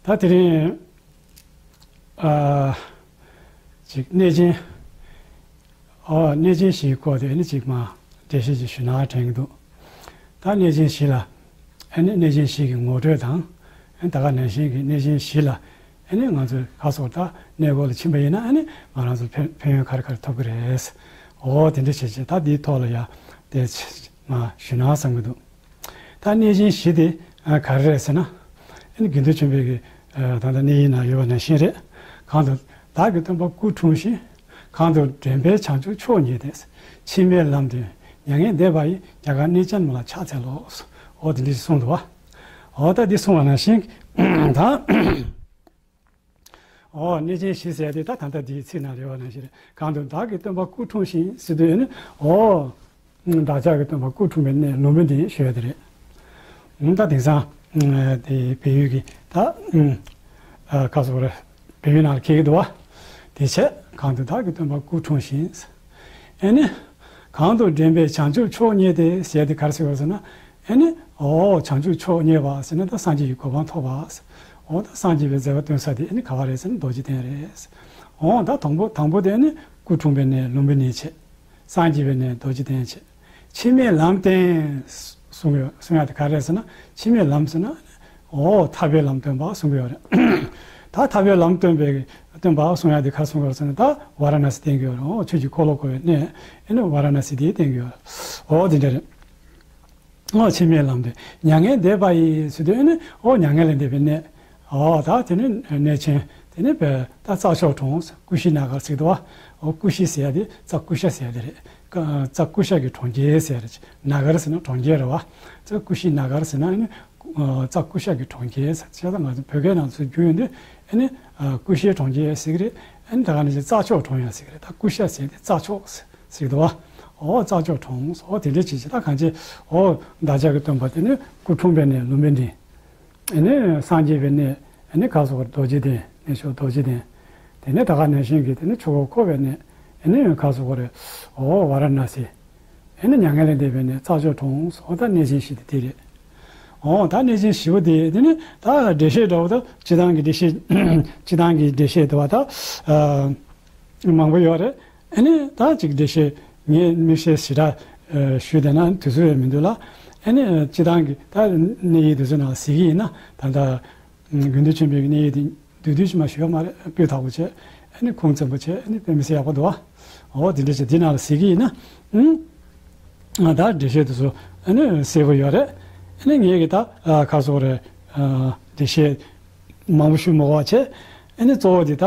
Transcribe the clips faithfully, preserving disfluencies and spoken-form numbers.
ད་དེ་རིང་ཨ་ཅིག་གནས་ཆེན། ཨོ། གནས་ཆེན་བཞིའི་སྐོར་དེ་ནི་ཅིག་མ་འགྲེལ་བཤད་ཅིག་ཞུ་ན་དྲན་གྱི་འདུག་ད་གནས་ཆེན་བཞི་ལ་ཨ་ནི་གནས་ཆེན་བཞི་གི་ངོ་སྤྲོད་དང་། ཨ་ནི་ད་ག་ནང་བཞིན་གྱི་གནས་ཆེན་བཞི་ལ་ཨ་ནི་ང་ཚོས་ག་སོགས་ད་གནས་སྐོར་ལ་ཕྱིན་པ་ཡིན་ན་ཨ་ནི་ང་རང་ཚོ་ཕན་ཕན་ཡོན་ག་རེ་ག་རེ་ཐོབ་ཀྱི་རེད། ཨོ་དེ་འདྲ་བྱས་བྱས་ད་འདིའི་ཐོག་ལ་ཡ་དེ་མ་ཞུ་ན་བསམ་གྱི་འདུག་ད་གནས་ཆེན་བཞི་དེ་ཨ་ག་རེ་རེད་ཟེར་ན། ཨ་ནི་དགེ་འདུན་ཆོས་འཕེལ་གྱི་ཨ་ད་ལྟ་གནས་ཡིག་ནང་ཡོད་པ་ནང་བཞིན་རེད། གང་དུ་བདག་གི་སྟོན་པ་སྐུ་འཁྲུངས་ཤིང་། གང་དུ་འདྲེན་པའི་བྱང་ཆུབ་མཆོག་བརྙེས་ཏེ། འཆི་མེད་ལམ་སྟོན་མྱ་ངན་འདས་པ་ཡི། རྒྱ་གར་གནས་ཆེན་མ་ལ་ཕྱག་འཚལ་ལོ། ཨོ་དེ་འདྲ་ཞིག་གསུངས་འདུག་བ། ཨོ་ད་འདི་གསུངས་པ་ནང་བཞིན་ད། ཨོ་གནས་ཆེན་བཞི་ཟེར་ཡ་དེ་ད་ད་ལྟ་འདིའི་ཚིག་ནང་རེད་བ་ནང་བཞིན་རེད། གང་དུ་བདག་གི་སྟོན་པ་སྐུ་འཁྲུངས་ཤིང་ཟེར་དུས་ནི་ཨོ། བདག་ཅག་གི་སྟོན་པ་སྐུ་འཁྲུངས་པའི་གནས་ལུང་པ་འདི་ཞུ་ཡ་དེ་རེད། ད་དེང་སང་དེ་བལ་ཡུལ་གྱི་ད་ཁ་སོ་རེད། བལ་ཡུལ་ནང་ལ་འཁེལ་གྱི་འདུག་བ། དེ་བྱས་གང་དུ་བདག་གི་སྟོན་པ་སྐུ་འཁྲུངས་ཤིང་། ཨེ་ནི། གང་དུ་འདྲེན་པའི་བྱང་ཆུབ་མཆོག་བརྙེས་ཏེ་ཟེར་དེ་ག་རེ་ཟེར་བ་ཟེར་ན། ཨེ་ནི། ཨོ་བྱང་ཆུབ་མཆོག་བརྙེས་པ་ཟེར་ན་ད་སངས་རྒྱས་ཀྱི་གོ་འཕང་ཐོབ་པ། ཨོ་ད་སངས་རྒྱས་པའི་མཛད་པ་སྟོན་ས་དེ་ཨེ་ནི་ག་བ་རེད་ཟེར་ན་རྡོ་རྗེ་གདན་རེད། ཨོ་ད་དང་པོ་དང་པོ་དེ་ཨེ་ནི་སྐུ་འཁྲུངས་པའི་གནས་ལུམ་བི་ནི་བྱས། སངས་རྒྱས་པའི་གནས་རྡོ་རྗེ་གདན་བྱས། འཆི་མེད་ལམ་བསྟན་གསུང་ཡོད་གསུང་ཡ་དེ་ག་རེད་ཟེར་ན། འཆི་མེད་ལམ་ཟེར་ན། ཨོ་ཐར་པའི་ལམ་སྟོན་པ་གསུང་གི་ཡོད་རེད། ད་ཐར་པའི་ལམ་སྟོན་པའི་སྟོན་པ་གསུང་ཡ་དེ་ག་རེ་གསུང་གི་ཡོད་རེད་ཟེར་ན། ད་ཝཱ་ར་ཎ་སི་བསྟན་གྱི་ཡོད་རེད། ཨོ་ཆོས་ཀྱི་འཁོར་ལོ་བསྐོར་བའི་གནས་ཨེ་ནི་ཝཱ་ར་ཎ་སི་དེ་བསྟན་གྱི་ཡོད་རེད། ཨོ་དེ་འདྲ་རེད། ཨོ་འཆི་མེད་ལམ་སྟོན་མྱ་ངན་འདས་པ་ཡི་ཟེར་དུས་ཨེ་ནི་ཨོ་མྱ་ངན་ལས་འདས་པའི་གནས། ཨོ་ད་དེ་ནི་གནས་ཆེན་དེ་ནི་བས་ད་རྩྭ་མཆོག་གྲོང་ཀུ་ཤི་ན་གར་ཟེར་གྱི་འདུག་བ། ཨོ་ཀུ་ཤི་ཟེར་ཡ་དེ་རྩྭ་ཀུ་ཤ་ཟེར་ཡ་དེ་རེད། ཀ་རྩྭ་ཀུ་ཤ་གི་གྲོང་ཁྱེར་ཟེར་ཡ་རེད། ན་གར་ཟེར་ན་གྲོང་ཁྱེར་རེད་བ། རྩྭ་ཀུ་ཤི་ན་གར་ཟེར་ན་ཨེ་ནི་ཨོ་རྩྭ་ཀུ་ཤ་གི་གྲོང་ཁྱེར་ཟེར་བྱས་ཙང་ང་ཚོ་བོད་སྐད་ནང་ཚུར་བསྒྱུར་ཡོང་དུས་ཨེ་ནི་ཨ་ཀུ་ཤའི་གྲོང་ཁྱེར་ཟེར་གྱི་རེད། ཨེ་ནི་ད་ག་ནང་བཞིན་རྩྭ་མཆོག་གྲོང་ཡང་ཟེར་གྱི་རེད། ད་ཀུ་ཤ་ཟེར་དེ་རྩྭ་མཆོག་ཟེར་གྱི་འདུག་བ། ཨོ་རྩྭ་མཆོག་གྲོང་ཨོ་དེ་འདྲ་བྱས་བྱས་ད་གང་ཅི་ཨོ་བདག་ཅག་གི་སྟོན་པ་དེ་ནི་སྐུ་འཁྲུངས་པའི་གནས་ལུམ་བི་ནི། ཨེ་ནི་སངས་རྒྱས་པའི་གནས་ཨེ་ནི་ག་སོགས་རྡོ་རྗེ་གདན་གནས་མཆོག་རྡོ་རྗེ་གདན། དེ་ནས་ད་ག་ནང་བཞིན་གྱི་དེ་ནི་ཆོས་འཁོར་བསྐོར་བའི་གནས་ཨེ་ནི་ག་སོགས་རེད། ཨོ་ཝཱ་ར་ཎ་སི། ཨེ་ནི་མྱ་ངན་ལས་འདས་པའི་གནས་རྩྭ་མཆོག་གྲོང་ཨོ་ད་གནས་ཆེན་བཞི་དེ་དེ་རེད། ཨོ་ད་གནས་ཆེན་བཞི་པོ་དེ་དེ་ནི་ད་འགྲེལ་བཤད་འདྲ་བོ་ད་སྤྱི་བཏང་གི་འགྲེལ་བཤད་སྤྱི་བཏང་གི་འགྲེལ་བཤད་འདྲ་བ་ད་ཨ་མང་པོ་ཡོད་རེད། ཨེ་ནི་ད་ཅིག་འགྲེལ་བཤད་ངས་དམིགས་བསལ་ཞེ་དྲག་ཨ་ཞུས་བསྡད་ན་དུས་ཚོད་ཡང་མི་འདུག་ལ། ཨེ་ནི་སྤྱི་བཏང་གི་ད་གནས་ཡིག་དེ་ཚོ་ནང་གཟིགས་ཀྱི་ཡིན་ན་ད་ལྟ་དགེ་འདུན་ཆོས་འཕེལ་གྱི་གནས་ཡིག་དེ་བསྡུས་བསྡུས་ཤིག་མ་ཞུས་པ་མ་རེད། སྤུས་དག་པོ་བྱས་ཨེ་ནི་ཁུངས་བཙན་པོ་བྱས་ཨེ་ནི་དཔེ་མི་སྲིད་ཡག་པོ་འདུག་བ། འོ་དེ་འདྲ་བྱས་དེ་ནང་ལ་གཟིགས་ཀྱི་ཡིན་ན་ཨང་ད་འགྲེལ་བཤད་དེ་ཚོ་ཨེ་ནི་གསལ་པོ་ཡོད་རེད། ཨེ་ནི་ངས་གི་ད་ཁ་སོག་རེད་འགྲེལ་བཤད་མང་པོ་ཞུ་མ་དགོས་པ་བྱས། ཨེ་ནི་གཙོ་བོ་འདི་ད་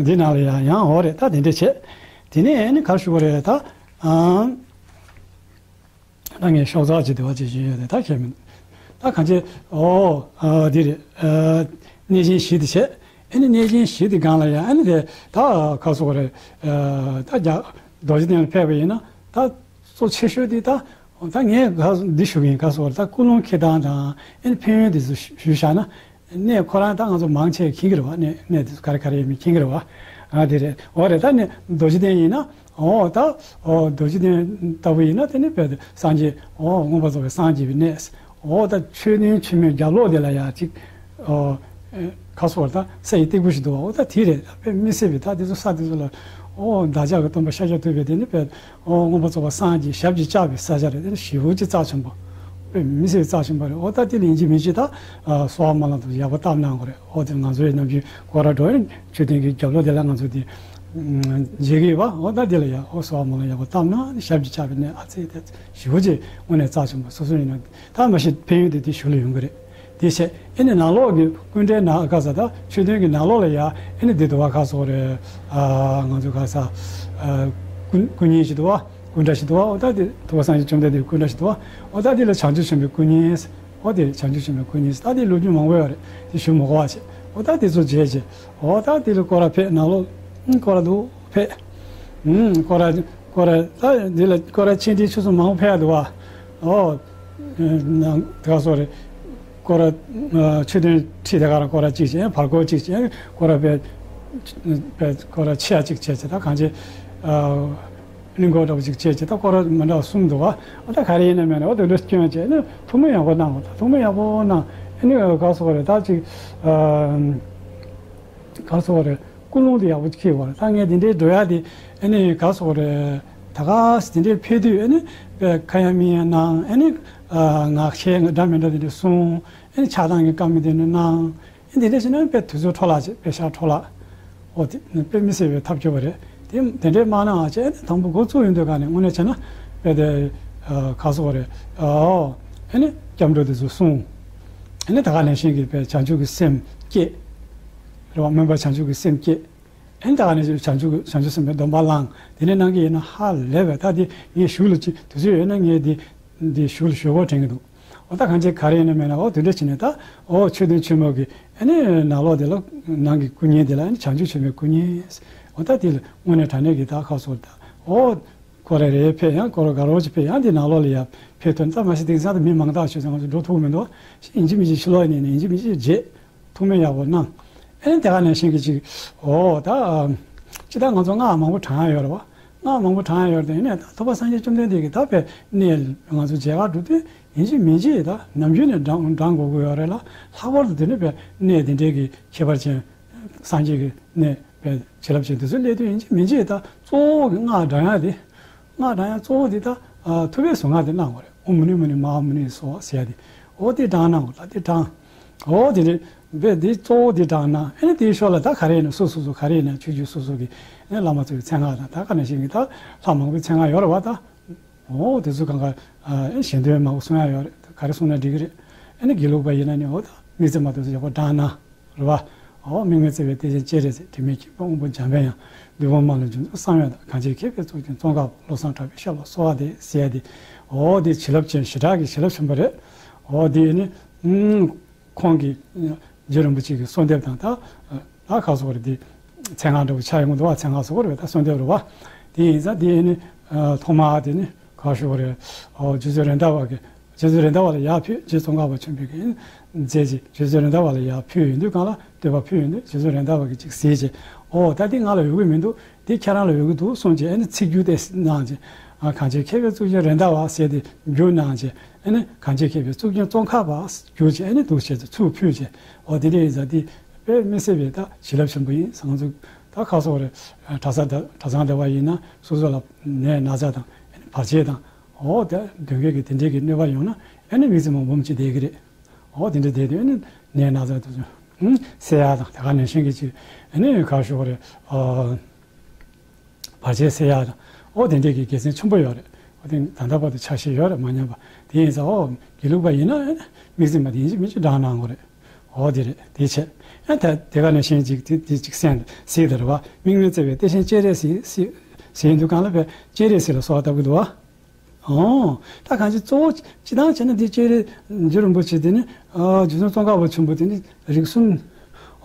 འདི་ནང་ལ་ཡང་ཡང་འོ་རེད། ད་དེ་འདྲ་བྱས་དེ་ནས་ཨེ་ནི་ག་རེ་ཞུ་དགོས་རེད། ད་ཨང་ད་ངས་ཤོག་ཚགས་ཅིག་དེ་བ་ཅིག་ཞུས་ཡོད་རེད། ད་ཁྱད་མིན་ད་གང་ཅི་ཨོ་འདི་རེད། གནས་ཆེན་བཞི་དེ་བྱས་ཨེ་ནི་གནས་ཆེན་བཞི་དེ་སྒང་ལ་ཡང་ཨེ་ནི་དེ་ད་ག་རེ་ཞུ་དགོས་རེད། ད་རྒྱ་རྡོ་རྗེ་གདན་ལ་ཕེབས་པ་ཡིན་ན་ད་གཙོ་ཆེ་ཤོས་དེ་ད་ད་ངས་ག་འདི་ཞུ་གི་ཡིན། ག་རེ་ཞུ་དགོས་རེད། ད་ཀུན་སློང་འཁྱེར་སྟངས་དང་ཨེ་ནི་ཕན་ཡོན་དེ་ཚོ་ཞུས་བཞག་ན། གནས་ཁོ་རང་ད་ང་ཚོ་མང་ཆེ་མཁྱེན་གྱི་རེད་བ། གནས་གནས་དེ་ཚོ་ག་རེ་ག་རེ་ཡོད་མེད་མཁྱེན་གྱི་རེད་བ། ཨ་དེ་རེད། འོ་རེད། ད་ནི་རྡོ་རྗེ་གདན་ཡིན་ན་ཨོ་ད་ཨོ་རྡོ་རྗེ་གདན་ལྟ་བུ་ཡིན་ན་དེ་ནི་དཔེ་སངས་རྒྱས་ཨོ་མངོན་པར་རྫོགས་པའི་སངས་རྒྱས་པའི་གནས། ཨོ་ད་མཆོད་རྟེན་ཆེན་མོའི་རྒྱབ་ལོགས་དེ་ལ་ཡ་ཅིག་ཨོ་ཁ་སོགས་ད་ས་ཡི་སྟེགས་བུ་ཞིག་འདུག་བ། ཨོ་ད་དེ་རེད། ད་དཔེ་མི་སྲིད་པའི་ད་དེ་ཚོ་ས་དེ་ཚོ་ལ་ཨོ་བདག་ཅག་གི་སྟོན་པ་ཤཱཀྱ་ཐུབ་པའི་དེ་ནི་དཔེ། ཨོ་མངོན་པར་རྫོགས་པ་སངས་རྒྱས་ཞབས་ཀྱིས་བཅགས་པའི་ས་ཆ་རེད། དེ་ནི་ཞེ་པོ་ཅིག་རྩ་ཆེན་པོ། དཔེ་མི་སྲིད་རྩ་ཆེན་པོ་རེད། ཨོ་ད་དེ་ལ་ཡིན་གཅིག་མིན་གཅིག་ད་སོལ་བ་སྨོན་ལམ་དུ་ཡག་པོ་བཏབ་གནང་དགོས་རེད། ཨོ་དེ་ང་ཚོ་ཡི་ནམ་རྒྱུན་སྐོར་ར་འགྲོ་ཡིན་མཆོད་རྟེན་གྱི་རྒྱབ་ལོགས་དེ་ལ་ང་ཚོ་དེ་མཇལ་གི་ཡོད་པ། ཨོ་ད་དེ་ལ་ཡ་ཨོ་སོལ་བ་སྨོན་ལམ་ཡག་པོ་བཏབ་ན་ནི་ཞབས་ཀྱིས་བཅགས་པའི་གནས། ཨ་ཙི་དེ་ཞེ་པོ་ཅིག་དངོས་གནས་རྩ་ཆེན་པོ། སོ་སོ་ཡིན་ན་ད་མ་གཞི་ཕན་ཡོན་དེ་དེ་ཞུ་ལ་ཡོང་གི་རེད། དེ་བྱས་ཨེ་ནི་ནང་ལོགས་ཀྱི་སྐུ་འདྲའི་ནང་ག་ས་ད་མཆོད་རྟེན་གྱི་ནང་ལོགས་ལ་ཡ་ཨེ་ནི་འདི་དུ་བ་ག་སོགས་རེད། ཨ་ང་ཚོ་ག་ས་ཨ་སྐུ་སྐུ་བརྙན་ཞིག་འདུག་བ། སྐུ་འདྲ་ཞིག་འདུག་བ། ཨོ་ད་དེ་དུ་བ་སངས་རྒྱས་བཅོམ་ལྡན་འདས་སྐུ་འདྲ་ཞིག་འདུག་བ། ཨོ་ད་དེ་ལ་བྱང་ཆུབ་ཆེན་པོའི་སྐུ་བརྙན། ཨོ་དེ་བྱང་ཆུབ་ཆེན་པོའི་སྐུ་བརྙན། ད་དེ་ལོ་རྒྱུས་མང་པོ་ཡོད་རེད། དེ་ཞུ་མ་དགོས་པ་བྱས། ཨོ་ད་དེ་ཚོ་མཇལ་བྱས། ཨོ་ད་དེ་ལ་སྐོར་ར་ཕེབས། ནང་ལོགས་སྐོར་ར་འདུག་ཕེབས། ཨུམ་སྐོར་ར་སྐོར་ར་ད་འདི་ལ་སྐོར་ར་ཆེ་འབྲིང་ཆུང་གསུམ་མང་པོ་ཕེབས་ཡ་འདུག་བ། ཨོ། ནང་དེ་ག་སོགས་རེད། སྐོར་ར་མཆོད་རྟེན་ཁྲི་དེ་ག་རང་སྐོར་ར་གཅིག་བྱས། བར་སྐོར་གཅིག་བྱས། སྐོར་ར་པའི་པའི་སྐོར་ར་ཆེ་ཡ་གཅིག་བྱས་བྱས། ད་གང་ཅི་གླིང་སྐོར་འདྲ་པོ་གཅིག་བྱས་བྱས། ད་སྐོར་ར་མི་འདྲ་བ་གསུམ་འདུག་བ། ཨ་ད་ག་རེ་ཡིན་ན་མེད་ན་ཨོ་དེ་འདྲ་སྐྱོན་བྱས་ནས་ཐུགས་སྨོན་ཡག་པོ་གནང་བ། ད་ཐུགས་སྨོན་ཡག་པོ་གནང་ ཨ་ནི་ག་རེ་ཟེར་དགོས་རེད། ད་ཅིག་ཨ་ག་རེ་ཟེར་དགོས་རེད། ཀུན་སློང་དེ་ཡག་པོ་ཅིག་འཁྱེར་དགོས་རེད། ད་ངས་དེ་འདྲའི་འགྲོ་ཡག་དེ་ཨ་ནི་ག་རེ་ཟེར་དགོས་རེད། ད་ག་སེ་དེ་འདྲའི་ཕེབས་དུས་ཨ་ནི་དཔེ་ཁ་ཡ་མིག་ཡ་གནང་། ཨ་ནི་ཨ་ངག་བཤད་འདྲ་མི་འདྲ་དེ་འདྲ་གསུང་། ཨ་ནི་ཆགས་སྡང་གི་བཀའ་མོལ་དེ་འདྲ་གནང་། ཨ་ནི་དེ་འདྲ་བྱས་ན་དཔེ་དུས་ཚོད་འཕྲོ་བརླག་བྱེད། དཔེ་ཤག་འཕྲོ་བརླག་འོ་དེ་དཔེ་མི་སྲིད་པའི་ཐབས་སྐྱོ་བ་རེད། དེ་དེ་འདྲའི་མ་གནང་བ་བྱས། ཨ་ནི་དང་པོ་འགོ་བཙུགས་ཡོང་དུས་ག་ནས་དངོས་གནས་བྱས་ན་དཔེ་དེ་ཨ་ག་རེ་ཟེར་དགོས་རེད། ཨོ་ཨ་ནི་སྐྱབས་འགྲོ་དེ་ཚོ་གསུང་། ཨ་ནི་ད་ག་ནང་བཞིན་གྱི་དཔེ་བྱང་ཆུབ་ཀྱི་སེམས་བསྐྱེད། རེད་བ། སྨོན་པ་བྱང་ཆུབ་ཀྱི་སེམས་བསྐྱེད། ཨ་ནི་ད་ག་ནང་བཞིན་བྱང་ཆུབ་ཀྱི་བྱང་ཆུབ་སེམས་དཔའི་སྡོམ་པ་བླངས། དེ་ནས་གནང་གི་ཡིན་ན་ཧ་ལས་པས། ད་དེ་ངས་གཞུག་ལ་ཅིག་དུས་ཚོད་ཡོད་ན་ངས་དེ་འདི་གཞུག་ལ་ཞུ་དགོས་དྲན་གྱི་འདུག་འོ་ད་གང་ཅི་ག་རེ་ཡིན་ན་མེད་ན། འོ་དེ་འདྲ་བྱས་ནས་ད་འོ་ཆོས་ལྡན་ཆོས་མོ་གི་ཨ་ནི་ནང་ལོགས་དེ་ལ་ནང་གི་སྐུ་བརྙན་དེ་ལ་ཨ་ནི་བྱང་ཆུབ་ཆེན་མོའི་སྐུ་བརྙན། འོ་ད་དེ་ལ་དངོས་གནས་དྲང་གནས་ཀྱི་ད་ཁ་སོ་ད་འོ་ཁོ་རེ་རེ་ཕེབས། ཡང་ཁོ་རེ་ག་རེ་ཅིག་ཕེབས། ཡང་དེ་ནང་ལོགས་ལ་ཡར་ཕེབས་ཐོན། ད་མ་གཞི་དེང་སང་ད་མི་མང་དག་ཆོས་ཚང་ང་ཚོ་འགྲོ་ཐུབ་མི་འདུག་ཡིན་གཅིག་མིན་གཅིག་ཕྱི་ལོགས་ནས་ནས་ཡིན་གཅིག་མིན་གཅིག་རྗེས་ཐུགས་སྨོན་ཡག་པོ་གནང་། ཨ་ནི་དེ་ག་ནང་བཞིན་གྱི་ཅིག་འོ་ད་ཅི་ད་ང་ཚོ་སྔགས་མང་པོ་བགྲང་ཡ་ཡོད་རེད་བ། སྔགས་མང་པོ་བགྲང་ཡ་ཡོད་རེད། དེ་ཡིན་ནའི་ད་ཐུབ་པ་སངས་རྒྱས་བཅོམ་ལྡན་འདས་ཀྱིས་ད་དཔེ་གནས་ང་ཚོ་མཇལ་ཁ་འགྲོ་དུས་ཡིན་གཅིག་མིན་གཅིག་ད་ནམ་རྒྱུན་ནས་བགྲང་བགྲང་དགོས་ཀྱི་ཡོད་རེད་ལ། ལྷག་པར་དུ་དེ་ནི་དཔེ་གནས་དེ་འདྲའི་གི་ཁྱད་པར་ཅན་སངས་རྒྱས་ཀྱི་གནས་དཔེ་བྱིན་རླབས་ཅན་དེ་ཚོ་སླེབས་དུས་ཡིན་གཅིག་མིན་གཅིག་ད་གཙོ་བོ་གི་སྔགས་བགྲང་ཡ་དེ། སྔགས་བགྲང་ཡ་གཙོ་བོ་དེ་ད་ཨ་ཐུབ་པའི་གཟུངས་སྔགས་དེ་གནང་དགོས་རེད། ཨོཾ་མུ་ནེ་མུ་ནེ་མ་ཧཱ་མུ་ནེ་སྭཱ་ཧཱ་ཟེར་ཡ་དེ། འོ་དེ་བགྲང་གནང་དགོས། ད་དེ་བགྲང་། འོ་དེ་རེད། དཔེ་དེ་གཙོ་བོ་དེ་བགྲང་ན་ཨ་ནི་དེའི་ཞོར་ལ་ད་ག་རེ་ཡིན་ན་སོ་སོ་སོ་ག་རེ་ཡིན་ན་ཆོས་བརྒྱུད་སོ་སོ་གི་ཨ་ནི་བླ་མ་ཚོའི་མཚན་སྔགས་དང་། ད་ག་ནང་བཞིན་གྱི་ད་ལྷ་མང་པོའི་མཚན་སྔགས་ཡོད་རེད་བ་ད། འོ་དེ་ཚོ་གང་ག་ཨ་ཨེ་ཞལ་འདོན་མང་པོ་གསུང་ཡ་ཡོད་རེད། ག་རེ་གསུང་ན་འགྲིག་གི་རེད། ཨ་ནི་དགེ་ལུགས་པ་ཡིན་ན་ནི་འོ་ད་དམིགས་བརྩེ་མ་དེ་ཚོ་ཡག་པོ་བགྲང་ན། རེད་བ། འོ་དམིགས་མེད་བརྩེ་བའི་གཏེར་ཆེན་སྤྱན་རས་གཟིགས། དྲི་མེད་ཀྱི་དཔལ་དབང་པོ་འཇམ་པའི་དབྱངས། འདུས་པ་མ་ལུས་འབྱུང་གནས་གསང་བའི་བདག་གངས་ཅན་མཁས་པའི་གཙུག་རྒྱན་ཙོང་ཁ་པ། བློ་བཟང་གྲགས་པའི་ཞབས་ལ་གསོལ་བ་འདེབས་ཟེར་ཡ་དེ། འོ་དེ་བྱིན་རླབས་ཅན་ཞེ་དྲག་གི་བྱིན་རླབས་ཆེན་པོ་རེད། འོ་དེ་ནི་ཨུམ་ཁོང་གི་རྗེ་རིན་པོ་ཆེ་གི་གསོལ་འདེབས་དང་ད་ད་ག་སོགས་རེད་དེ། མཚན་སྔགས་འདྲ་བོ་ཆགས་ཡོང་གི་འདུག་བ། མཚན་སྔགས་སོགས་རེད་བ། ད་གསོལ་འདེབས་རེད་བ། དེ་ཡིན་ཙང་དེ་ནི་ཐོག་མ་དེ་ནི་ག་ཞུ་བ་རེད། འོ་རྗེ་བཙུན་རེད་མདའ་བ་གི་རྗེ་བཙུན་རེད་མདའ་བ་ལ་ཡར་ཕུལ། རྗེ་ཙོང་ཁ་པ་ཆེན་པོས་ཀྱིས་མཛད་ཅིང་རྗེ་བཙུན་རེད་མདའ་བ་ལ་ཡར་ཕུལ་ཡོང་དུས་སྒང་ལ་བསྟོད་པ་ཕུལ་ཡོང་དུས་རྗེ་བཙུན་རེད་མདའ་བ་གིས་ཅིག་གཟིགས་བྱས། འོ་ད་འདི་ང་ལ་ཡོང་གི་མི་འདུག་འདི་ཁྱེད་རང་ལ་ཡོང་གི་འདུག་གསུངས་བྱས། ཨ་ནི་ཚིག་བསྒྱུར་དེ་གནང་བྱས། ཨ་གངས་ཅན་མཁས་པའི་གཙུག་རྒྱན་རེད་མདའ་བ་ཟེར་དེ་བསྒྱུར་གནང་བྱས། ཨ་ནི་གངས་ཅན་མཁས་པའི་གཙུག་རྒྱན་ཙོང་ཁ་པ་བསྒྱུར་བྱས། ཨ་ནི་འདུག་བྱས་ཚུར་ཕུལ་བྱས། འོ་དེ་འདྲ་ཡིན་ཙང་འདི་དཔེ་མི་སྲིད་པའི་ད་བྱིན་རླབས་ཆེན་པོ་ཡིན་ཟེར། ང་ཚོ་ད་ཁ་སོགས་རེད། གྲྭ་ས་ད་གྲྭ་ཚང་འདྲ་བ་ཡིན་ན་སོ་སོ་ལ་ནད་ན་ཚ་དང་ཨ་ནི་བར་ཆད་དང་། འོ་ད་གདོན་བགེགས་ཀྱི་དེ་འདྲའི་གི་གནོད་པ་ཡོང་ན་ཨ་ནི་དམིགས་བརྩེ་མ་འབུམ་གཅིག་བསྡད་ཀྱི་རེད། འོ་དེ་འདྲ་བསྡད་དུས་ཨ་ནི་ནད་ན་ཚ་དེ་ཚོ་ཨུམ་སེལ་ཡ་དང་། དེ་ག་ནང་བཞིན་གྱི་ཅིག་ཨ་ནི་ག་ཞུ་བ་རེད། ཨ་བར་ཆད་སེལ་ཡ་དང་། འོ་དེ་འདྲའི་གི་དགེ་མཚན་ཆེན་པོ་ཡོད་རེད། འོ་དེ་ད་ལྟ་བར་དུ་ཆ་ཤས་ཡོད་རེད། མ་ཉམས་པ། དེ་ཡིན་ཙང་འོ་དགེ་ལུགས་པ་ཡིན་ན་ཨ་ནི་དམིགས་བརྩེ་མ་དེ་ཡིན་གཅིག་མིན་གཅིག་བགྲང་གནང་དགོས་རེད། འོ་དེ་རེད། དེ་བྱས། ཨ་ད་དེ་ག་ནང་བཞིན་ཅིག་དེ་དེ་ཅིག་གསན་ཟེར་དེ་རེད་བ། དམིགས་མེད་བརྩེ་བའི་གཏེར་ཆེན་སྤྱན་རས་གཟིགས་ཟེར་ཟེར་ཡོང་དུས་སྒང་ལ་དཔེ་སྤྱན་རས་གཟིགས་ལ་གསོལ་བ་བཏབ་ཀྱི་འདུག་བ། ཨོ། ད་གང་ཅི་གཙོ་བོ་སྤྱི་བཏང་བྱས་ན་འདི་སྤྱན་རས་གཟིགས་རིན་པོ་ཆེ་དེ་ནི་ཨ་རྗེ་བཙུན་ཙོང་ཁ་པ་ཆེན་པོ་དེ་ནི་རིགས་གསུམ།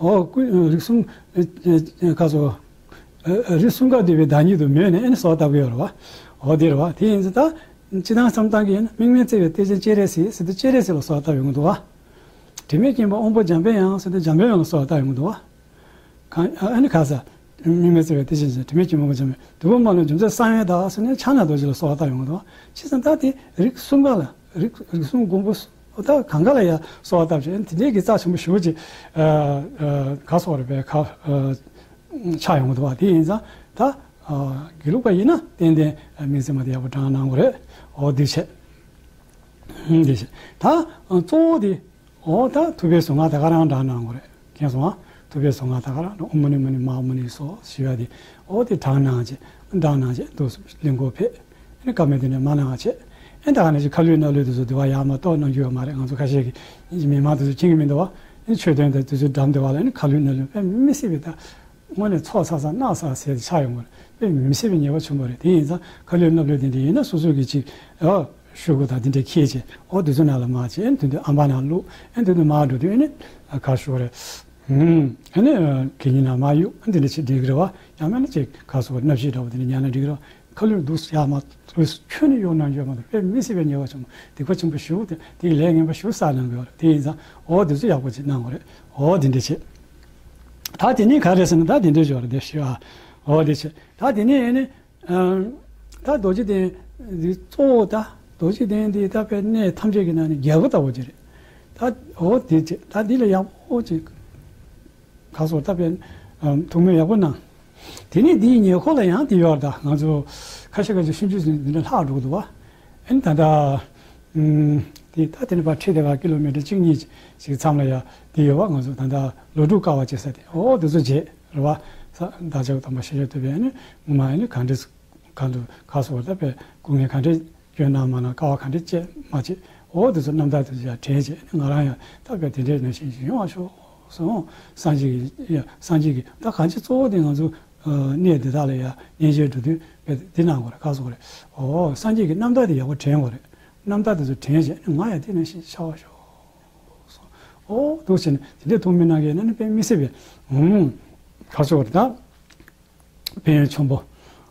ཨོ་ཀུན་རིགས་གསུམ་ཨེ་ཨེ་ག་ཚོ་ཨེ་རིགས་གསུམ་ཀ་འདུས་པའི་བདག་ཉིད་དུ་མོས་ནས་ཨེ་ནི་གསོལ་བ་བཏབ་ཀྱི་ཡོད་རེད་བ། ཨོ་དེ་རེད་བ། དེ་ཡིན་ཙང་ད་སྤྱི་བཏང་བསམ་བཏང་གི་ཡིན་ན་དམིགས་མེད་བརྩེ་བའི་གཏེར་ཆེན་སྤྱན་རས་གཟིགས་ཟེར་དུས་སྤྱན་རས་གཟིགས་ལ་གསོལ་བ་བཏབ་ཡོང་གི་འདུག་བ། དྲི་མེད་མཁྱེན་པ་དབང་པོ་འཇམ་པའི་དབྱངས་ཟེར་དུས་འཇམ་པའི་དབྱངས་ལ་གསོལ་བ་བཏབ་ཡོང་གི་འདུག་བ། གང་ཨ་ནི་ག་ས། དམིགས་མེད་བརྩེ་བའི་གཏེར་ཆེན་ཟེར་དྲི་མེད་མཁྱེན་པ་དབང་པོ་འཇམ་པའི་འདུས་པ་མ་ལུས་འབྱུང་རྩལ་གསང་བའི་བདག་ཟེར་ནས་ཕྱག་ན་རྡོ་རྗེ་ལ་གསོལ་བ་བཏབ་ཡོང་གི་འདུག་བ། བྱས་ཙང་ད་དེ་རིགས་གསུམ་ཀ་ལ་རིགས་རིགས་གསུམ་མགོན་པོ་ད་གང་ག་ལ་ཡ་གསོལ་བ་བཏབ་བྱས། དེ་འདྲའི་གི་རྩ་ཆེན་པོ་ཞེ་པོ་ཅིག་ཨ་ཨ་ག་སོགས་རེད་པས་ག་ཨ་ཆགས་ཡོང་གི་འདུག་བ། དེ་ཡིན་ཙང་ད་ཨ་དགེ་ལུགས་པ་ཡིན་ན་ཏན་ཏན་དམིགས་བརྩེ་མ་དེ་ཡག་པོ་བགྲང་གནང་དགོས་རེད། འོ་འདི་བྱས། འདི་བྱས། ད་གཙོ་བོ་དེ། འོ་ད་ཐུབ་པའི་གཟུངས་སྔགས་ད་ག་རང་བགྲང་གནང་དགོས་རེད། མཁྱེན་སོང་ཨ། ཐུབ་པའི་གཟུངས་སྔགས་ད་ག་རང་བགྲང་། ཨོཾ་མུ་ནེ་མུ་ནེ་མ་ཧཱ་མུ་ནེ་སྭཱ་ཧཱ་ཞུ་ཡ་དེ། འོ་དེ་བགྲང་གནང་བྱས། བགྲང་གནང་བྱས་འདུག་སེ་གླིང་སྐོར་ཕེབས། ཨ་ནི་བཀའ་མོལ་དེ་འདྲ་མ་གནང་བ་བྱས། ཨ་ནི་ད་ག་ནང་བཞིན་ཁ་ལུད་སྣ་ལུད་དེ་ཚོ་དེ་བ་ཡར་མར་གཏོར་གནང་རྒྱུ་ཡོད་མ་རེད། ང་ཚོ་ཁ་ཤས་ཀྱིས་མི་མང་དེ་ཚོ་མཁྱེན་གྱི་མི་འདུག་བ། ཨ་ནི་མཆོད་རྟེན་དེ་དེ་ཚོའི་འགྲམ་དེ་བ་ལ་ཨ་ནི་ཁ་ལུད་སྣ་ལུད་དཔེ་མི་སྲིད་པའི་ད། དངོས་གནས་ཚོགས་བསགས་ས་གནག་བསགས་ས་དེ་ཆགས་ཡོང་གི་རེད། དཔེ་མི་སྲིད་པའི་ཉེས་པ་ཆེན་པོ་རེད། དེ་ཡིན་ཙང་ཁ་ལུད་སྣ་ལུད་དེ་འདྲ་ཡིན་ན་སོ་སོ་གི་ཅིག་ཨ། ཤོག་གུ་དང་དེ་འདྲ་འཁྱེར་བྱས། འོ་དེ་ཚོ་ནང་ལ་མར་བྱས། ཨ་ནི་དེ་དུས་ཨམ་བག་ནང་བླུགས། ཨ་ནི་དེ་དུས་མར་འགྲོ་དུས་ཨ་ནི་ག་ཞུ་བ་རེད། ཨ་ནི་གད་སྙིགས་ནང་མར་གཡུག་ཨ་ནི་དེ་འདྲ་བྱེད་འགྲིག་གི་རེད་བ། ཡང་མིན་ན་ཅིག་ག་ཟེར་བ་སྣབས་ཤིང་འདྲ་བོ་དེ་འདྲ་ཉར་ན་འགྲིག་གི་རེད་བ། ཁ་ལུད་འདུག་སེ་ཡར་མར་འདུག་སེ་ཁྱོན་ནས་གཡུག་གནང་རྒྱུ་ཡོད་མ་རེད། དཔེ་མི་སྲིད་པའི་ཉེས་པ་ཆེན་པོ། སྡིག་པ་ཆེན་པོ་ཞེ་པོ་དེ་དེ་ལས་ངན་པ་ཞེ་པོ་བསགས་གནང་གི་ཡོད་རེད། དེ་ཡིན་ཙང་འོ་དེ་ཚོ་ཡག་པོ་ཅིག་གནང་དགོས་རེད། འོ་དེ་འདྲ་བྱེད། ད་དེ་ནས་ག་རེ་ཟེར་ན་ད་དེ་འདྲ་ཞིག་ཡོད་རེད་དེ་ཞུ་ཨ། འོ་དེ་བྱེད། ད་དེ་ནས་ཨ་ནི། ཨ་ད་རྡོ་རྗེ་གདན་འདི་གཙོ་བོ་ད་རྡོ་རྗེ་གདན་འདི་ད་དཔེ་གནས་ཐམས་ཅད་ཀྱི་ནང་ནས་རྒྱལ་པོ་ལྟ་བུ་ཅིག་རེད། ད་འོ་དེ་ཅི་ད་འདི་ལ་ཡག་པོ་ཅིག་ག་སོ་ད་པའི་ཐུགས་སྨོན་ཡག་པོ་གནང་། དེ་ནས་འདིའི་ཉེ་འཁོར་ལ་ཡང་དེ་ཡོད་ད་ང་ཚོ་ཁ་ཤས་ཁ་ཤས་ཤིན་ཅུ་ཟིན་འདི་འདྲ་ལྷག་འགྲོ་གི་འདུག་བ། ཨན་ད་ད། ཨུམ། དེ་ད་དེ་ནས་ཕར་ཁྲིད་དེ་ག་ཀི་ལོ་མི་ཊར་གཅིག་གཉིས་ཞིག་མཚམས་ལ་ཡ་དེ་ཡོད་བ། ང་ཚོ་ད་ད་ལོ་དྲུག་དཀའ་བ་སྤྱད་ས་དེ་འོ་དེ་ཚོ་བརྗེད་རེད་བ། ས་ད་ཆ་དམ་པ་ཤེས་བྱ་ཐུབ་པའི་ནི་ངོ་མ་ནི་ག་འདྲས་ག་འདུག་ག་སོ་བ་ད་པའི་སྐུ་ངལ་ག་འདྲས་སྐྱོན་གནང་མ་གནང་དཀའ་བ་ག་འདྲས་སྤྱད་མ་བྱེད་འོ་དེ་ཚོ་རྣམ་ཐར་དེ་ཚོ་ཡ་དྲན་བྱས་ནི་ང་རང་ཡ་ད་པའི་དེ་འདྲས་ནང་བཞིན་ཡོང་བ་ཤོག་སོང་། སངས་རྒྱས་ཀྱི་ཡ་སངས་རྒྱས་ཀྱི་ད་གང་ཅི་གཙོ་བོ་དེ་ང་ཚོ་གནས་དེ་དག་ལ་ཡ་གནས་མཇལ་འགྲོ་དུས་པའི་དེ་གནང་དགོས་རེད་ག་སོ་བ་རེད། འོ་སངས་རྒྱས་ཀྱི་རྣམ་ཐར་དེ་ཡག་པོ་དྲན་དགོས་རེད། རྣམ་ཐར་དེ་ཚོ་དྲན་བྱས་ང་ཡང་དེ་ནང་བཞིན་ཤར་བ་ཤོག་སོང་། ཨོ་འདུག་བྱས་ནས་དེ་འདྲའི་ཐུགས་སྨོན་གནང་མཁན་ན་ནི་དཔེ་མི་སྲིད་པའི་ཨུམ་ག་སོ་རེད་ད། ཕན་ཡོན་ཆེན་པོ་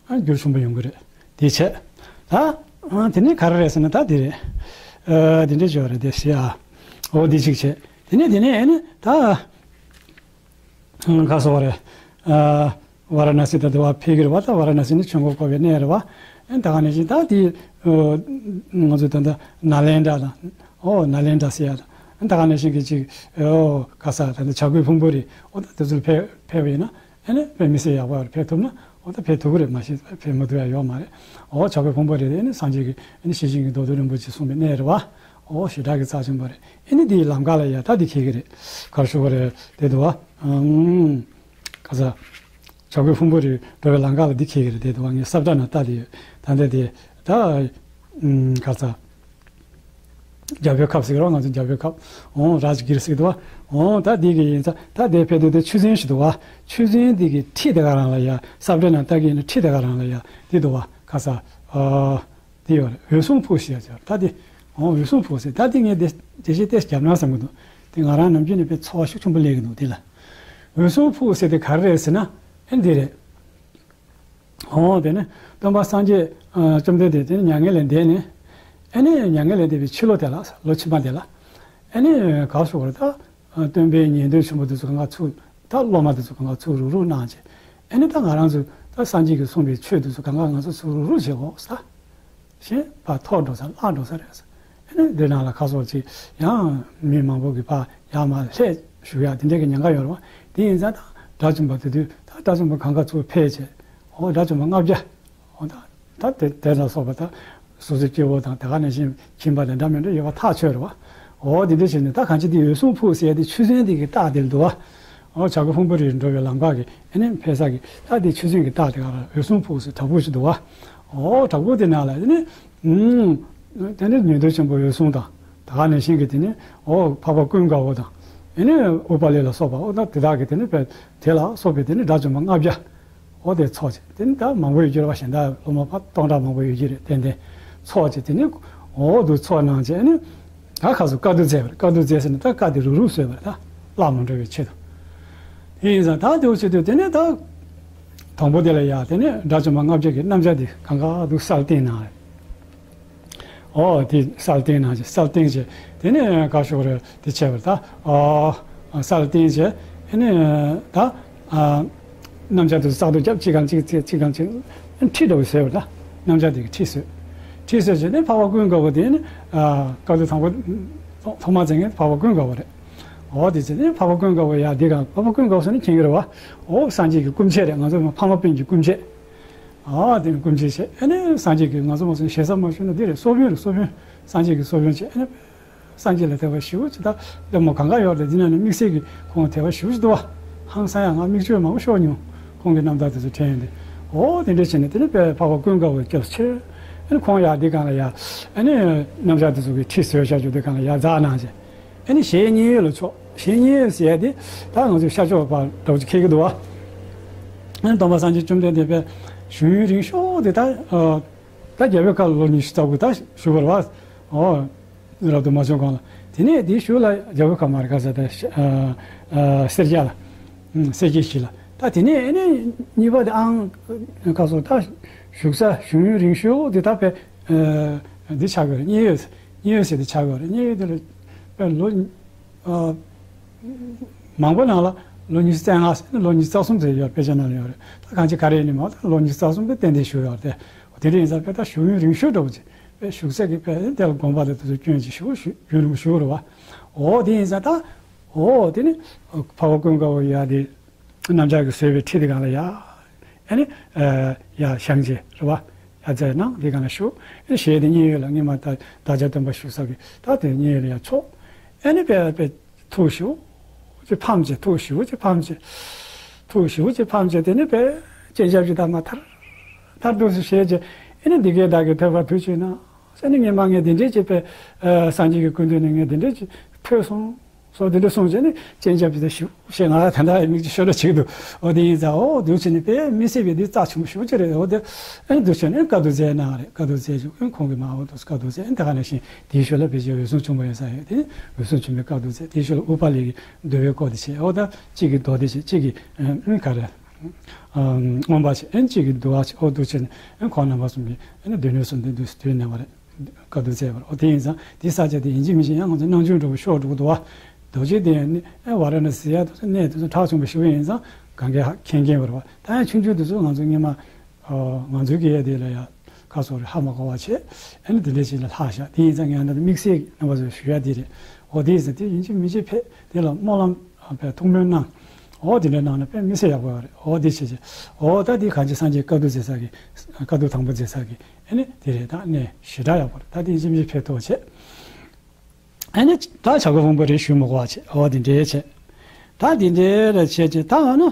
ཨ་འགྱུར་ཆེན་པོ་ཡོང་གི་རེད་དེ་བྱས། ད་ཨ་དེ་ནས་ག་རེ་རེད་ཟེར་ན་ད་དེ་རེད། ཨ་དེ་འདྲའི་བྱས་པ་རེད་དེ་ཞེས་ཨ། ཨོ་དེ་གཅིག་བྱས་དེ་ནས་དེ་ནས་ཨ་ནི་ད། ག་སོ་བ་རེད། ཨ་ཝཱ་ར་ཎ་སི་ད་དུ་བ་ཕེབས་ཀྱི་རེད་བ། ད་ཝཱ་ར་ཎ་སི་ནི་ཆོས་འཁོར་བསྐོར་བའི་གནས་རེད་བ། ཨ་ད་ག་ནང་བཞིན་ད་དེ་ང་ཚོ་ད་ད་ནཱ་ལེནྡྲ་དང་ཨོ་ནཱ་ལེནྡྲ་ཟེར་ཡ་དང་ཨ་ད་ག་ནང་བཞིན་གྱི་ཅིག་ཨོ་ག་ས་ད་ད་བྱ་རྒོད་ཕུང་པོ་རི་ཨོ་ད་དེ་ཚོར་ཕེབས་ཕེབས་པ་ཡིན་ན་ཨ་ནི་དཔེ་མི་སྲིད་ཡག་པོ་ཡར་ཕེབས་ཐུབ་ན་ཨོ་ད་ཕེབས་ཐུབ་ཀྱི་རེད། མ་གཞི་ཕེབས་མ་ཐུབ་ཡ་ཡོད་མ་རེད། ཨོ་བྱ་རྒོད་ཕུང་པོ་རི་དེ་ཨ་ནི་སངས་རྒྱས་ཀྱི་ཨ་ནི་ཤེར་ཕྱིན་གྱི་མདོ་སྡེ་རིན་པོ་ཆེ་གསུངས་པའི་གནས་རེད་བ། ཨོ་ཞེ་དྲག་གི་རྩ་ཆེན་པོ་རེད། ཨ་ནི་དེའི་ལམ་ཁ་ལ་ཡ་ད་དེ་འཁེལ་གྱི་རེད། ག་རེ་ཞུ་དགོས་རེད་དེ་འདུག་བ། ཨང་། ག་ས། བྱ་རྒོད་ཕུང་པོ་རི་འགྲོ་བའི་ལམ་ཁ་ལ་འདི་འཁེལ་གྱི་རེད་དེ་འདུག་བ། ངས་ས་བཀྲ་ནང་ལྟ་དེ་ཡོད་ད་འདི་དེ་ད། ཨང་ག་ས། རྒྱ་བོད་ཁབ་ཟེར་གི་རེད་བ། ང་ཚོ་རྒྱ་བོད་ཁབ། ཨོང་རཱཇ་གིར་ཟེར་གི་འདུག་བ། ཨོང་ད་འདི་གི་ཡིན་ཙང་ད་དེ་ཕེབས་དུས་དེ་ཆུ་ཚན་ཞིག་འདུག་བ། ཆུ་ཚན་འདི་གི་འཁྲིས་དེ་ག་རང་ལ་ཡ་ས་བཀྲ་ནང་ལྟ་གི་ཡིན་ན་འཁྲིས་དེ་ག་རང་ལ་ཡ་འདི་འདུག་བ། ག་ས། ཨ། དེ་ཡོད་རེད། འོད་སྲུང་ཕུག་ཟེར་ཡ་ཅིག་ཡོད་རེད། ད་དེ་འོ་འོད་སྲུང་ཕུག་ཟེར་ད་དེ་ངས་དེ་དེ་བཞིན་ཏེ་རྒྱབ་ན་བསམ་གི་འདུག་དེ་ང་རང་ནམ་རྒྱུན་ནས་དཔེ་ཚོར་བ་ཤུགས་ཆེན་པོ་སླེབས་ཀྱི་འདུག་དེ་ལ་འོད་སྲུང་ཕུག་ཟེར་དེ་ག་རེ་རེད་ཟེར་ན་ཨེ་འདི་རེད། འོ་དེ་ནི་སྟོན་པ་སངས་རྒྱས་ཨ་བཅོམ་ལྡན་འདས་དེ་ནི་མྱ་ངན་ལས་འདས་ནས་ཨེ་ནི་མྱ་ངན་ལས་འདས་པའི་ཕྱི་ལོ་དེ་ལ་ལོ་ཕྱི་མ་དེ་ལ་ཨེ་ནི་ག་ཞུ་དགོས་རེད་ད། སྟོན་པའི་ཉན་ཐོས་ཆེན་པོ་དེ་ཚོ་གང་ག་ཚུར་ད་སློབ་མ་དེ་ཚོ་གང་ག་ཚུར་རུག་རུག་གནང་བྱས། ཨེ་ནི་ད་ང་རང་ཚོ་ད་སངས་རྒྱས་ཀྱིས་གསུངས་པའི་ཆོས་དེ་ཚོ་གང་ག་ང་ཚོ་ཚུར་རུག་རུག་བྱེད་དགོས་ས། གཞན་ཕར་ཐོར་འགྲོ་ས་བརླག་འགྲོ་ས་རེད་ས། ཨེ་ནི་འདི་ནང་ལ་ཁ་སོགས་ཅིག་ཡང་མི་མང་པོ་གིས་ཕར་ཡར་མར་ལྷས་ཞུགས་ཡག་དེ་འདྲས་ཀྱི་ཉེན་ཁ་ཡོད་རེད་བ། དེ་ཡིན་ཙང་ད་དགྲ་བཅོམ་པ་དེ་དུས་ད་དགྲ་བཅོམ་པ་གང་ག་ཚུར་ཕེབས་བྱས། འོ་དགྲ་བཅོམ་པ་ལྔ་བརྒྱ། འོ་ད་ད་དེ་དེ་ལ་སོགས་པ་ད་སོ་སོའི་སྐྱེ་བོ་དང་དེ་ག་ནང་བཞིན་ཁྱིམ་པ་དང་འདྲ་མི་འདྲ་ཡོད་པ་ཐག་ཆོད་རེད་བ། འོ་དེ་འདྲ་བྱས་ནས་ད་གང་ཅི་དེ་འོད་སྲུང་ཕུག་ཟེར་ཡ་དེ་ཆུ་ཚན་དེ་གི་རྟགས་དེ་འདུག་བ། འོ་བྱ་རྒོད་ཕུང་པོ་རིར་འགྲོ་བའི་ལམ་ཁ་གི་ཨེ་ནི་ཕེབས་ས་གི་རྟགས་དེ་ཆུ་ཚན་གི་རྟགས་དེ་ག་ར་འོད་སྲུང་ཕུག་ཟེར་བྲག་ཕུག་ཅིག་འདུག་བ། འོ་བྲག་ཕུག་དེ་ནང་ལ་ཨེ་ནི། ཨུམ། དེ་ནི་ཉན་ཐོས་ཆེན་པོ་འོད་སྲུང་དང་དེ་ག་ནང་བཞིན་གི་དེ་ནི་འོ་འཕགས་པ་ཀུན་དགའ་བོ་དང་ཨེ་ནི་ཨུ་པ་ལི་ལ་སོགས་པ་འོ་ད་དེ་དག་གི་དེ་ནི་དཔེ་དེ་ལ་སོགས་པའི་དེ་ནི་དགྲ་བཅོམ་པ་ལྔ་བརྒྱ། འོ་དེ་ཚོགས་བྱས། དེ་ནི་ད་མང་པོ་ཡོད་ཀྱི་རེད་བ། གཞན་དག་སློབ་མ་ཕར་སྟོང་ཕྲག་མང་པོ་ཡོད་ཀྱི་རེད། ཏན་ཏན་ཚོགས་བྱས་དེ་ནི་འོ་དུ་ཚོགས་གནང་བྱས་ནི་ད་ཁ་སུ་བཀའ་བསྡུ་མཛད་པ་རེད། བཀའ་བསྡུ་མཛད་ཟེར་ནས་ད་བཀའ་དེ་རུག་རུག་བཟོས་པ་རེད། ད་བརླག་མ་འགྲོ་བའི་ཆེད་དུ། དེ་ཡིན་ཙང་ད་དེ་འོ་བྱེད་དུས་དེ་ནི་ད་དང་པོ་དེ་ལ་ཡ་དེ་ནི་དགྲ་བཅོམ་པ་ལྔ་བརྒྱ་གི་རྣམ་གཞག་དེ་གང་ག་འདུག་གསལ་བསྟན་གནང་རེད། ཨོ་དེ་གསལ་བསྟན་གནང་བྱས་གསལ་བསྟན་བྱས་དེ་ནས་ག་ཞུ་དགོས་རེད། དེ་བྱས་པར་ད་ཨོ་གསལ་བསྟན་བྱས་ཨ་ནི་ད་ཨ་རྣམ་གཞག་དེ་ཚོ་བཙག་འཐུ་རྒྱབ་གཅིག་གམ་གཅིག་གཅིག་གམ་གཅིག་ཁྲིད་འགྲོ་བའི་ཟེར་བ་ད་རྣམ་གཞག་དེ་གི་ཁྲིད་བཟོས། ཁྲིད་བཟོས་བྱས་ནས་འཕགས་པ་ཀུན་དགའ་བོ་དེ་ནི་ཨ་བཀའ་བསྡུ་དང་པོ་ཐོག་མ་མཛད་མཁན་འཕགས་པ་ཀུན་དགའ་བོ་རེད། ཨོ་དེ་ཚེ་ནི་འཕགས་པ་ཀུན་དགའ་བོ་ཡ་འདི་ག་འཕགས་པ་ཀུན་དགའ་བོ་ཟེར་ནི་མཁྱེན་གྱི་རེད་བ། ཨོ་སངས་རྒྱས་ཀྱི་སྐུ་མཆེད་རེད། ང་ཚོ་ཕ་མ་སྤུན་གྱི་སྐུ་མཆེད། ཨ་དེ་སྐུ་མཆེད་བྱས་ཨ་ནི་སངས་རྒྱས་ཀྱི་ང་ཚོ་མ་སོང་ཞེ་ས་མ་ཞུ་ན་འདི་རེད། སློབ་དཔོན་རེད། སློབ་དཔོན་སངས་རྒྱས་ཀྱི་སློབ་དཔོན་བྱས་ཨ་ནི་སངས་རྒྱས་ལ་དད་པ་ཞེ་པོ་ཅིག་ད་སློབ་མ་གང་ག་ཡོད་རེད། འདི་ན་ནི་དམིགས་བསལ་གྱི་ཁོང་དད་པ་ཞེ་པོ་ཅིག་འདུག་བ། ཧང་སང་ཡ་ང་མིག་ཆུ་མང་པོ་ཤོར་མྱོང་། ཁོང་གི་རྣམ་ཐར་དེ་ཚོ་དྲན་ཡོང་དུས་ཨོ་དེ་འདྲ་བྱས་ནས་དེ་ནི་དཔེ་འཕགས་པ་ཀུན་དགའ་བོའི་སྐྱབས་སུ་མཆི། ཨ་ནི་ཁོང་ཡ་འདི་གང་ལ་ཡ་ཨ་ནི་རྣམ་གཞག་དེ་ཚོ་གི་ཁྲིད་བཟོས་བཞག་རྒྱུ་དེ་གང་ལ་ཡ་འཛེགས་གནང་བྱས། ཨ་ནི་གཞལ་ཡས་མཉན་ཡོད་ལ་ཕྱོགས། གཞལ་ཡས་མཉན་ཡོད་ཟེར་ཡ་དེ་ད་ང་ཚོའི་ཤར་ཕྱོགས་པ་འདྲ་བོ་ཅིག་འཁེལ་གྱི་འདུག་བ། ཨ་ནི་སྟོན་པ་སངས་རྒྱས་བཅོམ་ལྡན་འདས་དཔེ་བཞུགས་ཡུན་རིང་ཤོས་དེ་ད་ཨ་ད་རྒྱ་བོད་ཁ་ལ་ལོ་ཉི་ཤུ་རྩ་དགུ་ད་བཞུགས་པ་རེད་བ། ཨོ་རབ་ཏུ་མ་བྱོན་གོང་ལ། དེ་ནས་དེའི་གཞུག་ལ་རྒྱ་བོད་ཁ་མ་རེད་ག་ས་ད་ཨ་ཨ་སེར་སྐྱ་ལ། ཨ་སེར་སྐྱའི་གཞིས་ལ། ད་དེ་ནས་ཨ་ནི་གཉིས་པ་དེ་ཨང་ཁ་སོ་ད་བཞུགས་ས་བཞུགས་ཡུན་རིང་ཤོས་དེ་ད་དཔེ་ཨ་འདི་ཆགས་ཀྱི་རེད། མཉན་ཡོད་མཉན་ཡོད་ཟེར་དེ་ཆགས་ཀྱི་རེད། མཉན་ཡོད་དེ་ལ་དཔེ་ལོ་ཨ་མང་པོ་ནང་ལ་ལོ་ཉི་ཤུ་རྩ་ལྔ་ཟེར་ནས་ལོ་ཉི་ཤུ་རྩ་གསུམ་ཟེར་ཡོད། དཔེ་ཆ་ནང་ལ་ཡོད་རེད། ད་གང་ཅི་ག་རེ་ཡིན་ནི་མ་ད་ལོ་ཉི་ཤུ་རྩ་གསུམ་དེ་ཏན་ཏན་བཞུགས་ཡོད་རེད། དེ་དེ་འདྲ་ཡིན་ཙང་དཔེ་ད་བཞུགས་ཡུན་རིང་ཤོས་འདྲ་བོ་ཅིག་དཔེ་བཞུགས་ས་གི་དཔེ་དེ་ལ་དགོངས་པ་དེ་དེ་ཚོ་སྐྱོན་ཅིག་ཞུ་ཞུ་རྒྱུན་རིང་པོ་ཞུ་རེད་བ། འོ་དེ་ཡིན་ཙང་ད། འོ་དེ་ནི་འཕགས་པ་ཀུན་དགའ་བོ་ཡ་དེ་གནམ་ལྕགས་ཀྱིས་བཟོས་པའི་ཁྲི་དེ་སྒང་ལ་ཡ། ཨ་ནི་ཡ་བཞེངས་བྱས་རེད་བ། ཡ་མཛད་གནང་དེ་སྒང་ལ་བཞུགས། ཨ་ནི་ཞལ་དེ་མཉན་ཡོད་ལ་སྔོན་མ་ད་བདག་ཅག་སྟོན་པ་བཞུགས་ས་གི་ད་དེ་མཉན་ཡོད་ལ་ཡ་ཕྱོགས། ཨ་ནི་དཔེ་དཔེ་ཐུགས་ཞེ་པོ་ཅིག་ཕམ་བྱས། ཐུགས་ཞེ་པོ་ཅིག་ཕམ་བྱས། ཐུགས་ཞེ་པོ་ཅིག་ཕམ་བྱས། དེ་ནི་དཔེ་སྤྱན་ཆབ་ཅིག་བཏབ་མ་ཐར་ཐར་འདུག་སེ་བྱས་བྱས། ཨ་ནི་འདི་སྐད་བདག་གིས་ཐོས་པར་གྱུར་ཅིག་ན། ཨ་ནི་སྔོན་མ་ངས་འདི་འདྲས་ཅིག་དཔེ་སངས་རྒྱས་ཀྱི་སྐུ་མདུན་ནས་ངས་འདི་འདྲས་ཅིག་ཐོས་སོང་། སོ་དེ་འདྲ་གསུངས་བྱས་ནས་སྤྱན་ཆབ་དེ་ཞུ་ཞེས་ང་ལ་ད་ལྟ་མིག་ཆུ་ཤོར་ལ་ཅིག་འདུག་འོ་དེ་ཡིན་ཙང་། འོ་འདུག་བྱས་ནས་དཔེ་མི་སྲིད་པའི་འདི་རྩ་ཆེན་པོ་ཞེ་པོ་ཅིག་རེད། འོ་དེ་ཨ་ནི་འདུག་བྱས་ནས་བཀའ་བསྡུ་མཛད་གནང་རེད། བཀའ་བསྡུ་མཛད་བྱས། ཁོང་གིས་མ་འོ་འདུག་བཀའ་བསྡུ་མཛད། ཨ་ནི་ད་ག་ནང་བཞིན་དེའི་ཞོར་ལ་ཕལ་ཆེར་འོད་སྲུང་ཆེན་པོ་ཡོད་ས་ཡོད་དེ། འོད་སྲུང་ཆེན་པོའི་བཀའ་བསྡུ་མཛད། དེའི་ཞོར་ལ་ཨུཏྤལ་ལའི་གི་འདུལ་བའི་སྐོར་དེ་བྱས། འོ་ད་གཅིག་གིས་མདོ་དེ་བྱས། གཅིག་གིས་ཨ་ག་རེ་མངོན་པ་བྱས། ཨ་གཅིག་གིས་འདུལ་བ་བྱས། འོ་འདུག་བྱས་ནས་ཨ་ཁོང་རྣམ་པ་གསུམ་གྱིས་ཨ་ནི་སྡེ་སྣོད་གསུམ་དེ་འདུག་སེ་བསྡུས་གནང་བ་རེད། བཀའ་བསྡུ་མཛད་པ་རེད། འོ་དེ་ཡིན་ཙང་དེ་ས་ཆ་དེ་ཡིན་གཅིག་མིན་གཅིག་ཡང་ང་ཚོ་སྣང་ཆུང་འདྲ་པོ་ཤོར་འགྲོ་གི་འདུག་བ། རྡོ་རྗེ་གདན་ནི་ཨ་ཝཱ་ར་ཎ་སི་ཡ་དེ་ཚོ་གནས་དེ་ཚོ་གྲགས་ཆུང་པོ་ཞེ་པོ་ཡིན་ཙང་གང་གས་ཧ་མཁྱེན་མཁྱེན་པ་རེད་བ། ད་ཡང་ཆུང་ཆུང་དེ་ཚོ་ང་ཚོ་སྔོན་མ་ཨ་ང་ཚོའི་གི་ཡ་དེ་ལ་ཡ་ཁ་སོ་རེ་ཧ་མ་གོ་བ་བྱས། ཨ་ནི་དེ་འདྲ་ཞིག་ལ་ལྷག་བཞག་དེ་ཡིན་ཙང་ངས་ཨ་ནི་དམིགས་བསལ་གྱི་རྣམ་པ་ཚོར་ཞུ་ཡ་དེ་རེད། འོ་དེ་ཡིན་ཙང་དེ་ཡིན་གཅིག་མིན་གཅིག་ཕེབས་དེ་ལ་སྨོན་ལམ་ཨ་ཕེབས་ཐུགས་སྨོན་གནང་། འོ་དེ་འདྲ་གནང་ན་དཔེ་མི་སྲིད་ཡག་པོ་ཡོད་རེད། འོ་དེ་བྱས་བྱས། འོ་ད་དེ་གང་ཅི་སངས་རྒྱས་བཀའ་བསྡུ་མཛད་ས་གི་བཀའ་བསྡུ་དང་པོ་མཛད་ས་གི་ཨ་ནི་དེ་རེད། ད་གནས་ཞེ་དྲག་ཡག་པོ་རེད། ད་དེ་ཡིན་གཅིག་མིན་གཅིག་ཕེབས་ཐུབ་པ་བྱས། ཨ་ནི་ད་བྱ་རྒོད་ཕུང་པོ་རེ་ཞུ་མི་དགོས་པ་བྱས། འོ་དེ་འདྲས་བྱས། ད་དེ་འདྲས་རེ་བྱས་བྱས། ད་འོ་ན་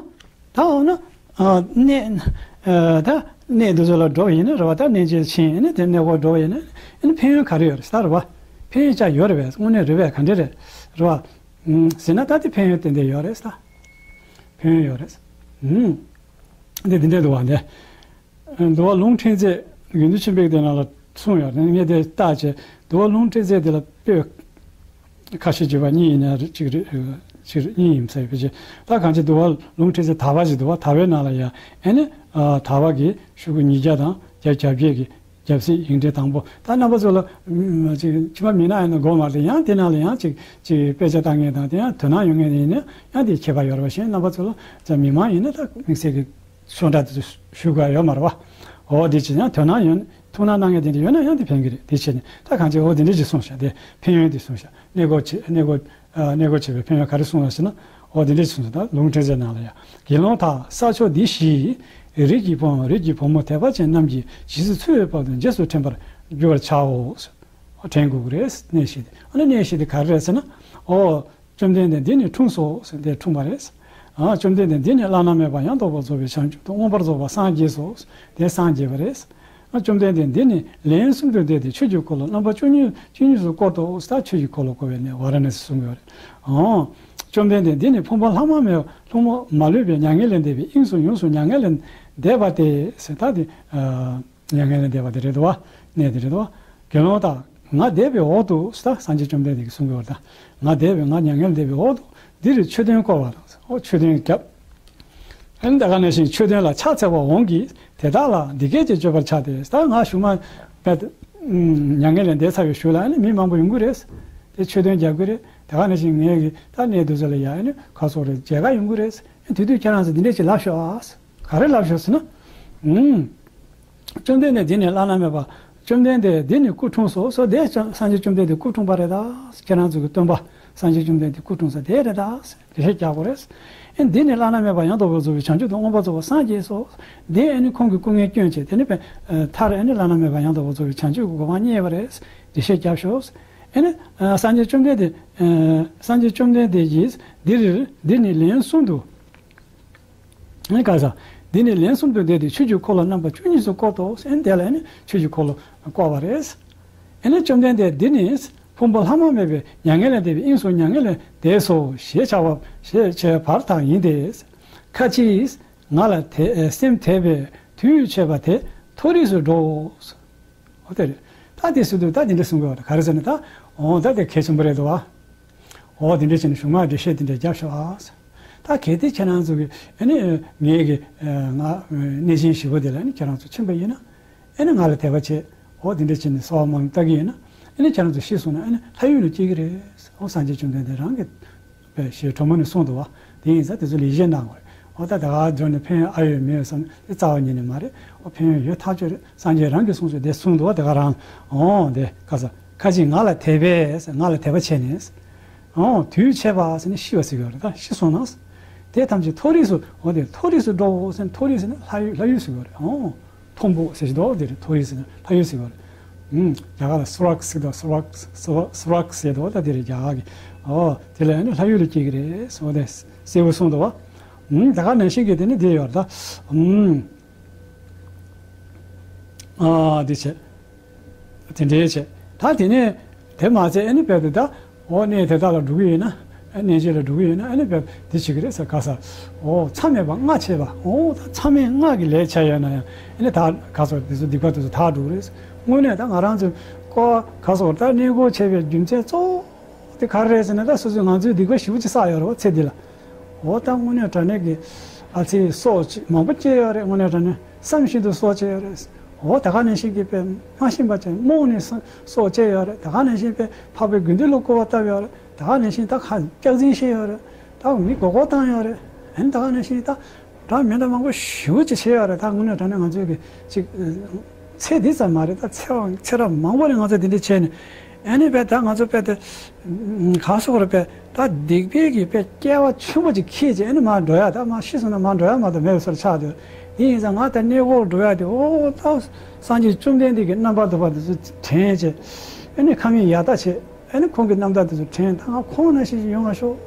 ད་འོ་ན་ཨ་གནས་ཨ་ད་གནས་འདི་ཚོ་ལ་འགྲོ་ཡིན་ན་རེད་བ། ད་གནས་མཇལ་ཕྱིན་ཨ་ནི་དེ་གནས་སྐོར་འགྲོ་ཡིན་ན་ཨ་ནི་ཕན་ཡོན་ག་རེ་ཡོད་རེད་ཟེར་ད་རེད་བ། ཕན་ཡོན་ཅིག་ཡོད་རེད་པས། དངོས་གནས་རེད་པས། ག་འདྲས་རེད་རེད་བ། ཨུམ་ཟེར་ན་ད་དེ་ཕན་ཡོན་ཏན་ཏན་ཡོད་རེད་ཟེར་ད། ཕན་ཡོན་ཡོད་རེད། ཨུམ། འདི་འདི་འདྲས་འདུག་བ་འདི། འདུལ་བ་ལུང་ཕྲན་ཚེགས་དགེ་འདུན་ཆོས་འཕེལ་དེ་ནང་ལ་གསུངས་ཡོད་རེད། ངས་དེ་བལྟས་བྱས་འདུལ་བ་ལུང་ཕྲན་ཚེགས་དེ་ལ་པོད་ཁ་ཤས་བརྗོད་པ་གཉིས་ཡིན་ན་རེད། གཅིག་རེད། གཅིག་རེད། གཉིས་ཡིན་ས་ཡོད་པ་བྱས། ད་གང་ཅི་འདུལ་བ་ལུང་ཕྲན་ཚེགས་དག་པ་ཞིག་འདུག་བ། དག་པའི་ནང་ལ་ཡང་ཨ་ནི་དག་པ་གི་ཤོག་གུ་ཉིས་བརྒྱ་དང་བརྒྱད་ཅུ་གྱ་བརྒྱད་ཀྱི་རྒྱབ་གཟིགས་ཡིག་འབྲེལ་དང་པོ། ད་རྣམ་པ་ཚོ་ལ་ཅིག་ཕྱི་མ་མི་ན་ཡང་ན་དགོས་མ་རེད། ཡང་དེ་ནང་ལ་ཡང་ཅིག་ཅིག་དཔེ་ཆ་ལྟ་མཁན་དང་དེ་ཡང་དོ་སྣང་ཡོད་མཁན་ཡིན་ན་ཡང་དེ་ཁྱད་པར་ཡོད་རེད་པ། གཞན་རྣམ་པ་ཚོ་ལ་ཅིག་མི་མང་ཡིན་ན་ད་དམིགས་བསལ་གྱི་ཤོག་འདྲ་དེ་ཚོ་ཞུ་དགོས་ཡོད་མ་རེད་པ། འོ་དེ་ཅི་ཡང་དོ་སྣང་ཡོད་ཐུགས་སྣང་གནང་མཁན་དེ་འདྲ་ཡོད་ན་ཡང་དེ་ཕན་གི་རེད། དེ་བྱས་ནས་ད་གང་ཅི་འོ་དེ་འདྲ་ཅིག་གསུངས་ཤག་དེ་ཕན་ཡོན་དེ་གསུངས་ཤག་གནས་སྐོར་བྱེད་གནས་སྐོར་ཨ་གནས་སྐོར་བྱེད་པའི་ཕན་ཡོན་ག་རེ་གསུངས་ལ་ཟེར་ན། འོ་དེ་འདྲ་ཅིག་གསུངས་ཤག་ད་ལུང་ཕྲན་ཚེགས་ནང་ལ་ཡང་དགེ་སློང་དག་ས་ཕྱོགས་འདི་བཞིའི་རིགས་ཀྱི་ཕུང་རིགས་ཀྱི་བུ་མོ་དད་པ་ཅན་རྣམས་ཀྱིས་ཇི་སྲིད་འཚོ་བའི་བར་དུ་རྗེས་སུ་དྲན་པར་འགྱུར་བར་བྱའོ། དྲན་དགོས་ཀྱི་རེད། གནས་བཞི་དེ་ཨ་ནི་གནས་བཞི་དེ་ག་རེ་རེད་ཟེར་ན། འོ། བཅོམ་ལྡན་འདས་འདི་ནི་འཁྲུངས་སོ་ཟེར་དེ་འཁྲུངས་པ་རེད། ཨ་བཅོམ་ལྡན་འདས་འདི་ནི་བླ་ན་མེད་པ་ཡང་དག་པར་རྫོགས་པའི་བྱང་ཆུབ་ཏུ་མངོན་པར་རྫོགས་པར་སངས་རྒྱས་སོ་ཟེར་དེ་སངས་རྒྱས་པ་རེད། ཨ་བཅོམ་ལྡན་འདས་འདི་ནི་ལན་གསུམ་དུ་བཟླས་ཏེ་ཆོས་ཀྱི་འཁོར་ལོ་རྣམ་པ་བཅུ་གཉིས་བཅུ་གཉིས་སུ་བསྐོར་ཏོ་ཟེར་ད་ཆོས་ཀྱི་འཁོར་ལོ་བསྐོར་བའི་གནས་ཝཱ་ར་ཎ་སི་གསུངས་ཡོད་རེད། ཨོ། བཅོམ་ལྡན་འདས་འདི་ནི་ཕུང་པོ་ལྷག་མ་མེད་པ་ལྷུང་བ་མ་ལུས་པའི་མྱ་ངན་ལས་འདས་པའི་དབྱིངས་སུ་ཡོངས་སུ་མྱ་ངན་ལས་འདས་པ་སྟེ་ཟེར་ད་དེ། མྱ་ངན་ལས་འདས་པ་དེ་རེད་དོ། གནས་དེ་རེད་དོ། དགེ་སློང་དག་ང་འདས་པའི་འོག་ཏུ་ཟེར་ད་སངས་རྒྱས་བཅོམ་ལྡན་འདས་ཀྱིས་གསུངས་ཡོད་རེད་ད། ང་འདས་པའི་ང་མྱ་ངན་ལས་འདས་པའི་འོག་ཏུ་འདིར་མཆོད་རྟེན་བསྐོར་བ་དང་འོ་མཆོད་རྟེན་བརྒྱབ། ཨ་ནི་ད་ག་ནང་བཞིན་མཆོད་རྟེན་ལ་ཕྱག་འཚལ་བ་འོང་གིས་དེ་དག་ལ་འདི་སྐད་ཅེས་བརྗོད་པར་བྱ་སྟེ་ད་ང་གཞུག་མ་བས་མྱ་ངན་ལས་འདས་ཚར་བའི་གཞུག་ལ་ཨ་ནི་མི་མང་པོ་ཡོང་གི་རེད། དེ་མཆོད་རྟེན་རྒྱག་གི་རེད། ད་ག་ནང་བཞིན་ངའི་གི་ད་གནས་འདི་ཚོ་ལ་ཡ་ཨ་ནི་ཁ་སོག་རེད་མཇལ་ཁ་ཡོང་གི་རེད། དེ་དུས་ཁྱེད་རང་ཚོ་འདི་འདྲས་ཅིག་ལབ་ཤོག་ཨ། ག་རེ་ལབ་ཤོག་ཟེར་ན། ཨུམ། བཅོམ་ལྡན་འདས་འདི་ནི་བླ་ན་མེད་པ། བཅོམ་ལྡན་འདས་འདི་ནི་སྐུ་འཁྲུངས་སོ་སོ་དེ་སངས་རྒྱས་བཅོམ་ལྡན་འདས་སྐུ་འཁྲུངས་པ་རེད་ད། ཁྱེད་རང་ཚོ་གི་སྟོན་པ་སངས་རྒྱས་བཅོམ་ལྡན་འདས་སྐུ་འཁྲུངས་ས་དེ་རེད་ད། འགྲེལ་བཤད་རྒྱག་དགོས་རེད། ཨེ་འདི་ནི་བླ་ན་མེད་པ་ཡང་དག་པར་རྫོགས་པའི་བྱང་ཆུབ་ཏུ་མངོན་པར་རྫོགས་པར་སངས་རྒྱས་སོ། དེ་ཨེ་ནི་ཁོང་གི་སྐུ་ངལ་བསྐྱོན་བྱས་དེ་ནི་པས་མཐར་ཨེ་ནི་བླ་ན་མེད་པ་ཡང་དག་པར་རྫོགས་པའི་བྱང་ཆུབ་ཀྱི་གོ་འཕང་བརྙེས་པ་རེད། འགྲེལ་བཤད་རྒྱབ་ཤོག་ཨེ་ནི་སངས་རྒྱས་བཅོམ་ལྡན་འདས་སངས་རྒྱས་བཅོམ་ལྡན་འདས་ཀྱིས་འདིར་འདི་ནི་ལན་གསུམ་དུ། ཨེ་ག་ས། འདི་ནི་ལན་གསུམ་དུ་བཟླས་ཏེ་ཆོས་ཀྱི་འཁོར་ལོ་རྣམ་པ་བཅུ་གཉིས་སུ་བསྐོར་ཏོ་ཟེར་དེ་ལ་ནི་ཆོས་ཀྱི་འཁོར་ལོ་བསྐོར་བ་རེད། ཨེ་ནི་བཅོམ་ལྡན་འདས་འདི་ནི་ཕུང་པོ་ལྷག་མ་མེད་པའི་མྱ་ངན་ལས་འདས་པའི་དབྱིངས་སུ་མྱ་ངན་ལས་འདས་སོ་ཞེས་བྱ་བ་ཞེས་བྱ་བའི་བར་དག་ཡིན་ཏེ། ཁ་ཅིག་ང་ལ་དད་སེམས་དད་པས་དུས་ཆད་པ་དེ་མཐོ་རིས་སུ་འགྲོའོ། འོ་དེ་རེད། ད་དེ་སུ་དུ་ད་དེ་འདྲ་གསུང་དགོས་པ་རེད། ག་རེ་ཟེར་ན་ད། འོ་ད་དེ་གལ་ཆེན་པོ་རེད་དོ། འོ་དེ་འདྲ་བྱས་ནས་གཞུག་མ་འགྲེལ་བཤད་དེ་འདྲ་རྒྱབ་ཤོག་ཨ། ད་གལ་ཏེ་ཁྱེད་རང་ཚོ་གི་ཨ་ནི་ངའི་གི་ང་གནས་ཆེན་བཞི་པོ་དེ་ལ་ཨ་ནི་ཁྱེད་རང་ཚོ་ཕྱིན་པ་ཡིན་ན། ཨ་ནི་ང་ལ་དད་པ་བྱེད། འོ་དེ་འདྲ་བྱས་ནས་གསོལ་བ་སྨོན་ལམ་བཏབ་གི་ཡིན་ན། ཨ་ནི་ཁྱེད་རང་ཚོ་ཤི་སོང་ན་ཨ་ནི་ལྷ་ཡུལ་ལ་སྐྱེ་གི་རེད། འོ་སངས་རྒྱས་བཅོམ་ལྡན་འདས་རང་གི་པའི་ཞེས་གྲོ་མོ་ནས་གསུངས་འདུག་བ། དེ་ཡིན་ཙང་དེ་ཚོ་ལ་ཡིད་ཆེས་གནང་དགོས་རེད། འོ་ད་ད་ག་འགྲོ་ནས་ཕན་ཡོན་ཨ་ཡོད་མེད་ཡོད་བསམ་ན་དེ་རྩ་བ་ཉིད་ནས་མ་རེད། འོ་ཕན་ཡོན་ཡོད་ཐག་ཆོད་རེད། སངས་རྒྱས་རང་གིས་གསུངས་སོང་དེ་གསུངས་འདུག་བ། དེ་ག་རང་འོ་དེ་ག་ས་ཁ་ཅིག་ང་ལ་དད་པས་ང་ལ་དད་པ་བྱས་ནས། ཨོ། དུས་ཆད་པ་ཟེར་ནས་ཤི་བ་ཟེར་གྱི་ཡོད་རེད། ད་ཤི་སོང་ན། དེ་ཐམས་ཅད་མཐོ་རིས་སུ། འོ་དེ་མཐོ་རིས་སུ་འགྲོའོ་ཟེར་ནས། མཐོ་རིས་ཟེར་ན་ལྷ་ཡུལ། ལྷ་ཡུལ་ཟེར་གྱི་ཡོད་རེད། ཨོ། མཐོན་པོ་ཟེར་གྱི་འདུག་དེ་རེད། མཐོ་རིས་ཟེར་ན་ལྷ་ཡུལ་ཟེར་གྱི་ཡོད་རེད། ཨུམ། རྒྱ་གར་ལ་སུ་རག་ཟེར་གྱི་འདུག་སུ་རག་སུ་རག་སུ་རག་ཟེར་གྱི་འདུག་ད་དེ་རེད། རྒྱ་གར་གྱི། ཨོ། དེ་ལ་ཨ་ནི་ལྷ་ཡུལ་ལ་སྐྱེ་གི་རེད་ཟེར། འོ་དེ་གསལ་པོ་གསུངས་འདུག་བ། ཨུམ། ད་ག་ནང་བཞིན་གྱི་དེ་ནི་དེ་ཡོད་རེད་ད། ཨུམ། ཨ། དེ་བྱས། དེ་འདྲའི་བྱས། ད་དེ་ནས་དེ་མ་ཚད་ཨ་ནི་དཔེ་དེ་ད། འོ། གནས་དེ་དག་ལ་འགྲོ་གི་ཡོད་ན། ཨ། གནས་མཆོག་ལ་འགྲོ་གི་ཡོད་ན་ཨ་ནི་དཔེ་དེ་བྱེད་ཀྱི་རེད་ཟེར། ག་ས། འོ། མཚམས་མེད་པ་ལྔ་བྱས་པ། འོ། ད་མཚམས་མེད་ལྔ་གི་ལས་བྱས་ཡོད་ན་ཡང་ཨ་ནི་ད་ག་ས་དེ་ཚོ་སྡིག་པ་དེ་ཚོ་དག་འགྲོ་གི་རེད། དངོས་གནས་ད་ང་རང་ཚོ་ཀོ་ག་ས་ད་གནས་སྐོར་བྱས་པའི་རྒྱུ་མཚན་གཙོ་བོ་དེ་ག་རེ་རེད་ཟེར་ན། ད་སོ་སོས་ང་ཚོས་སྡིག་པ་ཞེ་པོ་ཅིག་བསགས་ཡོད་རེད་བ། ཚེ་འདི་ལ། འོ། ད་དངོས་གནས་དྲང་གནས་ཀྱི་ཨ་ཙི་སྲོག་ཅིག་མང་པོ་བཅད་ཡོད་རེད། དངོས་གནས་དྲང་གནས་བསམ་བཞིན་དུ་སྲོག་བཅད་ཡོད་རེད། འོ། ད་ག་ནང་བཞིན་གྱི་དཔེ་མ་ཤེས་པ་ཅིག་རྨོངས་ནས་སྲོག་བཅད་ཡོད་རེད། ད་ག་ནང་བཞིན་དཔེ་འཕགས་པའི་དགེ་འདུན་ལ་སྐུར་བ་བཏབ་ཡོད་རེད། ད་ག་ནང་བཞིན་ད་ཁ་སྐྱག་རྫུན་བཤད་ཡོད་རེད། ད་མི་མགོ་སྐོར་བཏང་ཡོད་རེད། ཨ་ནི་ད་ག་ནང་བཞིན་ད་འདྲ་མི་འདྲ་མང་པོ་ཞེ་པོ་ཅིག་བྱས་ཡོད་རེད། ད་དངོས་གནས་དྲང་གནས་ང་ཚོའི་གི་ཅིག་ཚེ་འདི་ཙམ་མ་རེད། ད་ཚེ་རབས་ཚེ་རབས་མང་པོ་རེད་ང་ཚོ་འདི་འདྲ་བྱས་ནས། ཨ་ནི་དཔེ་ད་ང་ཚོ་དཔེ་དེ་ག་སོགས་རེད། དཔེ་ད་སྡིག་པའི་གི་དཔེ་སྐྱེ་བ་ཆེན་པོ་ཅིག་འཁྱེར་བྱས་ཨ་ནི་མར་འགྲོ་ཡ། ད་མར་ཤི་སོང་ན་མར་འགྲོ་ཡ་མ་གཏོགས་མེད་པའི་བཟོ་འདྲ་ཆགས་འདུག་དེ་ཡིན་ཙང་ང་ད་གནས་སྐོར་འགྲོ་ཡ་དེ། འོ། ད་སངས་རྒྱས་བཅོམ་ལྡན་འདས་ཀྱི་རྣམ་པར་ཐར་པ་དེ་ཚོ་དྲན་བྱས། ཨ་ནི་ཁམས་ཡག་ལྟ་བྱས། ཨ་ནི་ཁོང་གི་རྣམ་ཐར་དེ་ཚོ་དྲན། ད་ང་ཁོང་ནང་བཞིན་ཞིག་ཡོང་བ་ཤོག་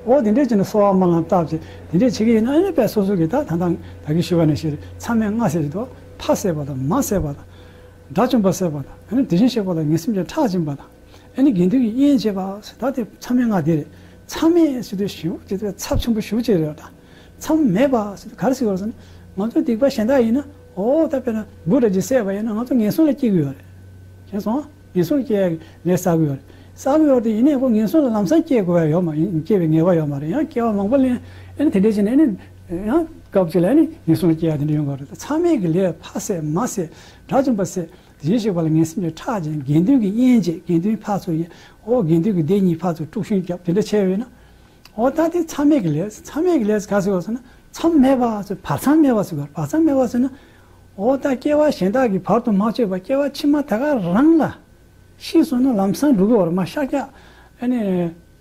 འོ། དེ་འདྲས་བྱས་ནས་གསོལ་བ་སྨོན་ལམ་བཏབ་བྱས་དེ་འདྲས་བྱེད་ཀྱི་ཡིན་ན། ཨ་ནི་དཔེ་སོ་སོ་གི་ད་ད་ད་ད་གིན་ཞུས་པ་ནང་བཞིན་རེད། མཚམས་མེད་ལྔ་ཟེར་གྱི་འདུག་ཕ་བསད་པ་དང་མ་བསད་པ་དང་། དགྲ་བཅོམ་པ་བསད་པ་དང་། ཨ་ནི་དེ་བཞིན་གཤེགས་པ་ལ་ངན་སེམས་ཅན་ཁྲག་སྦྱིན་པ་དང་། ཨ་ནི་དགེ་འདུན་གྱི་དབྱེན་བྱེད་པ་ཟེར། ད་དེ་མཚམས་མེད་ལྔ་དེ་རེད། མཚམས་མེད་ཟེར་དུས་ཞེ་པོ་ཅིག་ཚབས་ཆེན་པོ་ཞེ་པོ་ཅིག་རེད་བ། ད་མཚམས་མེད་པ་ཟེར་དུས་ག་རེ་ཟེར་བ་ཟེར་ན། ང་ཚོ་སྡིག་པ་གཞན་དག་ཡིན་ན། འོ། ད་དཔེར་ན་འབུ་འདྲ་ཅིག་བསད་པ་ཡིན་ན་ང་ཚོ་ངན་སོང་ལ་སྐྱེ་གི་ཡོད་རེད། མཁྱེན་སོང་། ངན་སོང་ལ་སྐྱེ་ཡ་གི་ལས་བསགས་གི་ཡོད་རེད། བསགས་གི་ཡོད་རེད་དེ། ཡིན་ནའི་ཁོ་ངན་སོང་ལ་ལམ་སང་སྐྱེ་དགོས་ཡ་ཡོད་མ། སྐྱེ་བའི་ངེས་པ་ཡོད་མ་རེད། ཡང་སྐྱེ་བ་མང་པོ་ལེན། ཨ་ནི་དེ་འདྲས་བྱས་ནས་ཨ་ནི་ཡང་སྐབས་གཅིག་ལ་ཨ་ནི་ངན་སོང་ལ་སྐྱེ་ཡ་དེ་འདྲ་ཡོང་གི་རེད། ད་མཚམས་མེད་ཀྱི་ལས། ཕ་བསད་མ་བསད། དགྲ་བཅོམ་པ་བསད། དེ་བཞིན་གཤེགས་པ་ལ་ངན་སེམས་ཅན་ཁྲག་སྦྱིན། དགེ་འདུན་གྱི་དབྱེན་བྱེད། དགེ་འདུན་ཕར་ཚུར་དབྱེ། འོ། དགེ་འདུན་གྱི་སྡེ་གཉིས་ཕར་ཚུར་དཀྲུག་ཤིང་བརྒྱབ། དེ་འདྲ་བྱས་ཡོད་ན། འོ། ད་དེ་མཚམས་མེད་ཀྱི་ལས། མཚམས་མེད་ཀྱི་ལས་ག་ཟེར་བ་ཟེར་ན། མཚམས་མེད་པ་ཟེར། བར་མཚམས་མེད་པ་ཟེར་བ། བར་མཚམས་མེད་པ་ཟེར་ན། འོ། ད་སྐྱེ་བ་གཞན་དག་གི་བར་དུ་མ་ཆོད་པ། སྐྱེ་བ་ཕྱི་མ་ད་ག་རང་ལ་ཤི་སོང་ན་ལམ་སང་འགྲོ་གི་ཡོད་རེད། མར་ཤར་རྒྱག་ཨ་ནི་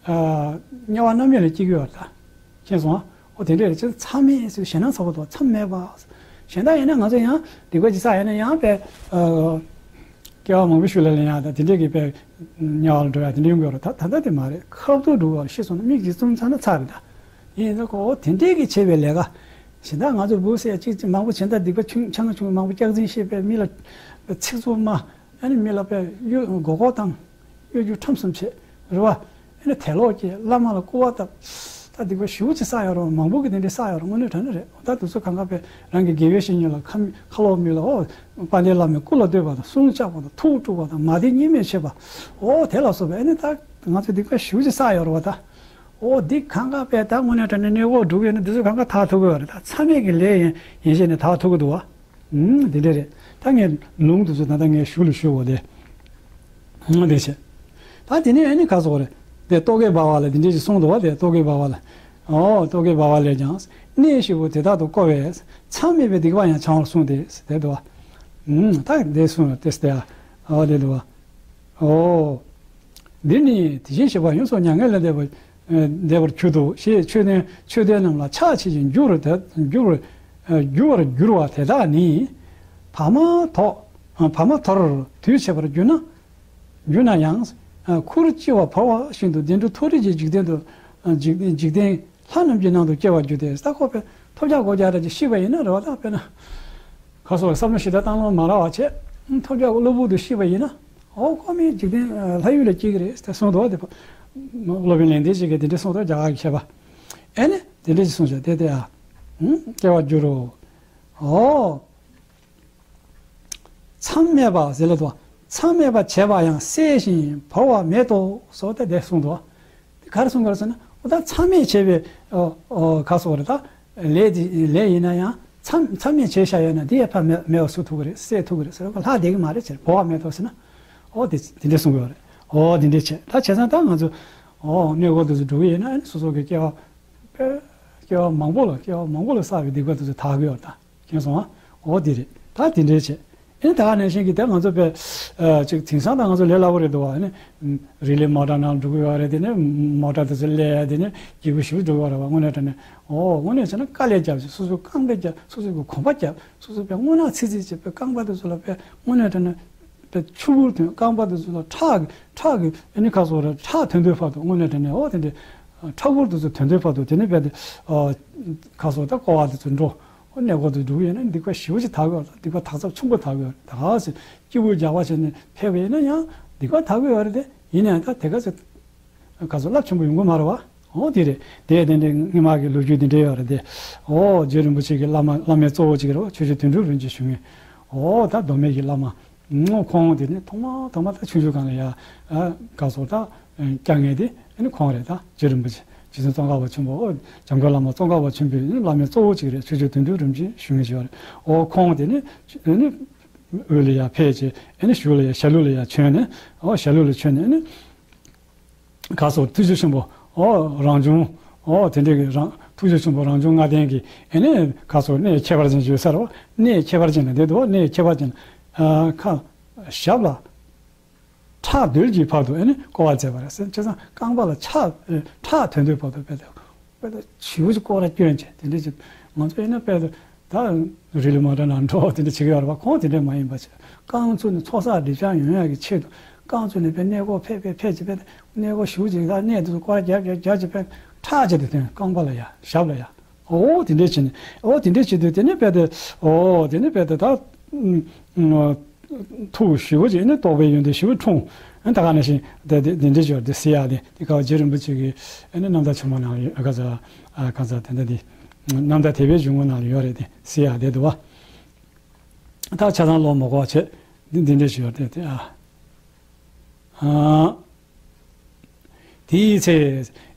ཨ་དམྱལ་བ་རྣམ་གཡོ་ལ་སྐྱེ་གི་ཡོད་རེད་ད། མཁྱེན་སོང་ཨ། འོ། དེ་འདྲ་རེད། ཅེས་མཚམས་མེད་ཟེར། ཞེད་སྣང་ཚ་པོ་དང་མཚམས་མེད་པ། གཞན་དག་ཡིན་ན་ང་ཚོ་ཡང་སྡིག་པ་ཅིག་བསགས་ཡིན་ན་ཡང་དཔེ་ཨ་སྐྱེ་བ་མང་པོ་ཞིག་ལ་ལེན་ཡ་དང་དེ་འདྲས་ཀྱི་དཔེ་དམྱལ་བ་ལ་འགྲོ་ཡ་དེ་འདྲ་ཡོང་གི་ཡོད་རེད། ད་ད་ལྟ་དེ་མ་རེད། ཁ་ཐུག་འགྲོ་གི་ཡོད་རེད། ཤི་སོང་ན་མིག་གཅིག་བཙུམ་ཚར་ན་ཚར་རེད་ད། ཡིན་ད་ཁོ་འོ་དེ་འདྲས་ཀྱི་བྱས་པའི་ལས་ཀ། གཞན་དག་ང་ཚོ་འབུ་བསད་ཅིག་ཅིག་མང་པོ་བྱས། ད་སྡིག་པ་ཆུང་ཆང་ཆུང་མང་པོ་སྐྱག་རྫུན་བཤད་པའི། མི་ལ་ཚིག་རྩུབ་སྨྲ། ཨ་ནི་མི་ལ་དཔེ་གཡོ་མགོ་སྐོར་བཏང་། གཡོ་སྒྱུ་ཁྲམ་གསུམ་བྱེད། རེད་བ། ཨ་ནི་དད་ལོག་སྐྱེ། བླ་མ་ལ་སྐུར་བ་བཏབ། ད་སྡིག་པ་ཞེ་པོ་ཅིག་བསགས་ཡོད་རེད། མང་པོ་གིས་དེ་འདྲ་བསགས་ཡོད་རེད། དངོས་གནས་དྲང་གནས་རེད། ད་དེ་ཚོ་གང་ག་དཔེ་རང་གི་དགེ་བའི་བཤེས་གཉེན་ལ་ཁ་མི་ཁ་ལོག་མི་ལ། འོ། དཔལ་ལྡན་བླ་མའི་སྐུ་ལ་བསྟོད་པ་དང་། གསུང་བཅག་པ་དང་། ཐུགས་དཀྲུག་པ་དང་། མ་བདེ་གཉིས་མེད་བྱེད་པ། འོ། དེ་ལ་སོགས་པ། ཨ་ནི་ད་ང་ཚོ་སྡིག་པ་ཞེ་པོ་ཅིག་བསགས་ཡོད་རེད་བ་ད། འོ། འདི་གང་ག་དཔེ་ད་དངོས་གནས་དྲང་གནས་གནས་སྐོར་འགྲོ་གི་ཡོད་ན་འདི་ཚོ་གང་ག་དག་ཐུབ་ཀྱི་ཡོད་རེད་ད། མཚམས་མེད་ཀྱི་ལས་ཡིན་ཡིན་བྱས་ནས་དག་ཐུབ་ཀྱི་འདུག་བ། ཨུམ། འདི་འདྲ་རེད། ད་ངས་ལུང་དེ་ཚོ་ད་ལྟ་ངས་ཞུ་ལ་ཞུ་འོ་དེ། ཨུམ། དེ་བྱས། ད་དེ་ནས་ཨ་ནི་ག་ཟེར་དགོས་རེད། དེ་རྟོག་གེ་སྦ་བ་ལ་དེ་འདྲ་ཞིག་གསུངས་འདུག་བ། དེ་རྟོག་གེ་སྦ་བ་ལ། ཨོ། རྟོག་གེ་སྦ་བ་ལས་ཀྱང་། གནས་བཞི་པོ་དེ་དག་ཏུ་བསྐོར་བས། མཚམས་མེད་པའི་སྡིག་པ་ཡང་བྱང་བར་གསུངས་ཏེ། དེ་འདུག་བ། ཨུམ། ད་དེ་གསུངས་ཏེ་སྟེ། ཨོ། དེ་འདུག་བ། ཨོ། འདིར་ནི་དེ་བཞིན་གཤེགས་པ་ཡོངས་སུ་མྱ་ངན་ལས་འདས་པར་འདས་པར་གྱུར་ཏོ་ཞེས་ཆོས་ལྡན་ཆོས་ལྡན་རྣམས་ལ་ཕྱག་བྱེད་ཅིང་འགྱུར་བར་འགྱུར་བར་འགྱུར་བར་འགྱུར་བ་དེ་དག་ནི། བར་མ་དོར། བར་མ་དོར་དུས་ཆད་པར་གྱུར་ན། གྱུར་ན་ཡང་། ཁུར་ལྕི་བ་བོར་བ་བཞིན་དུ་བདེ་འགྲོ་མཐོ་རིས་ཀྱི་འཇིག་རྟེན་དུ། འཇིག་འཇིག་རྟེན་ལྷ་རྣམས་ཀྱི་ནང་དུ་སྐྱེ་བར་འགྱུར་ཏེ། ད་ཁོ་དཔེ་ཐོལ་རྒྱག་སྒོ་རྒྱག་རེ་ཅིག་ཤི་བ་ཡིན་ན་རེད་བ། ད་དཔེར་ན། ཁ་སོགས་བསམ་བློ་ཞིབ་ཕྲ་བཏང་ལོང་མ་རག་པ་བྱས། ཐོལ་རྒྱག་གློ་བུར་དུ་ཤི་བ་ཡིན་ན། ཨོ། ཁོ་མི་འཇིག་རྟེན་ལྷ་ཡུལ་ལ་སྐྱེ་གི་རེད་ཟེར་གསུངས་འདུག་བ། དེ་སློབ་དཔོན་ལེགས་ལྡན་འབྱེད་ཀྱིས་དེ་འདྲ་གསུངས་འདུག་རྒྱ་གར་གྱི་མཁས་པ། ཨེ་ནི་དེ་འདྲ་ཞིག་གསུངས་བྱས་དེ་དེ་ཨ། སྐྱེ་བར་འགྱུར་རོ། ཨོ། མཚམས་མེད་པ་ཟེར་ལ་དོ། མཚམས་མེད་པ་བྱས་པ་ཡང་བསད་ཅིང་བོར་བ་མེད་དོ་ཟེར་ཏེ་དེ་གསུངས་འདུག་དེ་ག་རེ་གསུངས་ག་རེ་ཟེར་ན། འོ་ད་མཚམས་མེད་བྱས་པའི་ཨོ་ཨོ་ག་སོགས་རེད་ད། ལས་དེ་ལས་ཡིན་ན་ཡང་མཚམས་མཚམས་མེད་བྱས་བཞག་ཡོད་ན་དེ་ཡང་ཕར་མེད་མེད་པ་བཟོ་ཐུབ་ཀྱི་རེད། བསད་ཐུབ་ཀྱི་རེད་ཟེར་བ། ལྷག་བསྡད་ཀྱི་མ་རེད་ཟེར། བོར་བ་མེད་དོ་ཟེར་ན། ཨོ་དེ་དེ་འདྲ་གསུངས་ཀྱི་ཡོད་རེད། ཨོ་དེ་འདྲ་བྱས། ད་བྱས་ཙང་ད་ང་ཚོ་ཨོ་གནས་སྐོར་དེ་ཚོ་འགྲོ་གི་ཡིན་ན་ཨ་ནི་སོ་སོ་གི་སྐྱེ་བ་དཔེ་སྐྱེ་བ་མང་པོ་ལ་སྐྱེ་བ་མང་པོ་ལ་བསགས་པའི་སྡིག་པ་དེ་ཚོ་དག་གི་ཡོད་རེད་ད། མཁྱེན་སོང་ཨ། འོ་དེ་རེད། ད་དེ་འདྲའི་བྱས། ཨེ་ད་ག་ནང་བཞིན་གྱི་དེ་ང་ཚོ་པས་ཨ་ཅིག་དེང་སང་ད་ང་ཚོ་ལས་སླ་པོ་རེད་འདུག་བ། ཨ་ནི་རི་ལི་མོ་ཊ་ནང་འགྲོ་གི་ཡོད་རེད། དེ་ནས་མོ་ཊ་དེ་ཚོ་སླེབས་ཡ་དེ་ནས་སྐྱིད་པོ་ཞིག་འགྲོ་གི་ཡོད་རེད་བ། དངོས་གནས་དྲང་གནས་ཨོ་དངོས་གནས་བྱས་ན་དཀའ་ལས་བརྒྱབ་ཅིག་སོ་སོའི་རྐང་པ་བརྒྱབ། སོ་སོ་གི་གོམ་པ་བརྒྱབ། སོ་སོ་པས་སྔོ་ནག་ཚིག་ཚིག་བྱས་པའི་རྐང་པ་དེ་ཚོ་ལ་པས་དངོས་གནས་དྲང་གནས་པས་ཆུ་བུར་ཐོན། རྐང་པ་དེ་ཚོ་ལ་ཁྲག་གི་ཁྲག་གི་ཨ་ནི་ཁ་སོ་ར་ཁྲག་ཐོན་དུས་བར་དུ་དངོས་གནས་དྲང་གནས་ཨོ་དེ་འདྲའི་ཁྲག་བུར་དེ་ཚོ་ཐོན་དུས་བར་དུ་དེ་ནས་པས་དེ་ཁ་སོ་ད་ཀོ་བ་དེ་ཚོ་འགྲོ། ཨོ་གནས་སྐོར་དུ་འགྲོ་གི་ཡོད་ན་སྡིག་པ་ཞེ་པོ་ཅིག་དག་གི་ཡོད་རེད། སྡིག་པ་དག་ཚབས་ཆེན་པོ་དག་གི་ཡོད་རེད། ད་ག་ཟེ་སྐྱིད་པོ་རྒྱག་པ་བྱས་ནས་ཕེབས་པ་ཡིན་ན་ཡང་སྡིག་པ་དག་གི་ཡོད་རེད་དེ། ཡིན་ནའང་ད་དེ་ག་ཟེ་ག་ཚོད་རླབས་ཆེན་པོ་ཡོང་གི་མ་རེད་བ། ཨོ་དེ་རེད་དེ། དེ་འདྲའི་སྔོན་མ་གི་ལོ་རྒྱུས་དེ་འདྲ་ཡོད་རེད་དེ། ཨོ་རྗེ་རིན་པོ་ཆེ་གི་བླ་མ་བླ་མའི་གཙོ་བོ་གཅིག་རེད་བ། ཆོས་རྗེ་དོན་གྲུབ་རིན་པོ་ཆེ་ཞུ་མཁན། ཨོ་ད་མདོ་སྨད་ཀྱི་བླ་མ། ཨོ་ཁོང་དེ་ནི་ཐོག་མ་ཐོག་མ་ད་ཆུང་ཆུང་སྒང་ལ་ཡ་ཨ་ག་ཚོད་ད་བསྐྱངས་མཁན་དེ་ཨ་ནི་ཁོང་རེད། ད་རྗེ་རིན་པོ་ཆེ་རྗེ་བཙུན་ཙོང་ཁ་པ་ཆེན་པོ། ཨོ་འཇམ་མགོན་བླ་མ་ཙོང་ཁ་པ་ཆེན་པོའི་བླ་མའི་གཙོ་བོ་གཅིག་རེད། ཆོས་རྗེ་དོན་གྲུབ་རིན་པོ་ཆེ་ཞུ་མཁན་ཞིག་ཡོད་རེད། ཨོ་ཁོང་དེ་ནི་ཨ་ནི་དབུས་ལ་ཡ་ཕེབས་བྱས་ཨ་ནི་གཞུག་ལ་ཡ་ཞྭ་ལུ་ལ་ཡ་བྱོན་ནས། ཨོ་ཞྭ་ལུ་ལ་བྱོན་ནས་ཨ་ནི་ག་སོགས་ཐུགས་རྗེ་ཆེན་པོ་ཨོ་རང་བྱུང་། ཨོ་དེ་འདྲའི་གི་རང་ཐུགས་རྗེ་ཆེན་པོ་རང་བྱུང་ལྔ་ལྡན་གྱི་ཨེ་ནས་ག་སོགས་གནས་ཁྱད་པར་ཅན་བརྗོད་ས་རེད་བ། གནས་ཁྱད་པར་ཅན་ལ་བསྡད་འདུག་བ། གནས་ཁྱད་པར་ཅན་ཨ་ཁ་ཞབས་ལ་ཁྲག་རྡོལ་གྱི་བར་དུ་ཨེ་ནས་བསྐོར་བ་མཛད་པ་རེད་ཟེར། བྱས་ཙང་རྐང་པ་ལ་ཆག་ཁྲག་ཐོན་དུས་བར་དུ་དཔེ་དེ་དཔེ་དེ་བྱིའུ་ཅིག་བསྐོར་བ་སྐྱོན་བྱས་དེ་འདྲ་ཅིག་ང་ཚོ་ཨེ་ན་དཔེ་དེ། ད་རི་ལི་མ་འདྲ་ན་འགྲོ་དེ་འདྲ་བྱེད་ཀྱི་ཡོད་རེད་བ། ཁོང་དེ་འདྲ་མ་ཡིན་པ་བྱས། རྐང་ཚུགས་ནས་ཚོགས་བསགས་སྒྲིབ་སྦྱང་ཡོང་ཡག་གི་ཆེད་དུ་རྐང་ཚུགས་ནས་དཔེ་གནས་སྐོར་ཕེབས་ཕེབས་ཕེབས་བྱས། དཔེ་གནས་སྐོར་ཞུ་ཅིག་ད་གནས་དེ་ཚོ་སྐོར་རྒྱབ་རྒྱབ་རྒྱབ་བྱས། དཔེ་ཁྲག་བྱས་དེ་ཐོན་རྐང་པ་ལ་ཡ་ཞབས་ལ་ཡ། ཨོ་དེ་འདྲ་བྱས་ནས་ཨོ་དེ་འདྲ་བྱས་དུས་དེ་ནས་དཔེ་དེ་ཨོ་དེ་ནས་དཔེ་དེ་ད་ཐུགས་ཞེ་པོ་ཅིག་ནི་རྟོགས་པའི་ཡོན་ཏན་ཞེ་པོ་འཁྲུངས། ད་ག་ནང་བཞིན་དེ་དེ་དེ་འདྲ་བྱས་དེ་ཟེར་ཡག་དེ་དེ་ག་བ་རྗེ་རིན་པོ་ཆེ་གི་ཨ་ནི་རྣམ་ཐར་ཆེན་མོ་ནང་ཡོད། ག་ཚ་ག་ཚ་དེ་འདྲ་དེ། རྣམ་ཐར་དད་པའི་འཇུག་ངོགས་ནང་ལ་ཡོད་རེད་དེ་ཟེར་ཡག་དེ་འདུག་བ། ད་ཆ་ཚང་ཀློག་མ་དགོས་པ་བྱས། འདི་འདི་འདྲ་ཞིག་ཡོད་རེད་དེ་ཨ། ཨ། དེའི་ཚེ་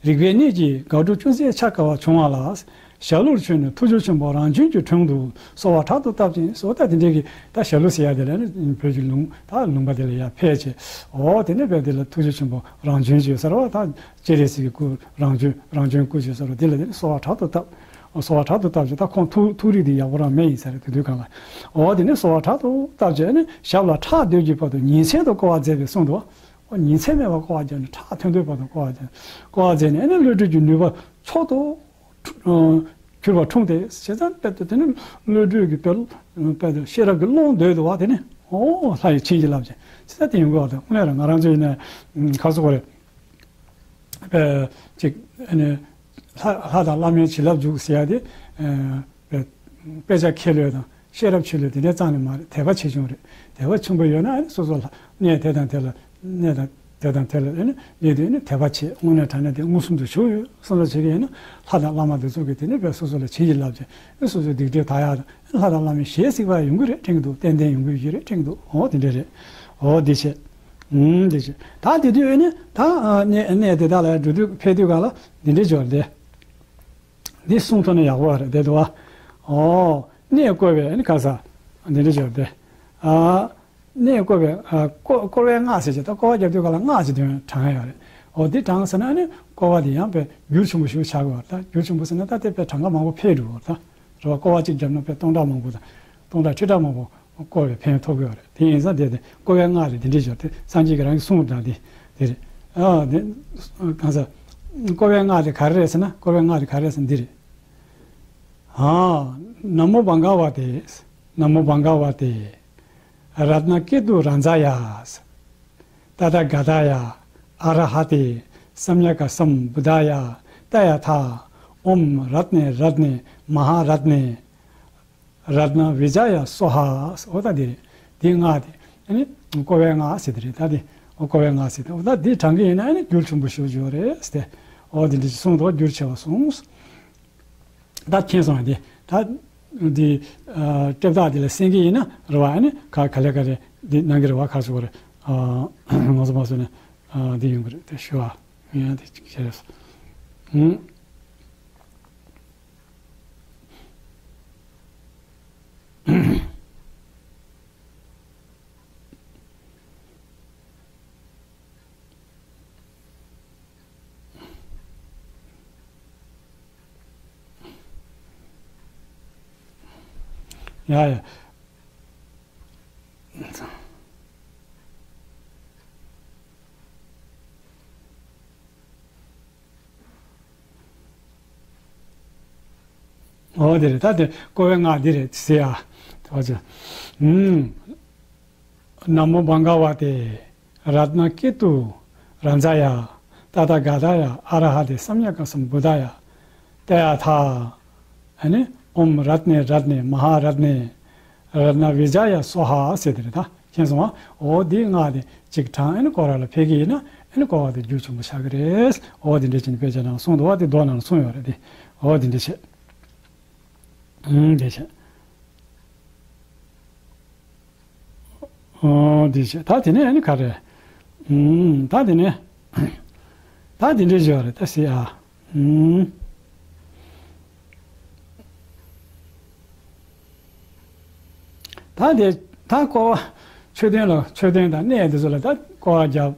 རིག་པའི་གནས་ཀྱི་དགག་སྒྲུབ་ཅུང་ཟད་འཆར་དཀའ་བ་བྱུང་བ་ལ། ཞྭ་ལུར་བྱོན་ནས་ཐུགས་རྗེ་ཆེན་པོ་རང་བྱོན་གྱི་དྲུང་དུ་གསོལ་བ་དྲག་ཏུ་བཏབ་ཅིང་། སོ་ད་དེ་འདྲའི་གི་ད་ཞྭ་ལུ་ཟེར་ཡག་དེ་ལ་ནི་བོད་ཀྱི་ལུང་ད་ལུང་པ་དེ་ལ་ཡར་ཕེབས་བྱས། ཨོ་དེ་ནས་བོད་དེ་ལ་ཐུགས་རྗེ་ཆེན་པོ་རང་བྱོན་ཅེས་ཟེར་བ་ད། སྤྱན་རས་གཟིགས་ཀྱི་སྐུ་རང་བྱོན་རང་བྱོན་སྐུ་ཞེས་ཟེར་བ་འདི་ལ་དེ་ནི་གསོལ་བ་དྲག་ཏུ་བཏབ། གསོལ་བ་དྲག་ཏུ་བཏབ་ཅིང་། ད་ཁོང་ཐུགས་ཐུགས་རིག་འདི་ཡག་པོ་རང་མེད་ཡིན་ས་རེད་དེ་དུས་གང་ལ། འོ་དེ་ནི་གསོལ་བ་དྲག་ཏུ་བཏབ་ཅིང་ནི་ཞབས་ལ་ཁྲག་རྡོལ་གྱི་བར་དུ་ཉིན་མཚན་དུ་བསྐོར་བ་མཛད་པས་གསུངས་འདུག་འོ་ཉིན་མཚན་མེད་པར་བསྐོར་བ་བརྒྱབ་ནས་ཁྲག་ཐོན་དུས་བར་དུ་བསྐོར་བ་བརྒྱབ། བསྐོར་བ་མཛད་ནས་ནི་བློ་གྲོས་ཀྱི་ནུས་པ་མཆོག་ཏུ་གྱུར་པ་འཁྲུངས་ཏེ། བྱས་ཙང་དཔེ་དེ་ནི་བློ་གྲོས་ཀྱི་དཔེ་དཔེ་ཤེས་རབ་ཀྱི་ཀློང་བརྡོལ་འདུག་བ། དེ་ནི་འོ་ལྷ་ཡི་བྱིན་གྱིས་བརླབས་ཅིང་། བྱས་ཙང་དེ་ཡོང་གི་བ་དང་དངོས་གནས་རང་ང་རང་ཚོ་ཡིན་ན་ག་ཟེར་དགོས་རེད། པའི་ཅིག་ཨ་ནི་ལྷ་ལྷ་དང་བླ་མའི་བྱིན་རླབས་འཇུག་ཟེར་ཡ་དེ། ཨ་པའི་དཔེ་ཆ་མཁས་བློས་དང་ཤེས་རབ་ཆེ་བློས་དེ་འདྲའི་རྩ་ནས་མ་རེད། དད་པ་ཆེ་ཆུང་རེད། དད་པ་ཆེན་པོ་ཡོད་ན་ཨ་ནི་སོ་སོ་ལ་གནས་དེ་དང་དེ་ལ་གནས་དང་དེ་དང་དེ་ལ་ཨ་ནི་གནས་དེ་ཨ་ནི་དད་པ་ཆེ། དངོས་གནས་དྲང་གནས་དེ་མངོན་སུམ་དུ་བྱུང་ཡོད་བསམ་བློ་བྱེད་ཀྱི་ཡིན་ན་ལྷ་དང་བླ་མ་དེ་ཚོ་གིས་དེ་ནི་དཔེ་སོ་སོ་ལ་བྱིན་གྱིས་བརླབས་ཀྱི་ཨ་ནི་སོ་སོའི་སྡིག་སྒྲིབ་དག་ཡ་དང་། ལྷ་དང་བླ་མའི་ཞལ་གཟིགས་པ་ཡོང་གི་རེད་དྲན་གྱི་འདུག་ཏན་ཏན་ཡོང་གི་ཡོད་རེད་དྲན་གྱི་འདུག་འོ་དེ་འདྲ་རེད། འོ་དེ་བྱས། འོ་དེ་བྱས། ད་དེ་དུས་ཨ་ནི་ད་ཨ་གནས་གནས་དེ་དག་ལ་འགྲོ་དུས་ཕེབས་དུས་ག་ལ་འདི་འདྲའི་སྦྱོར་དེ། འདི་གསུང་ཐུབ་ན་ཡག་པོ་རེད་དེ་འདུག་བ། འོ་གནས་བསྐོར་བའི་ཨ་ནི་ག་ས་འདི་འདྲའི་སྦྱོར་དེ། ཨ་གནས་བསྐོར་བའི་ཨ་བསྐོར་བསྐོར་བའི་སྔགས་ཟེར་གྱི་ད་བསྐོར་བ་རྒྱབ་དུས་ག་ལ་སྔགས་ཀྱི་དོན་བགྲང་ཡ་ཡོད་རེད། འོ་འདི་བགྲང་ཟེར་ན་ཨ་ནི་བསྐོར་བ་དེ་ཡང་དཔེ་འགྱུར་ཆེན་པོ་ཞིག་ཆགས་དགོས་པ་རེད། ད་འགྱུར་ཆེན་པོ་ཟེར་ན་ད་དེ་དཔེ་གྲངས་ཀ་མང་པོ་འཕེལ་འགྲོ་བ་རེད། ད། རེད་བ། བསྐོར་བ་གཅིག་བརྒྱབ་ན་དཔེ་སྟོང་ཕྲག་མང་པོ་དང་། སྟོང་ཕྲག་ཁྲི་ཕྲག་མང་པོ་བསྐོར་བའི་ཕན་ཐོགས་ཀྱི་ཡོད་རེད། དེ་ཡིན་ཙང་དེ་དེ་བསྐོར་བའི་སྔགས་རེད། དེ་འདྲས་ཞོར་དེ་སངས་རྒྱས་ཀྱི་རང་གི་གསུང་དང་དེ་དེ་རེད། ཨ་དེ་གང་ཟེར། བསྐོར་བའི་སྔགས་དེ་ག་རེ་རེད་ཟེར་ན། བསྐོར་བའི་སྔགས་དེ་ག་རེ་རེད་ཟེར་ན་འདི་རེད། ཨ། ན་མོ་བྷ་ག་ཝ་ཏེ། ན་མོ་བྷ་ག་ཝ་ཏེ། རཏྣ་ཀེ་ཏུ་རཱ་ཛཱ་ཡ། ཏ་ཐཱ་ག་ཏཱ་ཡ། ཨ་ར་ཧ་ཏེ། སམྱཀ་སམ་བུདྡྷཱ་ཡ། ཏདྱ་ཐཱ། ཨོཾ་རཏྣེ་རཏྣེ་མ་ཧཱ་རཏྣེ། རཏྣ་བི་ཛ་ཡ་སྭཱ་ཧཱ། འོ་ད་འདི་རེད། འདི་སྔགས་དེ་ཨ་ནི་བསྐོར་བའི་སྔགས་ཟེར་དེ་རེད། ད་འདི་བསྐོར་བའི་སྔགས་ཟེར་དེ། འོ་ད་འདི་བགྲང་གི་ཡིན་ན་ཨ་ནི་འགྱུར་ཆེན་པོ་ཞིག་འབྱུང་རེད་ཟེར་ཏེ། འོ་འདི་འདྲ་ཞིག་གསུངས་འདུག་འགྱུར་ཆེ་བ་གསུངས། ད་མཁྱེན་སོང་། འདི་ད་འདི་ཨ་སྐྱབས་བདག་འདི་ལ་གསན་གྱི་ཡིན་ན་རེད་བ། ཨ་ནི་ག་ག་ལེ་ག་ལེ་འདི་གནང་གི་རེད་བ། ཁ་ཤོ་རེད། ཨ་ང་ཚོ་མ་སོང་ནས་ཨ་འདི་ཡོང་གི་རེད། དེ་ཞུ་བ་ཡིན་ཡང་དེ་ཅིག་བྱས་རེད། ཧུམ། ཡ་ཡ། འོ་དེ་རེད། ད་དེ་བསྐོར་བའི་སྔགས་འདི་རེད་ཟེར་ཡ། དེ་བ་ཅན། ཨུམ། ན་མོ་བྷ་ག་ཝ་ཏེ། རཏྣ་ཀེ་ཏུ་རཱ་ཛཱ་ཡ། ཏ་ཐཱ་ག་ཏཱ་ཡ། ཨ་ར་ཧ་ཏེ་སམྱཀ་སཾ་བུདྡྷཱ་ཡ། ཏདྱ་ཐཱ། ཨ་ནི་ཨོཾ་རཏྣེ་རཏྣེ་མ་ཧཱ་རཏྣེ་རཏྣ་བི་ཛཱ་ཡ་སྭཱ་ཧཱ་ཟེར་དེ་རེད་ད། མཁྱེན་སོང་ང་། འོ་འདི་སྔགས་དེ་གཅིག་བགྲངས་ཨ་ནི་བསྐོར་བ་ལ་ཕེབས་ཀྱི་ཡིན་ན་ཨ་ནི་བསྐོར་བ་དེ་རྒྱུ་ཆེན་པོ་ཆགས་ཀྱི་རེད། འོ་དེ་འདྲ་བྱས་ནས་དཔེ་ཆ་ནང་གསུངས་འདུག་བ། དེ་མདོ་ནང་ལ་གསུངས་ཡོད་རེད་དེ། འོ་དེ་འདྲ་བྱས། ཨུམ་དེ་བྱས། ཨོ་དེ་བྱས། ད་དེ་ནས་ཨ་ནི་ག་རེ། ཨུམ་ད་དེ་ནས། ད་དེ་འདྲ་བྱས་རེད་ད་ཟེར་ཨ། ཨུམ། ད་དེ་ད་བསྐོར་བ། མཆོད་རྟེན་ལ་མཆོད་རྟེན་དང་གནས་དེ་ཚོ་ལ་ད་བསྐོར་བ་བརྒྱབ།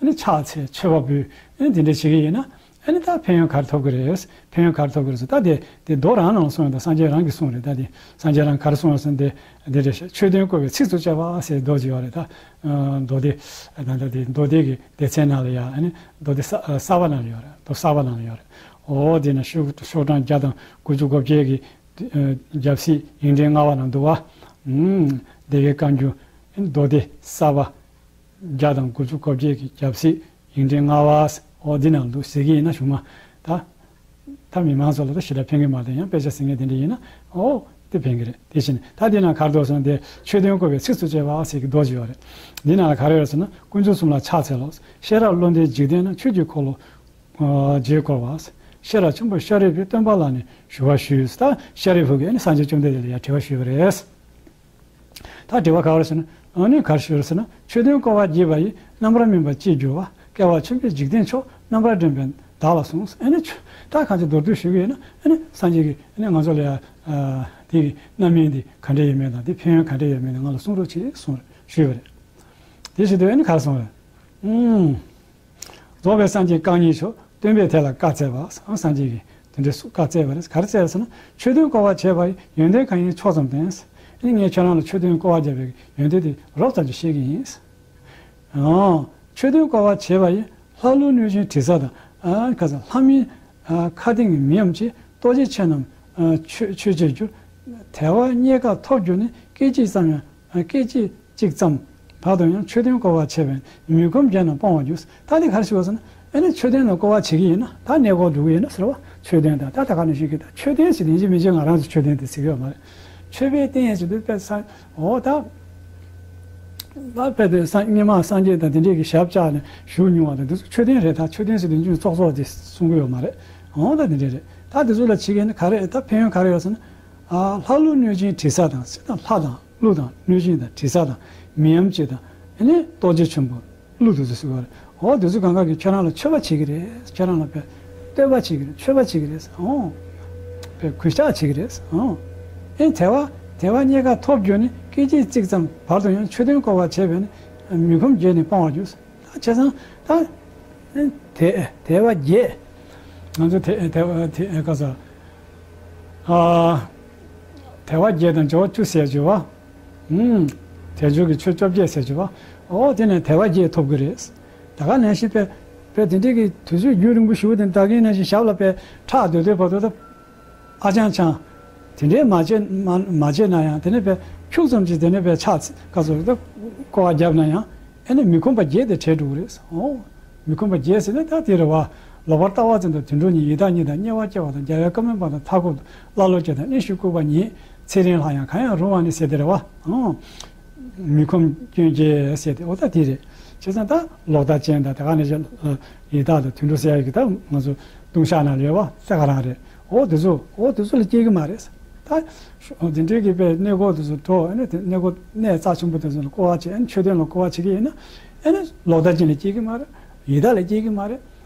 ཨ་ནི་ཕྱག་འཚལ་མཆོད་པ་འབུལ། ཨ་ནི་དེ་འདྲ་བྱེད་ཀྱི་ཡིན་ན་ཨ་ནི་ད་ཕན་ཡོན་ག་རེ་ཐོབ་ཀྱི་རེད། ཕན་ཡོན་ག་རེ་ཐོབ་ཀྱི་རེད་ཟེར། ད་དེ་དེ་མདོ་རང་ནང་གསུངས་ཡོད། ད་སངས་རྒྱས་རང་གིས་གསུངས་རེད། ད་དེ་སངས་རྒྱས་རང་ག་རེ་གསུངས་ཡོད་ཟེར་ན་དེ་དེ་རེད་ཤག་མཆོད་རྟེན་བསྐོར་བའི་ཚིགས་སུ་བཅད་པ་ཟེར་མདོ་ཅིག་ཡོད་རེད་ད། མདོ་སྡེ། ད་ད་དེ་མདོ་སྡེ་གི་སྡེ་ཚན་ནང་ལ་ཡ་ཨ་ནི་མདོ་སྡེ་གསར་པ་ནང་ལ་ཡོད་རེད། མདོ་གསར་པ་ནང་ལ་ཡོད་རེད། འོ་དེ་ན་ཤོག་ཤོག་གྲངས་བརྒྱ་དང་དགུ་བཅུ་གོ་བརྒྱད་ཀྱི་རྒྱབ་སྲིད་ཡིག་ཕྲེང་ལྔ་པ་ནང་འདུག་བ། ཨུམ། བདེ་བའི་བཀའ་འགྱུར་མདོ་སྡེ་གསར་པ་བརྒྱ་དང་དགུ་བཅུ་གོ་བརྒྱད་ཀྱི་རྒྱབ་སྲིད་ཡིག་ཕྲེང་ལྔ་པ། འོ་འདི་ནང་འདུག་ཟེར་གྱི་ཡིན་ན་གཞུག་མ་ད། ད་མི་མང་ཚོ་ལ་ད་ཞེ་དྲག་ཕན་གྱི་མ་རེད། ཡང་དཔེ་ཆ་གཟིགས་མཁན་དེ་འདྲ་ཡིན་ན་འོ་དེ་ཕན་གྱི་རེད། དེ་བཞིན་ད་འདི་ནང་ག་རེ་འདུག་ཟེར་ན་དེ་མཆོད་རྟེན་བསྐོར་བའི་ཚིགས་སུ་བཅད་པ་ཟེར་གྱི་མདོ་ཅིག་ཡོད་རེད། འདི་ནང་ལ་ག་རེ་ཡོད་ཟེར་ན། དཀོན་མཆོག་གསུམ་ལ་ཕྱག་འཚལ་ལོ། ཤེས་རབ་བློ་ལྡན་འཇིག་རྟེན་ན། ཆོས་ཀྱི་འཁོར་ལོ་ཨ་རྗེས་བསྐོར་བ། ཤེས་རབ་ཆེན་པོ་ཤཱ་རིའི་བུས་སྟོན་པ་ལ་ནི་ཞུ་བ་ཞུས། ད་ཤཱ་རིའི་བུ་གིས་ནི་སངས་རྒྱས་བཅོམ་ལྡན་འདས་ལ་ཡང་དྲི་བ་ཞུས་པ་རེད། ད་དྲི་བ་ག་རེ་ཟེར་ན། ཨ་ནི་ག་རེ་ཞུ་རེད་ཟེར་ན། མཆོད་རྟེན་བསྐོར་བ་བགྱིས་པ་ཡིས། རྣམ་པར་སྨིན་པ་ཅིས་འགྱུར་བ། སྐལ་བ་ཆེན་པོས་འཇིག་རྟེན་མཆོག་རྣམ་པར་འདྲེན་པའི་བདག་ལ་གསུངས། ཨ་ནི་ཆོས་ད་གང་ཅི་མདོར་བསྡུས་ཞུ་གི་ཡིན་ན། ཨ་ནི་སངས་རྒྱས་ཀྱིས་ཨ་ནི་ང་ཚོ་ལ་ཡ་ཨ་དེ་གི་རྣམ་སྨིན་དེ་ག་འདྲ་ཡོད་མེད་དང་། དེ་ཕན་ཡོན་ག་འདྲ་ཡོད་མེད་དེ་ང་ལ་གསུང་རོགས་བྱེད་གསུངས་ཞུས་པ་རེད། དེ་བྱེད་དུས་ཨ་ནི་ག་རེ་གསུངས་རེད། ཨུམ། རྫོགས་པའི་སངས་རྒྱས་རྐང་གཉིས་མཆོག་སྟོན་པས་དེ་ལ་བཀའ་སྩལ་པ། སངས་རྒྱས་ཀྱིས་དེ་འདྲའི་བཀའ་སྩལ་པ་རེད། ག་རེ་སྩལ་ཟེར་ན། མཆོད་རྟེན་བསྐོར་བ་བྱས་པ་ཡི་ཡོན་ཏན་གང་ཡིན་ཕྱོགས་ཙམ་བསྟན། ཨ་ནི་ངས་ཁྱོད་རང་ལ་མཆོད་རྟེན་བསྐོར་བ་བརྒྱབ་པའི་ཡོན་ཏན་དེ་རོབ་ཙམ་ཅིག་བཤད་ཀྱི་ཡིན། ཨང་། མཆོད་རྟེན་བསྐོར་བ་བྱས་པ་ཡིས། ལྷ་ཀླུ་གནོད་སྦྱིན་དྲི་ཟ་དང་། ཨ་ཁ་ས་ལྷ་མིན་ཨ་མཁའ་ལྡིང་གི་མི་འམ་ཅི། རྟོག་བཅས་ཆོས་རྣམས་ཨ་ཆོས་ཆོས་བྱེད་འགྱུར། དལ་བ་རྙེད་དཀའ་ཐོབ་འགྱུར་ནས། སྐད་ཅིག་ཙམ་ཡང་། སྐད་ཅིག་གཅིག་ཙམ་བར་དུ་ཡང་། མཆོད་རྟེན་བསྐོར་བ་བྱས་པས་མི་ཁོམ་བརྒྱད་རྣམས་སྤོང་བར་འགྱུར། ད་འདི་ག་རེ་ཞུ་བ་ཟེར་ན། ཨ་ནི་མཆོད་རྟེན་ལ་བསྐོར་བ་བྱེད་ཀྱི་ཡིན་ན། ད་གནས་སྐོར་འགྲོ་གི་ཡིན་ན་ཟེར་བ། མཆོད་རྟེན་དང་ད་ད་ག་ནང་བཞིན་གྱི། ད་མཆོད་རྟེན་ཟེར་དེ་ཡིན་གཅིག་མིན་གཅིག་ང་རང་ཚོ་མཆོད་རྟེན་དེ་ཟེར་གྱི་ཡོད་མ་རེད། མཆོད་པའི་རྟེན་ཟེར་དུས་དཔེ་ས་འོ་ད། ད་དཔེ་དེ་སངས་སྔོན་མ་སངས་རྒྱས་དང་དེ་འདྲས་ཀྱི་ཞབས་བཅགས་ནས་བཞུགས་མྱོང་བ་དང་དེ་ཚོ་མཆོད་རྟེན་རེད། ད་མཆོད་རྟེན་ཟེར་དུས་ཚོགས་གསོག་དེ་གསུང་གི་ཡོད་མ་རེད། འོ་ད་དེ་འདྲས་རེད། ད་དེ་ཚོ་ལ་བྱེད་ཀྱི་ཡིན་ན་ག་རེ། ད་ཕན་ཡོན་ག་རེ་ཡོད་ཟེར་ན། ཨ་ལྷ་ཀླུ་གནོད་སྦྱིན་དྲི་ཟ་དང་ཟེར་ན། ལྷ་དང་ཀླུ་དང་གནོད་སྦྱིན་དང་དྲི་ཟ་དང་མི་འམ་ཅི་དང་། ཨ་ནི་རྟོག་བཅས་ཆེན་པོ་ཀླུ་དེ་ཚོ་ཟེར་བ་རེད། འོ་དེ་ཚོ་གང་ག་གིས་ཁྱོད་རང་ལ་མཆོད་པ་བྱེད་ཀྱི་རེད། ཁྱོད་རང་ལ་དཔེ་བསྟོད་པ་བྱེད་ཀྱི་རེད། མཆོད་པ་བྱེད་ཀྱི་རེད། འོ་དཔེ་གུས་ཕྱག་བྱེད་ཀྱི་རེད། འོ་ཨེ་དལ་བ་དལ་བ་རྙེད་དཀའ་ཐོབ་འགྱུར་ནས། སྐད་ཅིག་གཅིག་ཙམ་བར་དུ་ཡང་། མཆོད་རྟེན་བསྐོར་བ་བྱས་པས་ནི། མི་ཁོམ་བརྒྱད་ནི་སྤང་བར་འགྱུར། ད་བྱས་ཙང་ད་དལ་དལ་བ་བརྒྱད། ང་ཚོ་དལ་དལ་བ་དལ་ག་ས། ཨ། དལ་བ་བརྒྱད་དང་འབྱོར་བ་བཅུ་ཟེར་བརྗོད་པ། ཨུམ། དལ་འབྱོར་གྱི་ཆོས་བཅོ་བརྒྱད་ཟེར་བརྗོད་པ། འོ་དེ་ནས་དལ་བ་བརྒྱད་ཐོབ་ཀྱི་རེད། ད་ག་ནང་བཞིན་དཔེ་དཔེ་དེ་འདྲའི་གི་དུས་ཚོད་རྒྱུན་རིང་པོ་ཞིག་དེ་ད་གིན་ནང་བཞིན་ཞབས་ལ་དཔེ་ཁྲག་སྡོད་དུས་བར་དུ་ད་ཨ་ཅང་ཅང་། དེ་འདྲའི་མ་བྱས་མ་མ་བྱས་ན་ཡང་། དེ་ནས་དཔེ་ཁྱུག་ཙམ་ཅིག་དེ་ནས་དཔེ་ཕྱག་ག་ཚོད་ད་བསྐོར་བ་བརྒྱབ་ན་ཡང་། ཨེ་ནི་མི་ཁོམ་པ་བརྒྱད་དེ་བྲལ་འགྲོ་གི་རེད། འོ། མི་ཁོམ་པ་བརྒྱད་ཟེར་ན་ད་དེ་རེད་བ། ལོག་པར་ལྟ་བ་ཙམ་དང་། དུད་འགྲོ་ཉིད། ཡི་དྭགས་གཉིས་དང་། དམྱལ་བ་སྐྱེ་བ་དང་། རྒྱལ་བའི་བཀའ་མའི་བར་དུ་མཐའ་འཁོབ་ཏུ། ཀླ་ཀློ་སྐྱེ་དང་། གནས་བཞི་ལྐུགས་པ་ཉིད། ཚེ་རིང་ལྷ་ཡང་གང་ཡང་རུང་བ་ནི་ཟེར་དེ་རེད་བ། འོ། མི་ཁོམ་སྐྱོན་བརྒྱད་ཟེར་དེ་འོ་ད་དེ་རེད། བྱས་ཙང་ད་ལོག་ལྟ་ཅན་དང་། དེ་ག་ནས་ཅི་ཡི་དྭགས་དང་དུད་འགྲོ་ཟེར་ཡ་གི་ད་ང་ཚོ་ལྟུང་བཤགས་ནང་ལ་ཡོད་བ། ས་ག་རང་རེད། འོ་དེ་ཚོ་འོ་དེ་ཚོ་ལ་སྐྱེ་གི་མ་རེད། ད་འོ་དེ་འདྲའི་གི་དཔེ་གནས་སྐོར་དེ་ཚོ་འགྲོ། ཨ་ནི་དེ་གནས་སྐོར་གནས་རྩ་ཆེན་པོ་དེ་ཚོ་ལ་བསྐོར་བ་བྱེད། ཨ་ནི་མཆོད་རྟེན་ལ་བསྐོར་བ་བྱེད་ཀྱི་ཡིན་ན། ཨ་ནི་ལོག་ལྟ་ཅན་ལ་སྐྱེ་གི་མ་རེད། ཡི་དྭགས་ལ་སྐྱེ་གི་མ་རེད།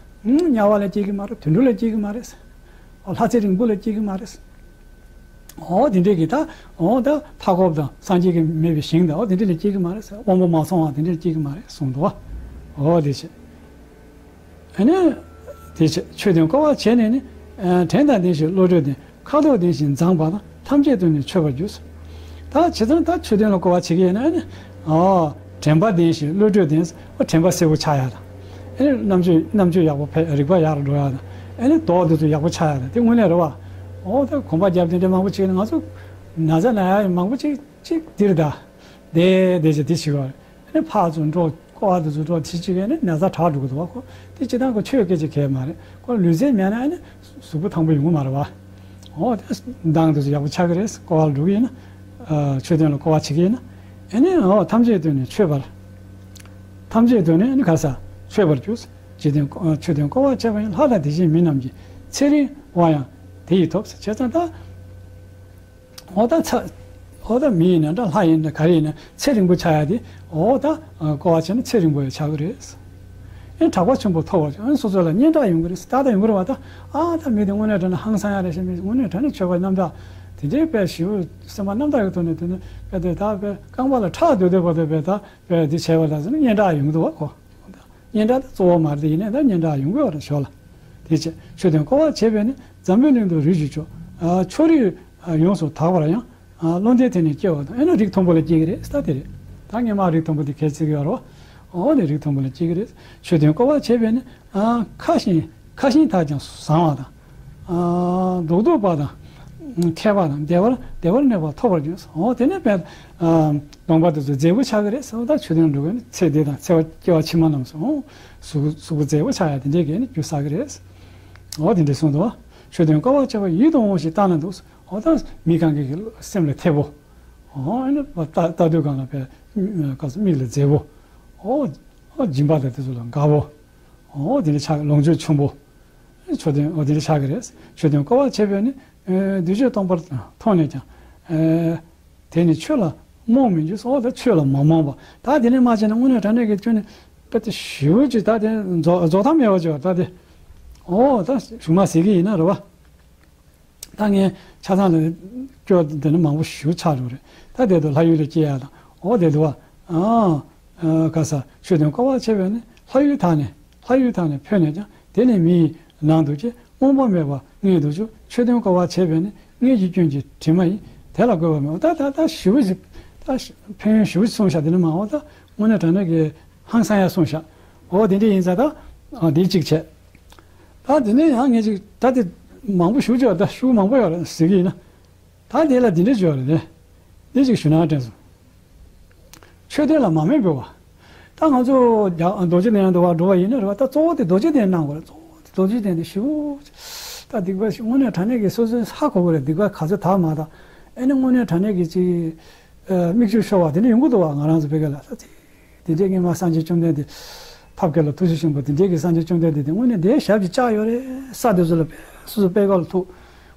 དམྱལ་བ་ལ་སྐྱེ་གི་མ་རེད། དུད་འགྲོ་ལ་སྐྱེ་གི་མ་རེད། ལྷ་ཚེ་རིང་པོ་ལ་སྐྱེ་གི་མ་རེད། འོ་དེ་འདྲའི་གི་ད་འོ་ད་མཐའ་འཁོབ་དང་། སངས་རྒྱས་ཀྱི་མེད་པའི་ཞིང་དང་། འོ་དེ་འདྲ་ལ་སྐྱེ་གི་མ་རེད། དབང་པོ་མ་སོང་བ་དེ་འདྲ་ལ་སྐྱེ་གི་མ་རེད་གསུངས་འདུག་བ། འོ་དེ་བྱས། ཨ་ནི། དེ་བྱས་མཆོད་རྟེན་བསྐོར་བ་བྱས་ནས་ནི། ཨ་དྲན་དང་ལྡན་ཞིང་བློ་གྲོས་ལྡན། ཁ་དོག་ལྡན་ཞིང་མཛངས་པ་དང་། ཐམས་ཅད་དུ་ནི་མཆོད་པར་འགྱུར། ད་བྱས་ཙང་ད་མཆོད་རྟེན་ལ་བསྐོར་བ་བྱེད་ཀྱི་ཡིན་ན་ནི། ཨོ། དྲན་པ་ལྡན་ཞིང་བློ་གྲོས་ལྡན། ཨོ་དྲན་པ་གསལ་པོ་ཆགས་ཡ་དང་། ཨ་ནི་རྣམ་དཔྱོད་རྣམ་དཔྱོད་ཡག་པོ་འཕེལ། རིག་པ་ཡར་འགྲོ་ཡ་དང་། ཨ་ནི་མདོག་འདི་ཚོ་ཡག་པོ་ཆགས་ཡ་དང་། དེ་དངོས་གནས་རེད་བ། འོ་ད་གོམ་པ་རྒྱབ་དེ་འདྲ་མང་པོ་བྱས་ན་ང་ཚོ་ན་ཚ་ན་ཡ་མང་པོ་ཅིག་ཅིག་འདིར་ད་བསྡད་བསྡད་བྱས་དེ་བྱེད་དགོས་རེད། ཨ་ནི་ཕར་ཚུར་འགྲོ་ཀོ་བ་དེ་ཚོ་འགྲོ་དེ་བྱེད་ཀྱི་ཨ་ནི་ན་ཚ་དྲག་འགྲོ་གི་འདུག་བ། ཁོ་དེ་སྤྱིར་བཏང་ཁོ་ཆོས་སྐད་ཅིག་གས་མ་རེད། ཁོ་ལུས་རྩལ་མེད་ན་ཨ་ནི་གཟུགས་པོ་ཐང་པོ་ཡོང་གི་མ་རེད་བ། འོ་དེ་མདངས་དེ་ཚོ་ཡག་པོ་ཆགས་ཀྱི་རེད། ཀོ་བ་ལ་འགྲོ་གི་ཡིན་ན། མཆོད་རྟེན་ལ་ཀོ་བ་བྱེད་ཀྱི་ཡིན་ན། ཨ་ནི་འོ་ཐམས་ཅད་དོན་ནི་མཆོད་པར། ཐམས་ཅད་དོན་ནི་ཨ་ནི་ག་ས་མཆོད་པར་གྱུར། འཇིག་རྟེན་མཆོད་རྟེན་ཀོ་བ་བྱས་པ་ཡིན། ལྷ་དང་དེ་བཞིན་མི་རྣམས་ཀྱི། ཚེ་རིང་བ་ཡང་དེ་ཡིས་ཐོབ། བྱས་ཙང་ད། འོ་ད་ཚ། འོ་ད་མི་ཡིན་ན་འདྲ་ལྷ་ཡིན་ན་ག་རེ་ཡིན་ན་ཚེ་རིང་པོ་ཆགས་ཡ་དེ། འོ་ད་ཀོ་བ་བྱས་ན་ཚེ་རིང་པོ་ཡང་ཆགས་ཀྱི་རེད། ཨེ་གྲགས་པ་ཆེན་པོ་ཐོབ་པར་ཨེ་སོ་སོ་ལ་སྙན་གྲགས་ཡོང་གི་རེད། ད་ལྟ་ཡོང་གི་རེད་བ། ད་ཨ་ད་མི་དེ་དངོས་གནས་དྲང་གནས་ཧང་སང་ཡ་རེད་ཤག་མི་དངོས་གནས་དྲང་གནས་མཆོད་པ་རྣམ་དག་དེ་འདྲའི་དཔེ་ཞེ་པོ་སེམས་པ་རྣམ་དག་གི་ཐོག་ནས་དེ་ནས་དཔེ་དེ་ད་དཔེ་རྐང་པ་ལ་ཁྲག་སྡོད་སྡོད་པ་དེ་དཔེ་ད་དཔེ་དེ་བྱས་པ་ད་ཟེར་ན་སྙན་གྲགས་ཡོང་གི་འདུག་བ་ཁོ། སྙན་གྲགས་དེ་གཙོ་བོ་མ་རེད་དེ་ཡིན་ནའི་ད་སྙན་གྲགས་ཡོང་གི་ཡོད་རེད་ཞོར་ལ། དེ་བྱས་མཆོད་རྟེན་ཀོ་བ་བྱས་པས་ནི་འཛམ་བུའི་གླིང་དུ་རིས་སུ་བྱུང་། ཨ་ཕྱོགས་རིས་ཡོངས་སུ་དག་པར་ཡང་། ཨ་བློ་ལྡན་དེ་ནི་སྐྱེ་བ་དང་། ཨེ་ན་རིགས་མཐོན་པོ་ལ་སྐྱེ་གི་རེད་ད་དེ་རེད། ད་སྔོན་མ་རིགས་མཐོན་པོ་དེ་གལ་ཆེ་གི་ཡོད་རེད་བ། འོ་ནི་རིགས་མཐོན་པོ་ལ་སྐྱེ་གི་རེད། མཆོད་རྟེན་ཀོ་བ་བྱས་པས་ནི། ཨ་ཁ་ཞེང་ཁ་ཞེང་དག་ཀྱང་བཟང་བ་དང་། ཨ་རྡོག་རྡོག་པ་དང་། མཁས་པ་དང་བདེ་བར་བདེ་བར་གནས་པ་ཐོབ་པར་འགྱུར། འོ་དེ་ནས་དཔེ། ཨ་གདོང་པ་དེ་ཚོ་མཛེས་པོ་ཆགས་ཀྱི་རེད་ཟེར་བ། ད་མཆོད་རྟེན་འགྲོ་གི་ནི་ཚེ་འདི་དང་ཚེ་བ་སྐྱེ་བ་ཕྱི་མ་རྣམས་སུ་འོ་གཟུགས་གཟུགས་པོ་མཛེས་པོ་ཆགས་ཡ་དེ་འདྲས་ཀྱི་ནི་རྒྱུ་བསགས་ཀྱི་རེད། འོ་དེ་འདྲས་གསུངས་འདུག་བ། མཆོད་རྟེན་ཀོ་བ་བྱས་པ་ཡིད་དུ་འོང་ཞིང་བལྟ་ན་འདུག་འོ་ད་མི་གང་གི་གི་སེམས་ལ་འཐད་པོ། འོ་ཨ་ནི་ལྟ་ལྟ་དུས་གང་ལ་དཔེ་སྐབས་སུ་མིག་ལ་མཛེས་པོ། འོ་འོ་སྦྱིན་པ་དང་དེ་ཚོ་ལ་དགའ་པོ། འོ་དེ་འདྲ་ཆགས། ལོངས་སྤྱོད་ཆེན་པོ། མཆོད་རྟེན་འོ་དེ་འདྲ་ཆགས་ཀྱི་རེད། མཆོད་རྟེན་ཀོ་བ་བྱས་པས་ནི། ཨེ་བདུད་གཅོད་སྟོང་པར་མཐོང་ནས་ཀྱང་། ཨེ་དེ་ནི་ཆོས་ལ་རྨོངས་མི་འགྱུར་སོ། འོ་ད་ཆོས་ལ་མ་རྨོངས་པ། ད་དེ་ནས་མ་བྱས་ན་དངོས་གནས་དྲང་གནས་ཀྱི་ཁྱོད་ནི་དཔེ་དེ་ཞེ་པོ་ཅིག་ད་དེ་རྫོགས་རྫོགས་མཐའ་མེད་པ་ཅིག་ད་དེ། འོ་ད་གཞུག་མ་ཟེར་གྱི་ཡིན་ན་རེད་བ། ད་ངས་ཆ་ཚང་ལ་སྐྱོ་དེ་ནི་མང་པོ་ཞེ་པོ་ཆགས་འགྲོ་རེད། ད་དེ་དུ་ལྷ་ཡུལ་ལ་སྐྱེ་ཡ་དང་འོ་དེ་དུ་བ། ཨ་ཨ་ག་ས་མཆོད་རྟེན་ཀོ་བ་བྱས་པས་ནི་ལྷ་ཡུལ་དག་ནས་ལྷ་ཡུལ་དག་ནས་འཕོས་ནས་ཀྱང་། དེ་ནི་མི་ཡི་ནང་དུ་སྐྱེ། རྨོངས་པ་མེད་པ་ངས་འདུག་ཅུ། མཆོད་རྟེན་ཀོ་བ་བྱས་པས་ནི། སྔོན་གྱི་སྐྱོན་གྱི་དྲི་མ་ཡིས། དེ་ལ་གོས་པ་མེད། ད་ད་ད་ཞེ་པོ་ཞིག་ད་ཕན་ཡོན་ཞེ་པོ་ཞིག་གསུངས་ཤག་དེ་ནི་མ་འོ་ད་དངོས་གནས་དྲང་གནས་ཀྱི་ཧང་སང་ཡ་གསུངས་ཤག་འོ་དེ་འདྲ་ཡིན་ཙང་ད་འདི་གཅིག་བྱས། ད་དེ་ནས་ཡང་ངས་ཅིག་ད་དེ་མང་པོ་ཞུ་ཆོག་ད་ཞུ་མང་པོ་ཡོད་རེད་ཟེར་གྱི་ཡིན་ན། ད་དེ་ལ་འདི་འདྲ་བརྗོད་རེད་དེ། འདི་ཅིག་ཞུ་ན་དྲན་སོང་། མཆོད་རྟེན་ལ་མ་དམིགས་པའི་བ། ད་ང་ཚོ་རྒྱ་རྡོ་རྗེ་གདན་འདྲ་བ་འགྲོ་བ་ཡིན་ན་རེད་བ། ད་གཙོ་བོ་དེ་རྡོ་རྗེ་གདན་གནང་དགོས་རེད། གཙོ་བོ་དེ་རྡོ་རྗེ་གདན་དེ་ཞུ། ད་སྡིག་པ་ཞིག་དངོས་གནས་དྲང་གནས་ཀྱི་སོ་སོའི་ཧ་གོ་གི་རེད། སྡིག་པ་ག་ཚོད་དག་མ་དག་ཨེ་ནི་དངོས་གནས་དྲང་གནས་ཀྱི་ཅིག་མིག་ཆུ་ཤོར་བ་དེ་འདྲ་ཡོང་གི་འདུག་བ། ང་རང་ཚོ་བོད་སྐད་ལ་ས་ཚིག་དེ་འདྲའི་སྔོན་མ་སངས་རྒྱས་བཅོམ་ལྡན་འདས། ཐབས་མཁས་ལ་ཐུགས་རྗེ་ཆེན་པོ་དེ་འདྲའི་གི་སངས་རྒྱས་བཅོམ་ལྡན་འདས་དེ་དངོས་གནས་དེའི་ཞབས་ཀྱིས་བཅགས་ཡོད་རེད། ས་དེ་ཚོ་ལ་སོ་སོ་པད་དཀར་ལ་ཐུག་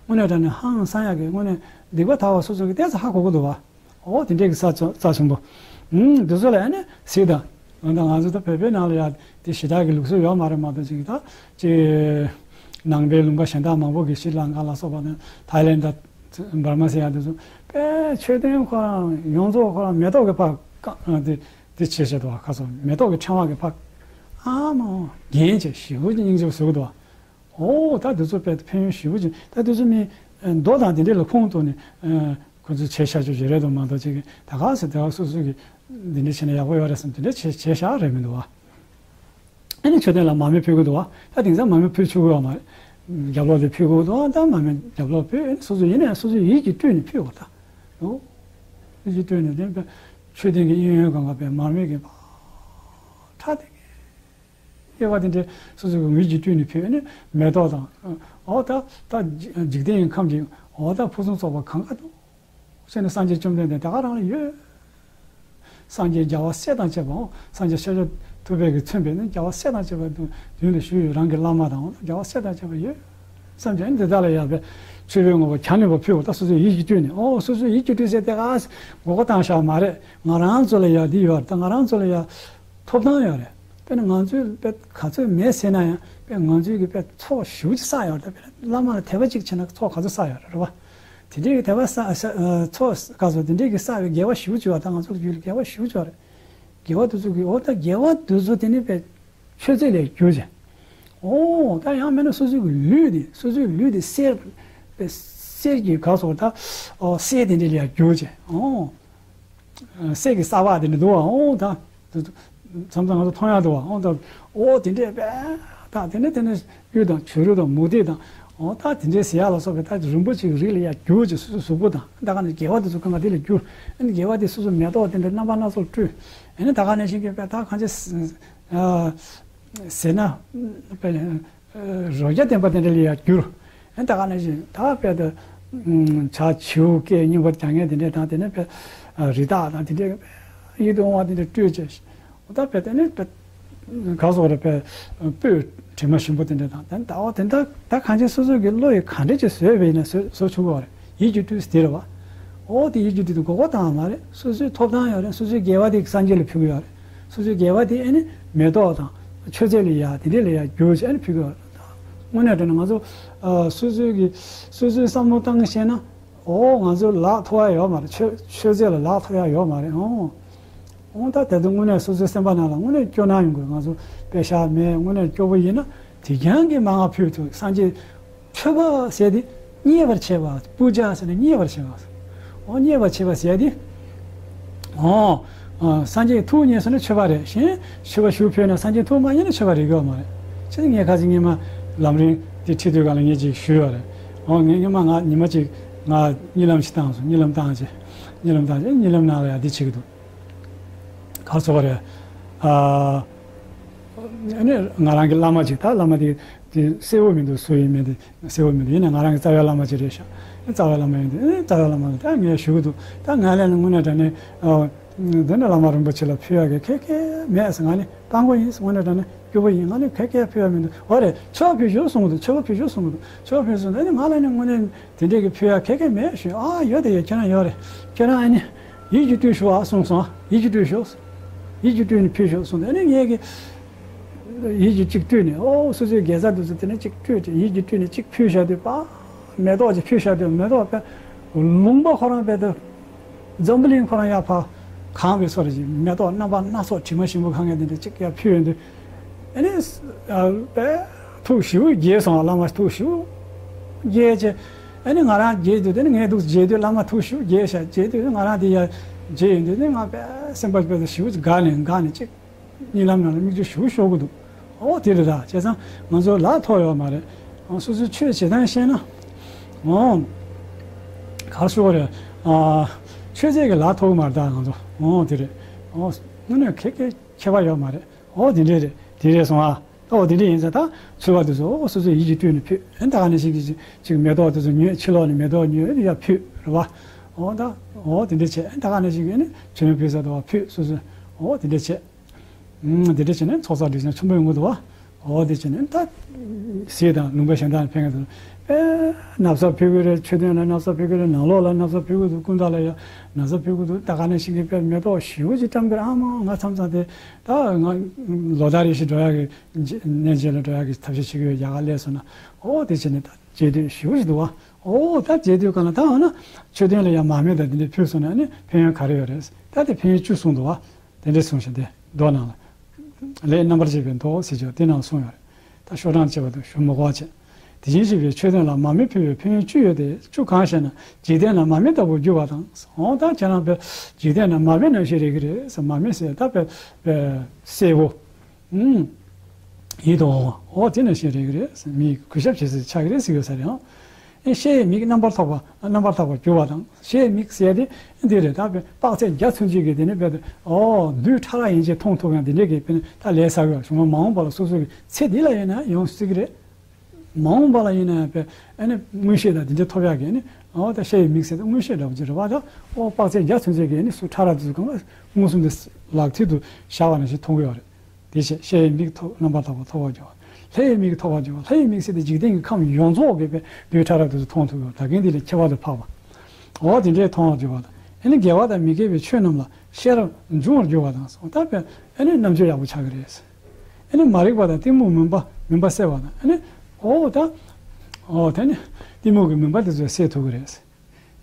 དངོས་གནས་དྲང་གནས་ཧང་སང་ཡག་གི་དངོས་གནས་སྡིག་པ་དག་པ་སོ་སོ་གི་ཏོག་ཙམ་ཧ་གོ་གི་འདུག་བ། འོ་དེ་འདྲའི་གི་ས་ཚོ་རྩ་ཆེན་པོ། ཨུམ་དེ་ཚོ་ལ་ཡང་ནི་གཟིགས་དང་། ང་དང་ང་ཚོ་ད་བོད་པའི་ནང་ལ་ཡ་དེ་ཞེ་དྲག་གི་ལུགས་སྲོལ་ཡོད་མ་རེད་མ་གཏོགས་ཅིག་ད་ཅིག་ནང་པའི་ལུང་པ་གཞན་དག་མང་པོ་གི་ཤྲི་ལང་ཀ་ལ་སོགས་པ་དང་ཐའི་ལེན་ཌ་འབར་མ་ཟེར་ཡ་དེ་ཚོ་དཔེ་མཆོད་རྟེན་ཁོ་རང་ཡོངས་རྫོགས་ཁོ་རང་མེ་ཏོག་གི་ཕར་ཀ་དེ། དེ་བྱས་བྱས་འདུག་བ། ཁ་སང་མེ་ཏོག་གི་ཕྲེང་བ་གི་ཕར་ཨ་མ་རྒྱན་བྱས་ཞེ་པོ་ཅིག་སྙིང་རྗེ་པོ་བཟོ་གི་འདུག་བ། འོ་ད་དེ་ཚོ་དཔེ་ཕན་ཡོན་ཞེ་པོ་ཅིག་ད་དེ་ཚོ་མི་མདོ་དང་དེ་འདྲས་ལ་ཁུངས་གཏུགས་ནས་ཁོ་ཚོས་བྱས་བཞག་ཆོག་ཅིག་རེད་འདུག་མ་གཏོགས་ཅིག་ད་ག་ཟེ་དེ་ག་སོ་སོ་གི་འདི་འདྲས་བྱས་ན་ཡག་པོ་ཡོད་རེད་བསམ་དེ་འདྲས་བྱས་བྱས་བཞག་རེད་མི་འདུག་བ། ཨ་ནི་མཆོད་རྟེན་ལ་མར་མེ་ཕུལ་གི་འདུག་བ། ད་དེང་སང་མར་མེ་ཕུལ་ཆོག་གི་ཡོད་མ་རེད། རྒྱབ་ལོགས་དེ་ཕུལ་དགོས་འདུག་བ། ད་མར་མེ་རྒྱབ་ལོགས་ཕུལ། ཨ་ནི་སོ་སོ་ཡིན་ནའི་སོ་སོའི་ཡིད་ཀྱིས་སྤྲུལ་ནས་ཕུལ་དགོས་ད། འོ། ཡིད་ཀྱིས་སྤྲུལ་ནས་དེ་མཆོད་རྟེན་གྱི་གཡས་གཡོན་སྒང་ག་པའི་མར་མེ་གི་ཕར་ཁྲ་དེ་གི་དབྱེ་བ་དེ་འདྲའི་སོ་སོ་གི་ངོས་ཀྱིས་སྤྲུལ་ནས་ཕུལ་ནས་མེ་ཏོག་དང་། འོ་ད་ད་འཇིག་རྟེན་གྱི་ཁམས་ཀྱི་འོ་ད་ཕུན་སུམ་ཚོགས་པ་གང་ག་འདུག་ཟེར་ནས་སངས་རྒྱས་བཅོམ་ལྡན་འདས་ད་ག་རང་ལ་ཡོད། སངས་རྒྱས་རྒྱལ་བ་སྲས་དང་བཅས་པའོ། སངས་རྒྱས་ཤཱཀྱ་ཐུབ་པས་ཀྱིས་མཚོན་པའི་ནི་རྒྱལ་བ་སྲས་དང་བཅས་པ་དུ་མདུན་དུ་བཞུགས་ཡོད། རང་གི་བླ་མ་དང་རྒྱལ་བ་སྲས་དང་བཅས་པ་ཡོད། བསམ་ཀྱང་འདི་དག་ལ་ཡང་དཔེ་མཆོད་པའི་དངོས་པོ་གྱ་ནོམ་པ་ཕུལ་བ་ད་སོ་སོའི་ཡིད་ཀྱིས་སྤྲུལ་ནས། ཨོ་སོ་སོའི་ཡིད་ཀྱིས་སྤྲུལ་ཟེར་དེ་ག་མགོ་སྐོར་བཏང་བཞག་མ་རེད། ང་རང་ཚོ་ལ་ཡང་འདི་ཡོད་རེད། ད་ང་རང་ཚོ་ལ་ཡང་ཐོབ་ཐང་ཡོད་རེད། དཔེར་ན་ང་ཚོས་དཔེ་ག་ཚོད་མེད་ཟེར་ན་ཡང་དཔེ་ང་ཚོའི་གི་དཔེ་ཚོགས་ཞེ་པོ་ཅིག་བསགས་ཡོད་རེད། ད་དཔེར་ན་བླ་མ་ལ་དད་པ་ཅིག་བྱས་ན་ཚོགས་ག་ཚོད་བསགས་ཡོད་རེད། རེད་བ། དེ་འདྲའི་གི་དད་པ་བསགས་ཚོགས་ག་ཚོད་དེ་འདྲའི་གི་བསགས་པའི་དགེ་བ་ཞེ་པོ་ཅིག་ཡོད་རེད། ད་ང་ཚོ་ལ་རྒྱུད་ལ་དགེ་བ་ཞེ་པོ་ཅིག་ཡོད་རེད། དགེ་བ་དེ་ཚོ་གི་འོ་ད་དགེ་བ་དེ་ཚོ་དེ་ནི་དཔེ་མཆོད་རྫས་ལ་གྱུར་ཅིང་། ཨོ་ད་ཡང་མིན་ན་སོ་སོའི་གི་ལུས་དེ་སོ་སོའི་ལུས་དེ་གསེར་གསེར་གྱི་ག་སོགས་ད་ཨོ་གསེར་དེ་འདྲ་ལ་ཡང་གྱུར་ཅིང་། ཨོ་གསེར་གྱི་ས་བག་དེ་འདྲ་འདུག་བ། ཨོ་ད་མཚམས་མཚམས་ང་ཚོ་མཐོང་ཡག་འདུག་བ། ཨོ་ད་ཨོ་དེ་འདྲས་དཔེ་ད་དེ་ནས་དེ་ནས་གཡུ་དང་བྱུ་རུ་དང་མུ་ཏིག་དང་ འོ་ད་དེ་འདྲའི་ཟེར་ཡག་ལ་སོགས་པའི་ད་རིན་པོ་ཆེ་གི་རིགས་ལ་ཡ་བསྒྱུར་ཅིག་སོ་སོའི་གཟུགས་པོ་དང་ད་ག་ནས་དགེ་བ་དེ་ཚོ་གང་ག་དེ་ལ་བསྒྱུར། ཨ་ནི་དགེ་བ་དེ་སོ་སོའི་མེ་ཏོག་དེ་འདྲའི་རྣམ་པ་སྣ་ཚོགས་སྤྲུལ། ཨ་ནི་ད་ག་ནས་ཤིང་གི་དཔེ་ད་གང་ཅི་ཟེར་ན་དཔེ་རོ་བརྒྱ་བསྟན་པ་དེ་འདྲ་ལ་ཡ་བསྒྱུར། ཨ་ནི་ད་ག་ནས་ཤིང་ད་དཔེ་ད་བྱ་བྱིའུ་སྐད་སྙན་པོ་རྒྱག་མཁན་དེ་འདྲས་དང་དེ་ནས་དཔེ་རི་དྭགས་དང་དེ་འདྲས་ཡིད་དུ་འོང་བ་དེ་འདྲས་སྤྲུལ་བྱས། འོ་ད་དཔེ་དེ་ནི་དཔེ་ག་སོགས་རེད་དཔེ་སྤོས་དྲི་མ་ཞིམ་པོ་དེ་འདྲ་དང་དེ་ནི་ད་འོ་དེ་འདྲ་ད་གང་ཅི་སོ་སོ་གི་བློ་ཡི་ག་འདྲ་ཅིག་བཟོས་པ་ཡིན་ན་བཟོ་བཟོ་ཆོག་གི་རེད། ཡིད་ཀྱི་སྤྲུལ་ཟེར་དེ་རེད་བ། འོ་དེ་ཡིད་ཀྱི་སྤྲུལ་དེ་མགོ་སྐོར་བཏང་བ་མ་རེད། སོ་སོའི་ཐོབ་ཐང་ཡོད་རེད། སོ་སོའི་དགེ་བ་དེ་སངས་རྒྱས་ལ་ཕུལ་གི་ཡོད་རེད། སོ་སོའི་དགེ་བ་དེ་ཨེ་ནི་མེ་ཏོག་དང་མཆོད་རྫས་ལ་ཡ་དེ་འདྲས་ལ་ཡ་བསྒྱུར་བྱས་ཨེ་ནི་ཕུལ་གི་ཡོད་རེད། དངོས་གནས་དྲང་གནས་ང་ཚོ་ཨ་སོ་སོའི་གི་སོ་སོའི་བསམ་བློ་བཏང་ཤེས་ན། འོ་ང་ཚོ་ལག་ཐོགས་ཡ་ཡོད་མ་རེད། མཆོད་མཆོད་རྫས་ལ་ལག་ཐོགས་ཡ་ཡོད་མ་རེད། འོ། འོ་ད་དེ་ཚོ་དངོས་གནས་སོ་སོའི་སེམས་པ་ནང་ལ་དངོས་གནས་སྐྱོ་སྣང་ཡོང་དགོས། ང་ཚོ་དཔེ་ཤག་མེད་དངོས་གནས་སྐྱོ་པོ་ཡིན་ན་དེ་རྐྱང་གི་མ་ང་ཕུལ་ཐུབ། སངས་རྒྱས་མཆོད་པ་ཟེར་དེ་མཉེས་པར་བྱེད་པ། པུ་ཇ་ཟེར་ན་མཉེས་པར་བྱེད་པ། འོ་མཉེས་པར་བྱེད་པ་ཟེར་དེ། འོ། ཨ་སངས་རྒྱས་ཐུགས་མཉེས་སོང་ན་མཆོད་པ་རེད། གཞན་མཆོད་པ་ཞུ་ཕོད་ན་སངས་རྒྱས་ཐུགས་མ་མཉེས་ན་མཆོད་པ་རེག་གི་ཡོད་མ་རེད། ཅེས་ངས་ཁ་ཅིག་སྔོན་མ་ལམ་རིམ་དེ་ཁྲིད་དུས་སྒང་ལ་ངས་ཅིག་ཞུས་ཡོད་རེད། འོ་ངས་སྔོན་མ་ང་ཉི་མ་ཅིག་ང་གཉིད་ལམ་ཞིག་བཏང་སོང་། གཉིད་ལམ་བཏང་རྗེས་གཉིད་ལམ་བཏང་རྗེས་གཉིད་ལམ་ནང་ལ་ཡ་འདི་བྱེད་ཀྱི་འདུག་ག་རེ་ཟེར་དགོས་རེད། ཨ་ནི་ང་རང་གི་བླ་མ་ཅིག་ད་བླ་མ་དེ་དེ་གསལ་བོ་མི་འདུག་སུ་ཡིན་མིན་དེ་གསལ་བོ་མི་འདུག་ཡིན་ན་ང་རང་གི་རྩ་བའི་བླ་མ་ཅིག་རེད་ཤག་རྩ་བའི་བླ་མ་ཡིན་དུས་ཨེ་རྩ་བའི་བླ་མ་ལ་ད་ངས་ཞུ་གི་འདུག་ད་ང་ལ་ནི་དངོས་གནས་དྲང་གནས་ཨ། འདི་ནི་བླ་མ་རིན་པོ་ཆེ་ལ་ཕུལ་ཡག་གི་ཁེ་ཁེ་མེད་ཟེར། ང་ནི་དཔང་པོ་ཡིན། དངོས་གནས་དྲང་གནས་སྐྱོ་པོ་ཡིན། ང་ནི་ཁེ་ཁེ་ཕུལ་ཡག་མི་འདུག་འོ་རེད། མཆོད་པ་ཕུལ་ཤོག་གསུང་གི་འདུག་མཆོད་པ་ཕུལ་ཤོག་གསུང་གི་འདུག་མཆོད་པ་ཕུལ་སོང་། ད་ནི་ང་ལ་ནི་དངོས་གནས་དེ་འདྲས་ཀྱི་ཕུལ་ཡག་ཁེ་ཁེ་མེད་ཞུས། ཨ་ཡོད་དེ་ཡོད། ཁྱེད་རང་ཡོད་རེད། ཁྱེད་རང་ཨ་ནི་ཡིད་ཀྱིས་སྤྲུལ་ཤོག་ཨ་གསུངས་སོང་། ཡིད་ཀྱིས་སྤྲུལ་ཤོག་ཡིད་ཀྱིས་སྤྲུལ་ནས་ཕུལ་ཤོག་གསུངས། ད་ནི་ངས་ཀྱི་ཡིད་ཀྱིས་གཅིག་སྤྲུལ་ནས་ཨོ་སོ་སོའི་དགེ་རྩ་དེ་ཚོ་དེ་ནས་གཅིག་སྤྲུལ་ཏེ་ཡིད་ཀྱིས་སྤྲུལ་ནས་གཅིག་ཕུལ་བཞག་དུས་པ་མེ་ཏོག་ཅིག་ཕུལ་བཞག་དུས་མེ་ཏོག་པ་ལུང་པ་ཁོ་རང་པ་དེ། འཛམ་བུ་གླིང་ཁོ་རང་ཡར་ཕར་གང་བའི་བཟོ་འདྲ་ཅིག་མེ་ཏོག་རྣམ་པ་སྣ་ཚོགས་དྲི་མ་ཞིམ་པོ་གང་ཡང་དེ་འདྲ་ཅིག་ཡར་ཕུལ་ཡོང་དུས། ཨ་ནི་ཨ་པས་ཐུགས་ཞེ་པོ་དགྱེས་སོང་། བླ་མ་ཐུགས་ཞེ་པོ་དགྱེས་བྱས། ཨ་ནི་ང་རང་དགྱེས་དུས་དེ་ནི་ངས་འདུག་དགྱེས་དུས་བླ་མ་ཐུགས་ཞེ་པོ་དགྱེས་ཤག་དགྱེས་དུས་ང་རང་དེ་ཡར་དགྱེས་ཡོང་དུས་ནི་ང་པས་སེམས་པ་པས་ཞེ་པོ་དགའ་ནས་དགའ་ནས་ཅིག་གཉིད་ལམ་ནང་ལ་མིག་ཆུ་ཞུ་ཤོར་གི་འདུག་འོ་དེ་རེད་ད། བྱས་ཙང་ང་ཚོ་ལག་ཐོགས་ཡོད་མ་རེད། སོ་སོའི་ཆོས་བྱེད་སྟངས་ཤེས་ན། འོ། ག་རེ་ཞུ་དགོས་རེད། ཨ། ཆོས་བྱེད་ཀྱི་ལག་ཐོགས་མ་རེད་ད་ང་ཚོ། འོ་དེ་རེད། འོ། དངོས་གནས་ཁེ་ཁེ་ཁྱད་པར་ཡོད་མ་རེད། འོ་དེ་འདྲས་རེད། དེ་རེད་སོང་ཨ། ད་འོ་དེ་འདྲས་ཡིན་ཙང་ད་ཚོས་པ་དེ་ཚོ་འོ་སོ་སོའི་ཡིད་ཀྱིས་སྤྲུལ་ནས་ཕུལ། ཨེ་ད་ག་ནས་ཞིག་གིས་ཅིག་མེ་ཏོག་དེ་ཚོ་ཉོས། ཕྱི་ལོགས་ནས་མེ་ཏོག་ཉོས་ཡ་ཕུལ་རེད་བ། འོ་ད་འོ་དེ་འདྲས་བྱས། ཨེ་ད་ག་ནས་ཞིག་གིས་ནི་མཆོད་མེ་ཕུལ་ས་དེ་བ་ཕུལ་སོ་སོ། འོ་དེ་འདྲས་བྱས། ཨུམ། དེ་འདྲ་བྱས་ནས་ཚོགས་བསགས་སྒྲིབ་སྦྱང་ཆེན་པོ་ཡོང་གི་འདུག་བ། འོ་དེ་བྱས་ནས་ད། ཟས་དང་ལུང་པ་གཞན་དག་ནས་ཕན་གི་འདུག་དཔེ་ན་བཟའ་ཕུལ་གི་རེད། མཆོད་རྟེན་ལ་ན་བཟའ་ཕུལ་གི་རེད། ནང་ལོགས་ལ་ན་བཟའ་ཕུལ་གི་འདུག་ཀུན་བཏགས་ལ་ཡང་ན་བཟའ་ཕུལ་གི་འདུག་ད་ག་ནས་ཤིག་གི་དཔེ་མེ་ཏོག་ཞེ་པོ་ཅིག་བཀྲམ་གི་རེད། ཨ་མ་ང་མཚམས་མཚམས་དེ་ད་ང་ལོ་ལྟར་རེ་བཞིན་འགྲོ་ཡག་གི་གནས་མཇལ་ལ་འགྲོ་ཡག་གི་ཐབས་ཤེས་བྱེད་ཀྱི་ཡོད། རྒྱ་གར་སླེབས་སོང་ན། འོ་དེ་བྱས་ནས་ད་མཇལ་དུས་ཞེ་པོ་ཅིག་འདུག་བ། འོ་ད་མཇལ་དུས་གང་ལ་ད་འོ་ན་མཆོད་རྟེན་ལ་ཡང་མར་མེ་དང་དེ་འདྲ་ཕུལ་སོང་ན་ནི་ཕན་ཡོན་ག་རེ་ཡོད་རེད། ད་དེ་ཕན་ཡོན་བཅུ་གསུངས་འདུག་བ། དེ་འདྲས་གསུངས་ཤིང་དེ་མདོ་ནང་ལ། ལས་རྣམ་པར་བཅད་པའི་མདོ་ཟེར་གྱི་ཡོད། དེ་ནང་གསུངས་ཡོད་རེད། ད་ཤོག་གྲངས་བཅད་པ་དང་ཞུ་མི་དགོས་པ་བྱས། དེ་བཞིན་གཤེགས་པའི་མཆོད་རྟེན་ལ་མར་མེ་ཕུལ་བའི་ཕན་ཡོན་བཅུ་ཡོད་དེ། བཅུ་གང་ཞེ་ན། འཇིག་རྟེན་ན་མར་མེ་ལྟ་བུར་གྱུར་པ་དང་། འོ་ད་ཁྱེད་རང་པས་འཇིག་རྟེན་ན་མར་མེ་ནང་བཞིན་རེད་ཀྱི་རེད་ཟེར། མར་མེ་ཟེར་ད་པས་པས་སེར་པོ། ཨུམ། ཡིད་དུ་འོང་བ། འོ་དེ་ནང་བཞིན་རེད་ཀྱི་རེད་ཟེར། མིག་གུས་ཞབས་བྱེད་སའི་ཆགས་ཀྱི་རེད་ཟེར་ཡོད་ས་རེད་ཨང་། ཨེ་ཤེས་ཡས་མིག་རྣམ་པར་ཐོབ་པ། རྣམ་པར་དག་པར་གྱུར་པ་དང་། ཤེས་ཡས་མིག་ཟེར་དེ་འདི་རེད། ད་དཔེ་དཔག་ཚད་བརྒྱ་ཚུན་ཆད་ཀྱི་དེ་ནི་དཔེ་དེ་འོ་རྡུལ་ཕྲ་རགས་ཡན་ཆད་མཐོང་ཐུབ་ཡང་དེ་འདྲས་ཀྱི་དཔེ་ནི་ད་ལས་བསགས་ཡོད། བྱུང་བ་མ་འོངས་པ་ལ་སོ་སོ་གི་ཚེ་འདི་ལ་ཡིན་ན་ཡོང་སྲིད་ཀྱི་རེད། མ་འོངས་པ་ལ་ཡིན་ན་ཡང་དཔེ་ཨ་ནི་མངོན་ཤེས་དང་དེ་འདྲས་ཐོབ་ཡག་གི་ཨ་ནི་འོ་ད་ཤེས་ཡས་མིག་ཟེར་ད་མངོན་ཤེས་འདྲ་པོ་ཅིག་རེད་བ། ད་འོ་དཔག་ཚད་བརྒྱ་ཚུན་ཆད་ཀྱི་ཨ་ནི་སུ་ཕྲ་རགས་དེ་ཚོ་གང་ལ་མངོན་སུམ་དུ་ལག་མཐིལ་དུ་བཞག་པ་ནང་བཞིན་མཐོང་གི་ཡོད་རེད། དེ་བཞིན་ཤེས་ཡས་མིག་ཐོབ། རྣམ་པར་དག་པ་ཐོབ་པར་འགྱུར་བ། ལྷ་ཡི་མིག་ཐོབ་པར་འགྱུར་བ། ལྷ་ཡི་མིག་ཟེར་དེ་འཇིག་རྟེན་གྱི་ཁམས་ཡོངས་རྫོགས་ཀྱི་དཔེ་རྡུལ་ཕྲ་རགས་དེ་ཚོ་མཐོང་ཐུབ་ཡོད། ད་གིན་དེ་ལས་ཁྱད་པར་དུ་འཕགས་པ། འོ་དེ་འདྲས་མཐོང་བར་འགྱུར་བ་དང་། ཨ་ནི་དགེ་བ་དང་མི་དགེ་བའི་ཆོས་རྣམས་ལ་ཤེས་རབ་འབྱུང་བར་འགྱུར་བ་དང་། ད་དཔེ་ཨ་ནི་རྣམ་དཔྱོད་ཡག་པོ་ཆགས་ཀྱི་རེད། ཨ་ནི་མ་རིག་པ་དང་གཏི་མུག་མུན་པ་མུན་པ་སེལ་བ་དང་། ཨ་ནི་འོ་ད་འོ་ད་ནི་གཏི་མུག་གི་མུན་པ་དེ་ཚོ་སེལ་ཐུབ་ཀྱི་རེད།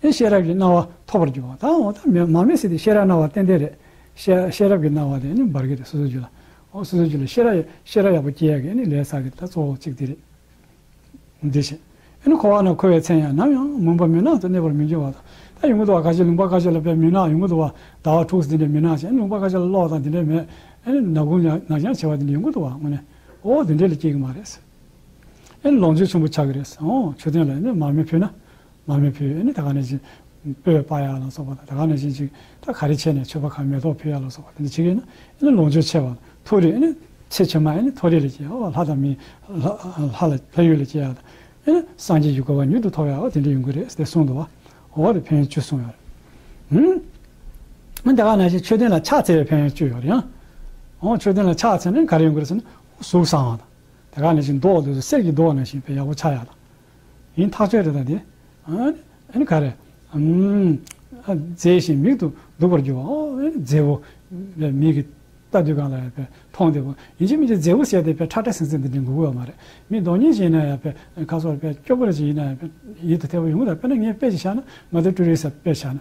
ཨེ་ཤེས་རབ་ཀྱི་སྣང་བ་ཐོབ་པར་འགྱུར་བ་དང་། འོ་ད་མེ་མར་མེ་ཟེར་དེ་ཤེས་རབ་སྣང་བ་ཏན་ཏན་རེད། ཤེས་ཤེས་རབ་ཀྱི་སྣང་བ་དེ་ནི་འབར་གྱི་རེད། སོ་སོའི་རྒྱུད་ལ། འོ་སོ་སོའི་རྒྱུད་ལ་ཤེས་རབ་ཤེས་རབ་ཡག་པོ་སྐྱེ་ཡག་གི་ནི་ལས་བསགས་ཀྱི་ད་གཙོ་བོ་གཅིག་དེ་རེད། འདི་བྱས། ཨ་ནི་འཁོར་བ་ན་འཁོར་བའི་མཚན་ཡང་ནམ་ཡང་མུན་པ་མུན་ནག་ཏུ་གནས་པར་མི་འགྱུར་བ་དང་། ད་ཡོང་གི་འདུག་བ། ཁ་ཤས་ལུང་པ་ཁ་ཤས་ལ་དཔེ་མུན་ནག་ཡོང་གི་འདུག་བ། ཟླ་བ་དྲུག་ཙམ་དེ་འདྲའི་མུན་ནག་བྱས། ཨ་ནི་ལུང་པ་ཁ་ཤས་ལ་གློག་དང་དེ་འདྲའི་མེད། ཨ་ནི་ནག་ཁུང་ནག་ནག་རྐྱང་བྱེད་པ་དེ་འདྲ་ཡོང་གི་འདུག་བ། དངོས་གནས་འོ་དེ་འདྲའི་ལ་སྐྱེ་གི་མ་རེད། ཨེ་ནི་ལོངས་སྤྱོད་ཆེན་པོ་ཆགས་ཀྱི་རེད། ཨོ་མཆོད་རྟེན་ལ་ཨེ་ནི་མར་མེ་ཕུལ་ན། མར་མེ་ཕུལ། ཨེ་ནི་ད་ག་ནང་བཞིན་སྤོས་སྤར་ཡག་ལ་སོགས་པ་དང་། ད་ག་ནང་བཞིན་ཅིག་ད་ག་རེ་བྱས་ནས་མཆོད་པ་གང་མེ་ཏོག་ཕུལ་ཡག་ལ་སོགས་པ་དེ་འདྲ་བྱེད་ཀྱི་ཡིན་ན། ཨེ་ནི་ལོངས་སྤྱོད་ཆེ་བ། མཐོ་རིས། ཨེ་ནི་ཚེ་ཕྱི་མ་ཨེ་ནི་མཐོ་རིས་ལ་སྐྱེ་ཡག། ལྷ་དང་མི། ལྷ་ལྷ་ལ་ལྷ་ཡུལ་ལ་སྐྱེ་ཡག་དང་། ཨེ་ནི་སངས་རྒྱས་ཀྱི་གོ་འཕང་མྱུར་དུ་ཐོབ་ཡག་དེ་འདྲ་ཡོང་གི་རེད་ཟེར་གསུངས་འདུག་བ། འོ་དེ་ཕན་ཡོན་བཅུ་གསུངས་ཡོད་རེད། ཧུམ། ཨ་ད་ག་ནང་བཞིན་མཆོད་རྟེན་ལ་ཕྱག་འཚལ་བའི་ཕན་ཡོན་བཅུ་ཡོད་རེད་ཡང་། འོ་མཆོད་རྟེན་ལ་ཕྱག་འཚལ་ན་ག་རེ་ཡོང་གི་རེད་ཟེར་ན། གཟུགས་བཟང་བ་དང་། དེ་ག་ནང་བཞིན་མདོག་དེ་ཚོ་གསེར་གྱི་མདོག་ནང་བཞིན་དཔེ་ཡག་པོ་ཆགས་ཡག་དང་། ཡིན་ཐག་ཆོད་རེད། ད་དེ་ཨ་ནི་ག་རེ། ཨམ། མཛེས་ཤིང་མིག་ཏུ་སྡུག་པར་གྱུར་པ། ཨོ་ཨ་ནི་མཛེས་པོ། མིག་གིས་ལྟ་དུས་གང་ལ་ཡང་དཔེ་མཐོང་བདེ་པོ། ཡིན་གཅིག་མིན་གཅིག་མཛེས་པོ་ཟེར་དེ་དཔེ་ཁྲ་ཁྲ་ཟིང་ཟིང་དེ་འདྲ་དགོས་ཀྱི་ཡོད་མ་རེད། མི་གདོང་བརྙན་ཞིག་ཡིན་ན་ཡང་དཔེ་ཁ་སོགས་དཔེ་སྐྱོ་པོ་རེ་ཞིག་ཡིན་ན་ཡང་དཔེ་ཡིད་དུ་འོང་བ་ཡོང་གི་རེད། དཔེར་ན་ངས་དཔེ་ཞིག་བཞག་ན། མ་ཏི་ཀྲུའུ་རེན་ས་དཔེ་བཞག་ན།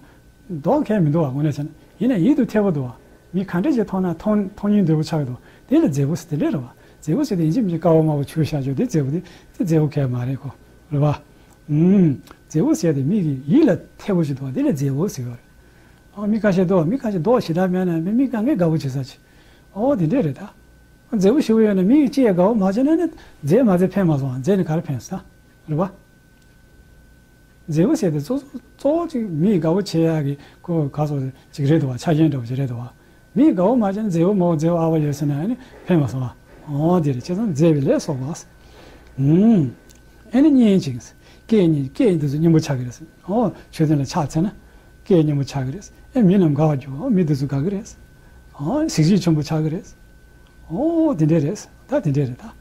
མདོག་ཁྱད་མི་འདུག་བ། དངོས་གནས་བྱས་ན། ཡིན་ན་ཡིད་དུ་འོང་བ་འདུག་བ། མི་ག་འདྲ་ཞིག་མཐོང་ན་མཐོང་མཐོང་སྙིང་འདོད་པོ་ཆགས་ཀྱི་འདུག་དེ་ལ་མཛེས་པོ་ཟེར་དེ་འདྲ་རེད་བ། མཛེས་པོ་ཟེར་དེ་ཡིན་གཅིག་མིན་གཅིག་དཀར་པོ་དམར་པོ་ཆུ་ཤ་ཅོ་དེ་མཛེས་པོ་དེ་དེ་མཛེས་པོ་ཁྱད་མ་རེད་ཁོ། རེད་བ། ཨུམ། མཛེས་པོ་ཟེར་དེ་མིག་གི་ཡིད་ལ་འོང་བ་ཞིག་འདུག་བ། དེ་ལ་མཛེས་པོ་ཟེར་བ་རེད། ཨ་མི་ཁ་ཤས་འདུག་མི་ཁ་ཤས་མདོག་ཞེ་དྲག་མེད་ན་མི་མིག་གང་གས་དགའ་པོ་བྱེད་ས་ཅིག་ཨོ་དེ་འདྲ་རེད་ད། མཛེས་པོ་ཞེ་པོ་ཡོད་ན་མིག་གིས་ཅི་ཡང་དགའ་པོ་མ་བྱས་ན་ནི། མཛེས་མ་མཛེས་ཕན་མ་སོང་བ། མཛེས་ནས་ག་རེ་ཕན་ས། རེད་བ། མཛེས་པོ་ཟེར་དེ་གཙོ་གཙོ་བོ་ཅིག་མིས་དགའ་པོ་བྱེད་ཡག་གི་ཁོ་ག་སོགས་ཅིག་རེད་འདུག་བ། ཆ་རྐྱེན་འདྲ་བོ་ཅིག་རེད་འདུག་བ། མིས་དགའ་པོ་མ་བྱས་ན་མཛེས་པོ་མོ་མཛེས་པོ་ཨ་བ་ཡོད་ཟེར་ན་ནི་ཕན་མ་སོང་བ། འོ་དེ་རེད། བྱས་ཙང་མཛེས་པའི་ལས་སོགས་པ། ཨུམ། ཨེ་ནི་སྙན་ཅིང་། སྐད་སྙན། སྐད་འདི་ཚོ་སྙན་པོ་ཆགས་ཀྱི་རེད། འོ་མཆོད་རྟེན་ལ་ཕྱག་འཚལ་ན་སྐད་སྙན་པོ་ཆགས་ཀྱི་རེད། ཨེ་མི་རྣམས་དགའ་བར་འགྱུར། འོ་མི་འདི་ཚོ་དགའ་གི་རེད། འོ་གཟི་བརྗིད་ཆེན་པོ་ཆགས་ཀྱི་རེད། འོ་དེ་འདྲ་རེད། ད་དེ་འདྲ་རེད་ད།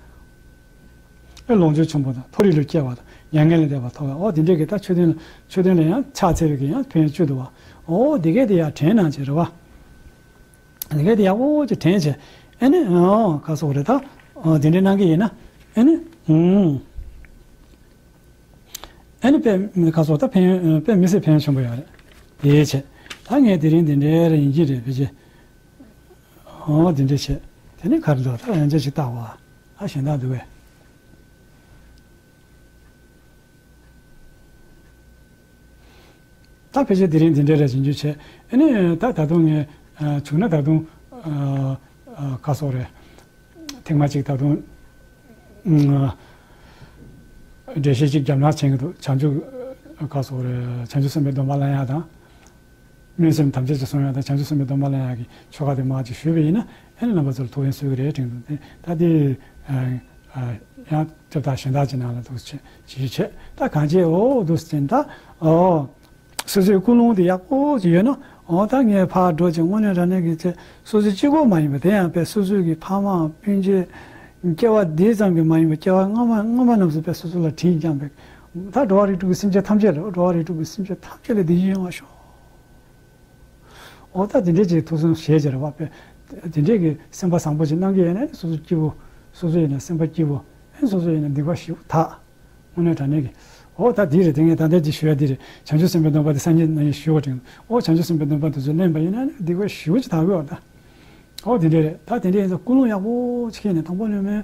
ཨེ་ལོངས་སྤྱོད་ཆེན་པོ་དང་མཐོ་རིས་ལ་སྐྱེ་བ་དང་མྱ་ངན་ལས་འདས་པ་ཐོབ་པ། འོ་དེ་འདྲའི་གི་ད་མཆོད་རྟེན་ལ་མཆོད་རྟེན་ལ་ཡང་ཕྱག་འཚལ་བའི་གི་ཡང་ཕན་ཡོན་བཅུ་འདུག་བ། འོ་དེ་གས་དེ་ཡང་དྲན་གནང་བྱས་རེད་བ། དེ་གས་དེ་ཡག་པོ་ཅིག་དྲན་བྱས། ཨེ་ནི་འོ་ག་སོགས་རེད་ད། འོ་དེ་འདྲའི་གནང་གི་ཡིན་ན། ཨེ་ནི་ཨུམ། ཨེ་ནི་དཔེ་ག་སོགས་ད་ཕན་ཡོན་དཔེ་མི་སྲིད་ཕན་ཡོན་ཆེན་པོ་ཡོད་རེད། དེའི་ཆེད་ད་ངས་དེ་རིང་དེ་འདྲའི་རེ་ཡིན་གྱི་རེད། ཕལ་ཆེར། འོ་དེ་འདྲ་བྱས། དེ་ནས་ག་རེ་འདུག་ད་ཡང་ཅིག་བལྟ་བ། ཨ་གཞན་དག་འདུག་གས། ད་ཕལ་ཆེར་དེ་རིང་དེ་འདྲ་རེ་ཡིན་རྒྱུ་བྱས། ཨ་ནི་ད་ད་དུང་ངས་བྱུང་ན་ད་དུང་ག་སོགས་རེད། ཐེངས་མ་གཅིག་ད་དུང་འགྲེལ་བཤད་ཅིག་རྒྱབ་ན་བྱེད་ཀྱི་འདུག་བྱང་ཆུབ་ག་སོགས་རེད། བྱང་ཆུབ་སེམས་དཔའི་སྡོམ་པ་བླང་ཡག་དང་། སྨོན་སེམས་དམ་བཅའ་ཅིག་བཟུང་ཡག་དང་། བྱང་ཆུབ་སེམས་དཔའི་སྡོམ་པ་བླང་ཡག་གི་ཆོ་ག་དེ་མར་ཅིག་ཞུས་པ་ཡིན་ན། ཨ་ནི་རྣམ་པ་ཚོར་ཐུགས་ཕན་གསོས་ཀྱི་རེད་དྲན་འདུག་ད་དེ་ཡང་དེབ་དག་གཞན་དག་ཅིག་ནང་ལ་འདུག་བྱེད་ཅིག་བྱེད། ད་གང་བྱེད། འོ་འདུག་ཟེར་ད། འོ་སོ་སོའི་ཀུན་སློང་དེ་ཡག་པོ་ཅིག་ཡོད་ན། འོ་ད་ངས་ཕར་འགྲོ་ཅིག་དངོས་གནས་དྲང་གནས་ཀྱི་ཚེ་སོ་སོ་གཅིག་པོ་མ་ཡིན་པ། དེ་ཡང་དཔེ་སོ་སོའི་གི་ཕ་མ་སྤུན་མཆེད། སྐྱེ་བ་འདི་ཙམ་གྱི་མ་ཡིན་པ་སྐྱེ་བ་སྔ་མ་སྔ་མ་རྣམས་སུ་དཔེ་སོ་སོ་ལ་དྲིན་བསྐྱངས་པའི། ད་འགྲོ་བ་རིགས་དྲུག་གི་སེམས་ཅན་ཐམས་ཅད་ལ། འགྲོ་བ་རིགས་དྲུག་གི་སེམས་ཅན་ཐམས་ཅད་ལ་བདེ་སྐྱིད་ཡོང་བ་ཤོག་འོ་ད་དེ་འདྲས་ཀྱི་ཐུགས་བསམ་བཞེས་བྱས་རེད་བ། དཔེ་དེ་འདྲས་ཀྱི་སེམས་པ་བཟང་པོ་ཅིག་གནང་གི་ཡོད་ན་ནི། སོ་སོ་སྐྱིད་པོ། སོ་སོ་ཡིན་ན་སེམས་པ་སྐྱིད་པོ། ཨེ་སོ་སོ་ཡིན་ན་སྡིག་པ་ཞེ་པོ་དག་དངོས་གནས་དྲང་གནས་ཀྱི། འོ་ད་འདི་རེད། དེ་ངས་ད་ལྟ་ཅིག་ཞུ་ཡ་འདི་རེད། བྱང་ཆུབ་སེམས་དཔའི་སྡོམ་པ་དེ་སངས་རྒྱས་རྣམས་ཀྱིས་ཞུ་བ་དྲན། འོ་བྱང་ཆུབ་སེམས་དཔའི་སྡོམ་པ་དེ་ཚོ་ལེན་པ་ཡིན་ན་ནི་སྡིག་པ་ཞེ་པོ་ཅིག་དག་གི་ཡོད་ད། འོ་དེ་འདྲས་རེད། ད་དེ་འདྲས་ཡིན་ཙང་ཀུན་སློང་ཡག་པོ་ཅིག་ཁྱེར་ནས། དང་པོ་ནས་མའི་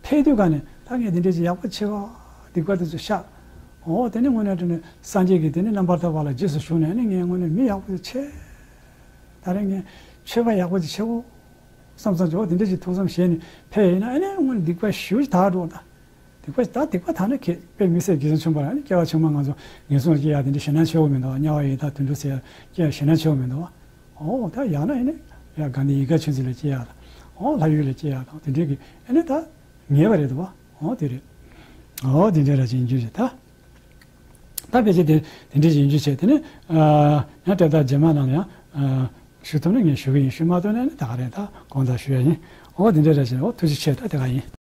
ཕེབས་དུས་ག་ནས་ད་ངས་དེ་འདྲས་ཅིག་ཡག་པོ་བྱེད་པ། སྡིག་པ་དེ་ཚོ་བཤགས། འོ་དེ་ནས་དངོས་གནས་དྲང་གནས་སངས་རྒྱས་ཀྱི་དེ་ནས་རྣམ་པར་དག་པ་ལ་རྗེས་སུ་ཞུགས་ནས་ནི། ངས་དངོས་གནས་མི་ཡག་པོ་ཅིག་བྱེད། ད་རེས་ངས་ཆོས་པ་ཡག་པོ་ཅིག་བྱེད་དགོས་བསམ་བསམ་བྱས། འོ་དེ་འདྲས་ཅིག་ཐུགས་བསམ་བཞེས་ནས་ཕེབས་ཡིན་ན། ཨ་ནི་དངོས་གནས་སྡིག་པ་ཞེ་པོ་ཅིག་དག་འགྲོ་ད། སྡིག་པ་ད་སྡིག་པ་དག་ན་ཁྱེད་དཔེ་མི་སྲིད་དགེ་མཚན་ཆེན་པོ་རང་ནི། སྐྱེ་བ་ཕྱི་མ་ང་ཚོ་ངན་སོང་སྐྱེ་ཡག་དེ་འདྲ་ཞེད་སྣང་ཆེ་བོ་མི་འདུག་བ། དམྱལ་བ་ཡི་དྭགས་དུད་འགྲོ་ཟེར་ཡག་སྐྱེ་ཡག་ཞེད་སྣང་ཆེ་བོ་མི་འདུག་བ། འོ་ད་ཡང་ན་ཨ་ནི་ཡ་ག་འདི་ཡི་ག་ཆོས་འཛིན་ལ་སྐྱེ་ཡག་དང་། འོ་ལྷ་ཡུལ་ལ་སྐྱེ་ཡག་དང་། དེ་འདྲའི་གི་ཨ་ནི་ད་ངེས་པ་རེད་འདུག་བ། འོ་དེ་རེད། འོ་དེ་འདྲ་ར་ཅིག་ཡིན་རྒྱུ་རེད་ད། ད་ཕལ་ཆེར་དེ་དེ་འདྲ་ཅིག་ཡིན་རྒྱུ་བྱས། དེ་ནས་ཡང་དེབ་དག་རྗེས་མ་ནང་ལ་ཡང་ཞུ་ཐུབ་ན་ངས་ཞུ་གི་ཡིན། ཞུ་མ་ཐུབ་ན་ནི་ད་ག་རེད། ད་དགོངས་དག་ཞུ་ཡ་ཡིན། འོ་དེ་འདྲ་ར་ཅིག་འོ་ཐུགས་རྗེ་ཆེ། ད་དེ་ག་ཡིན།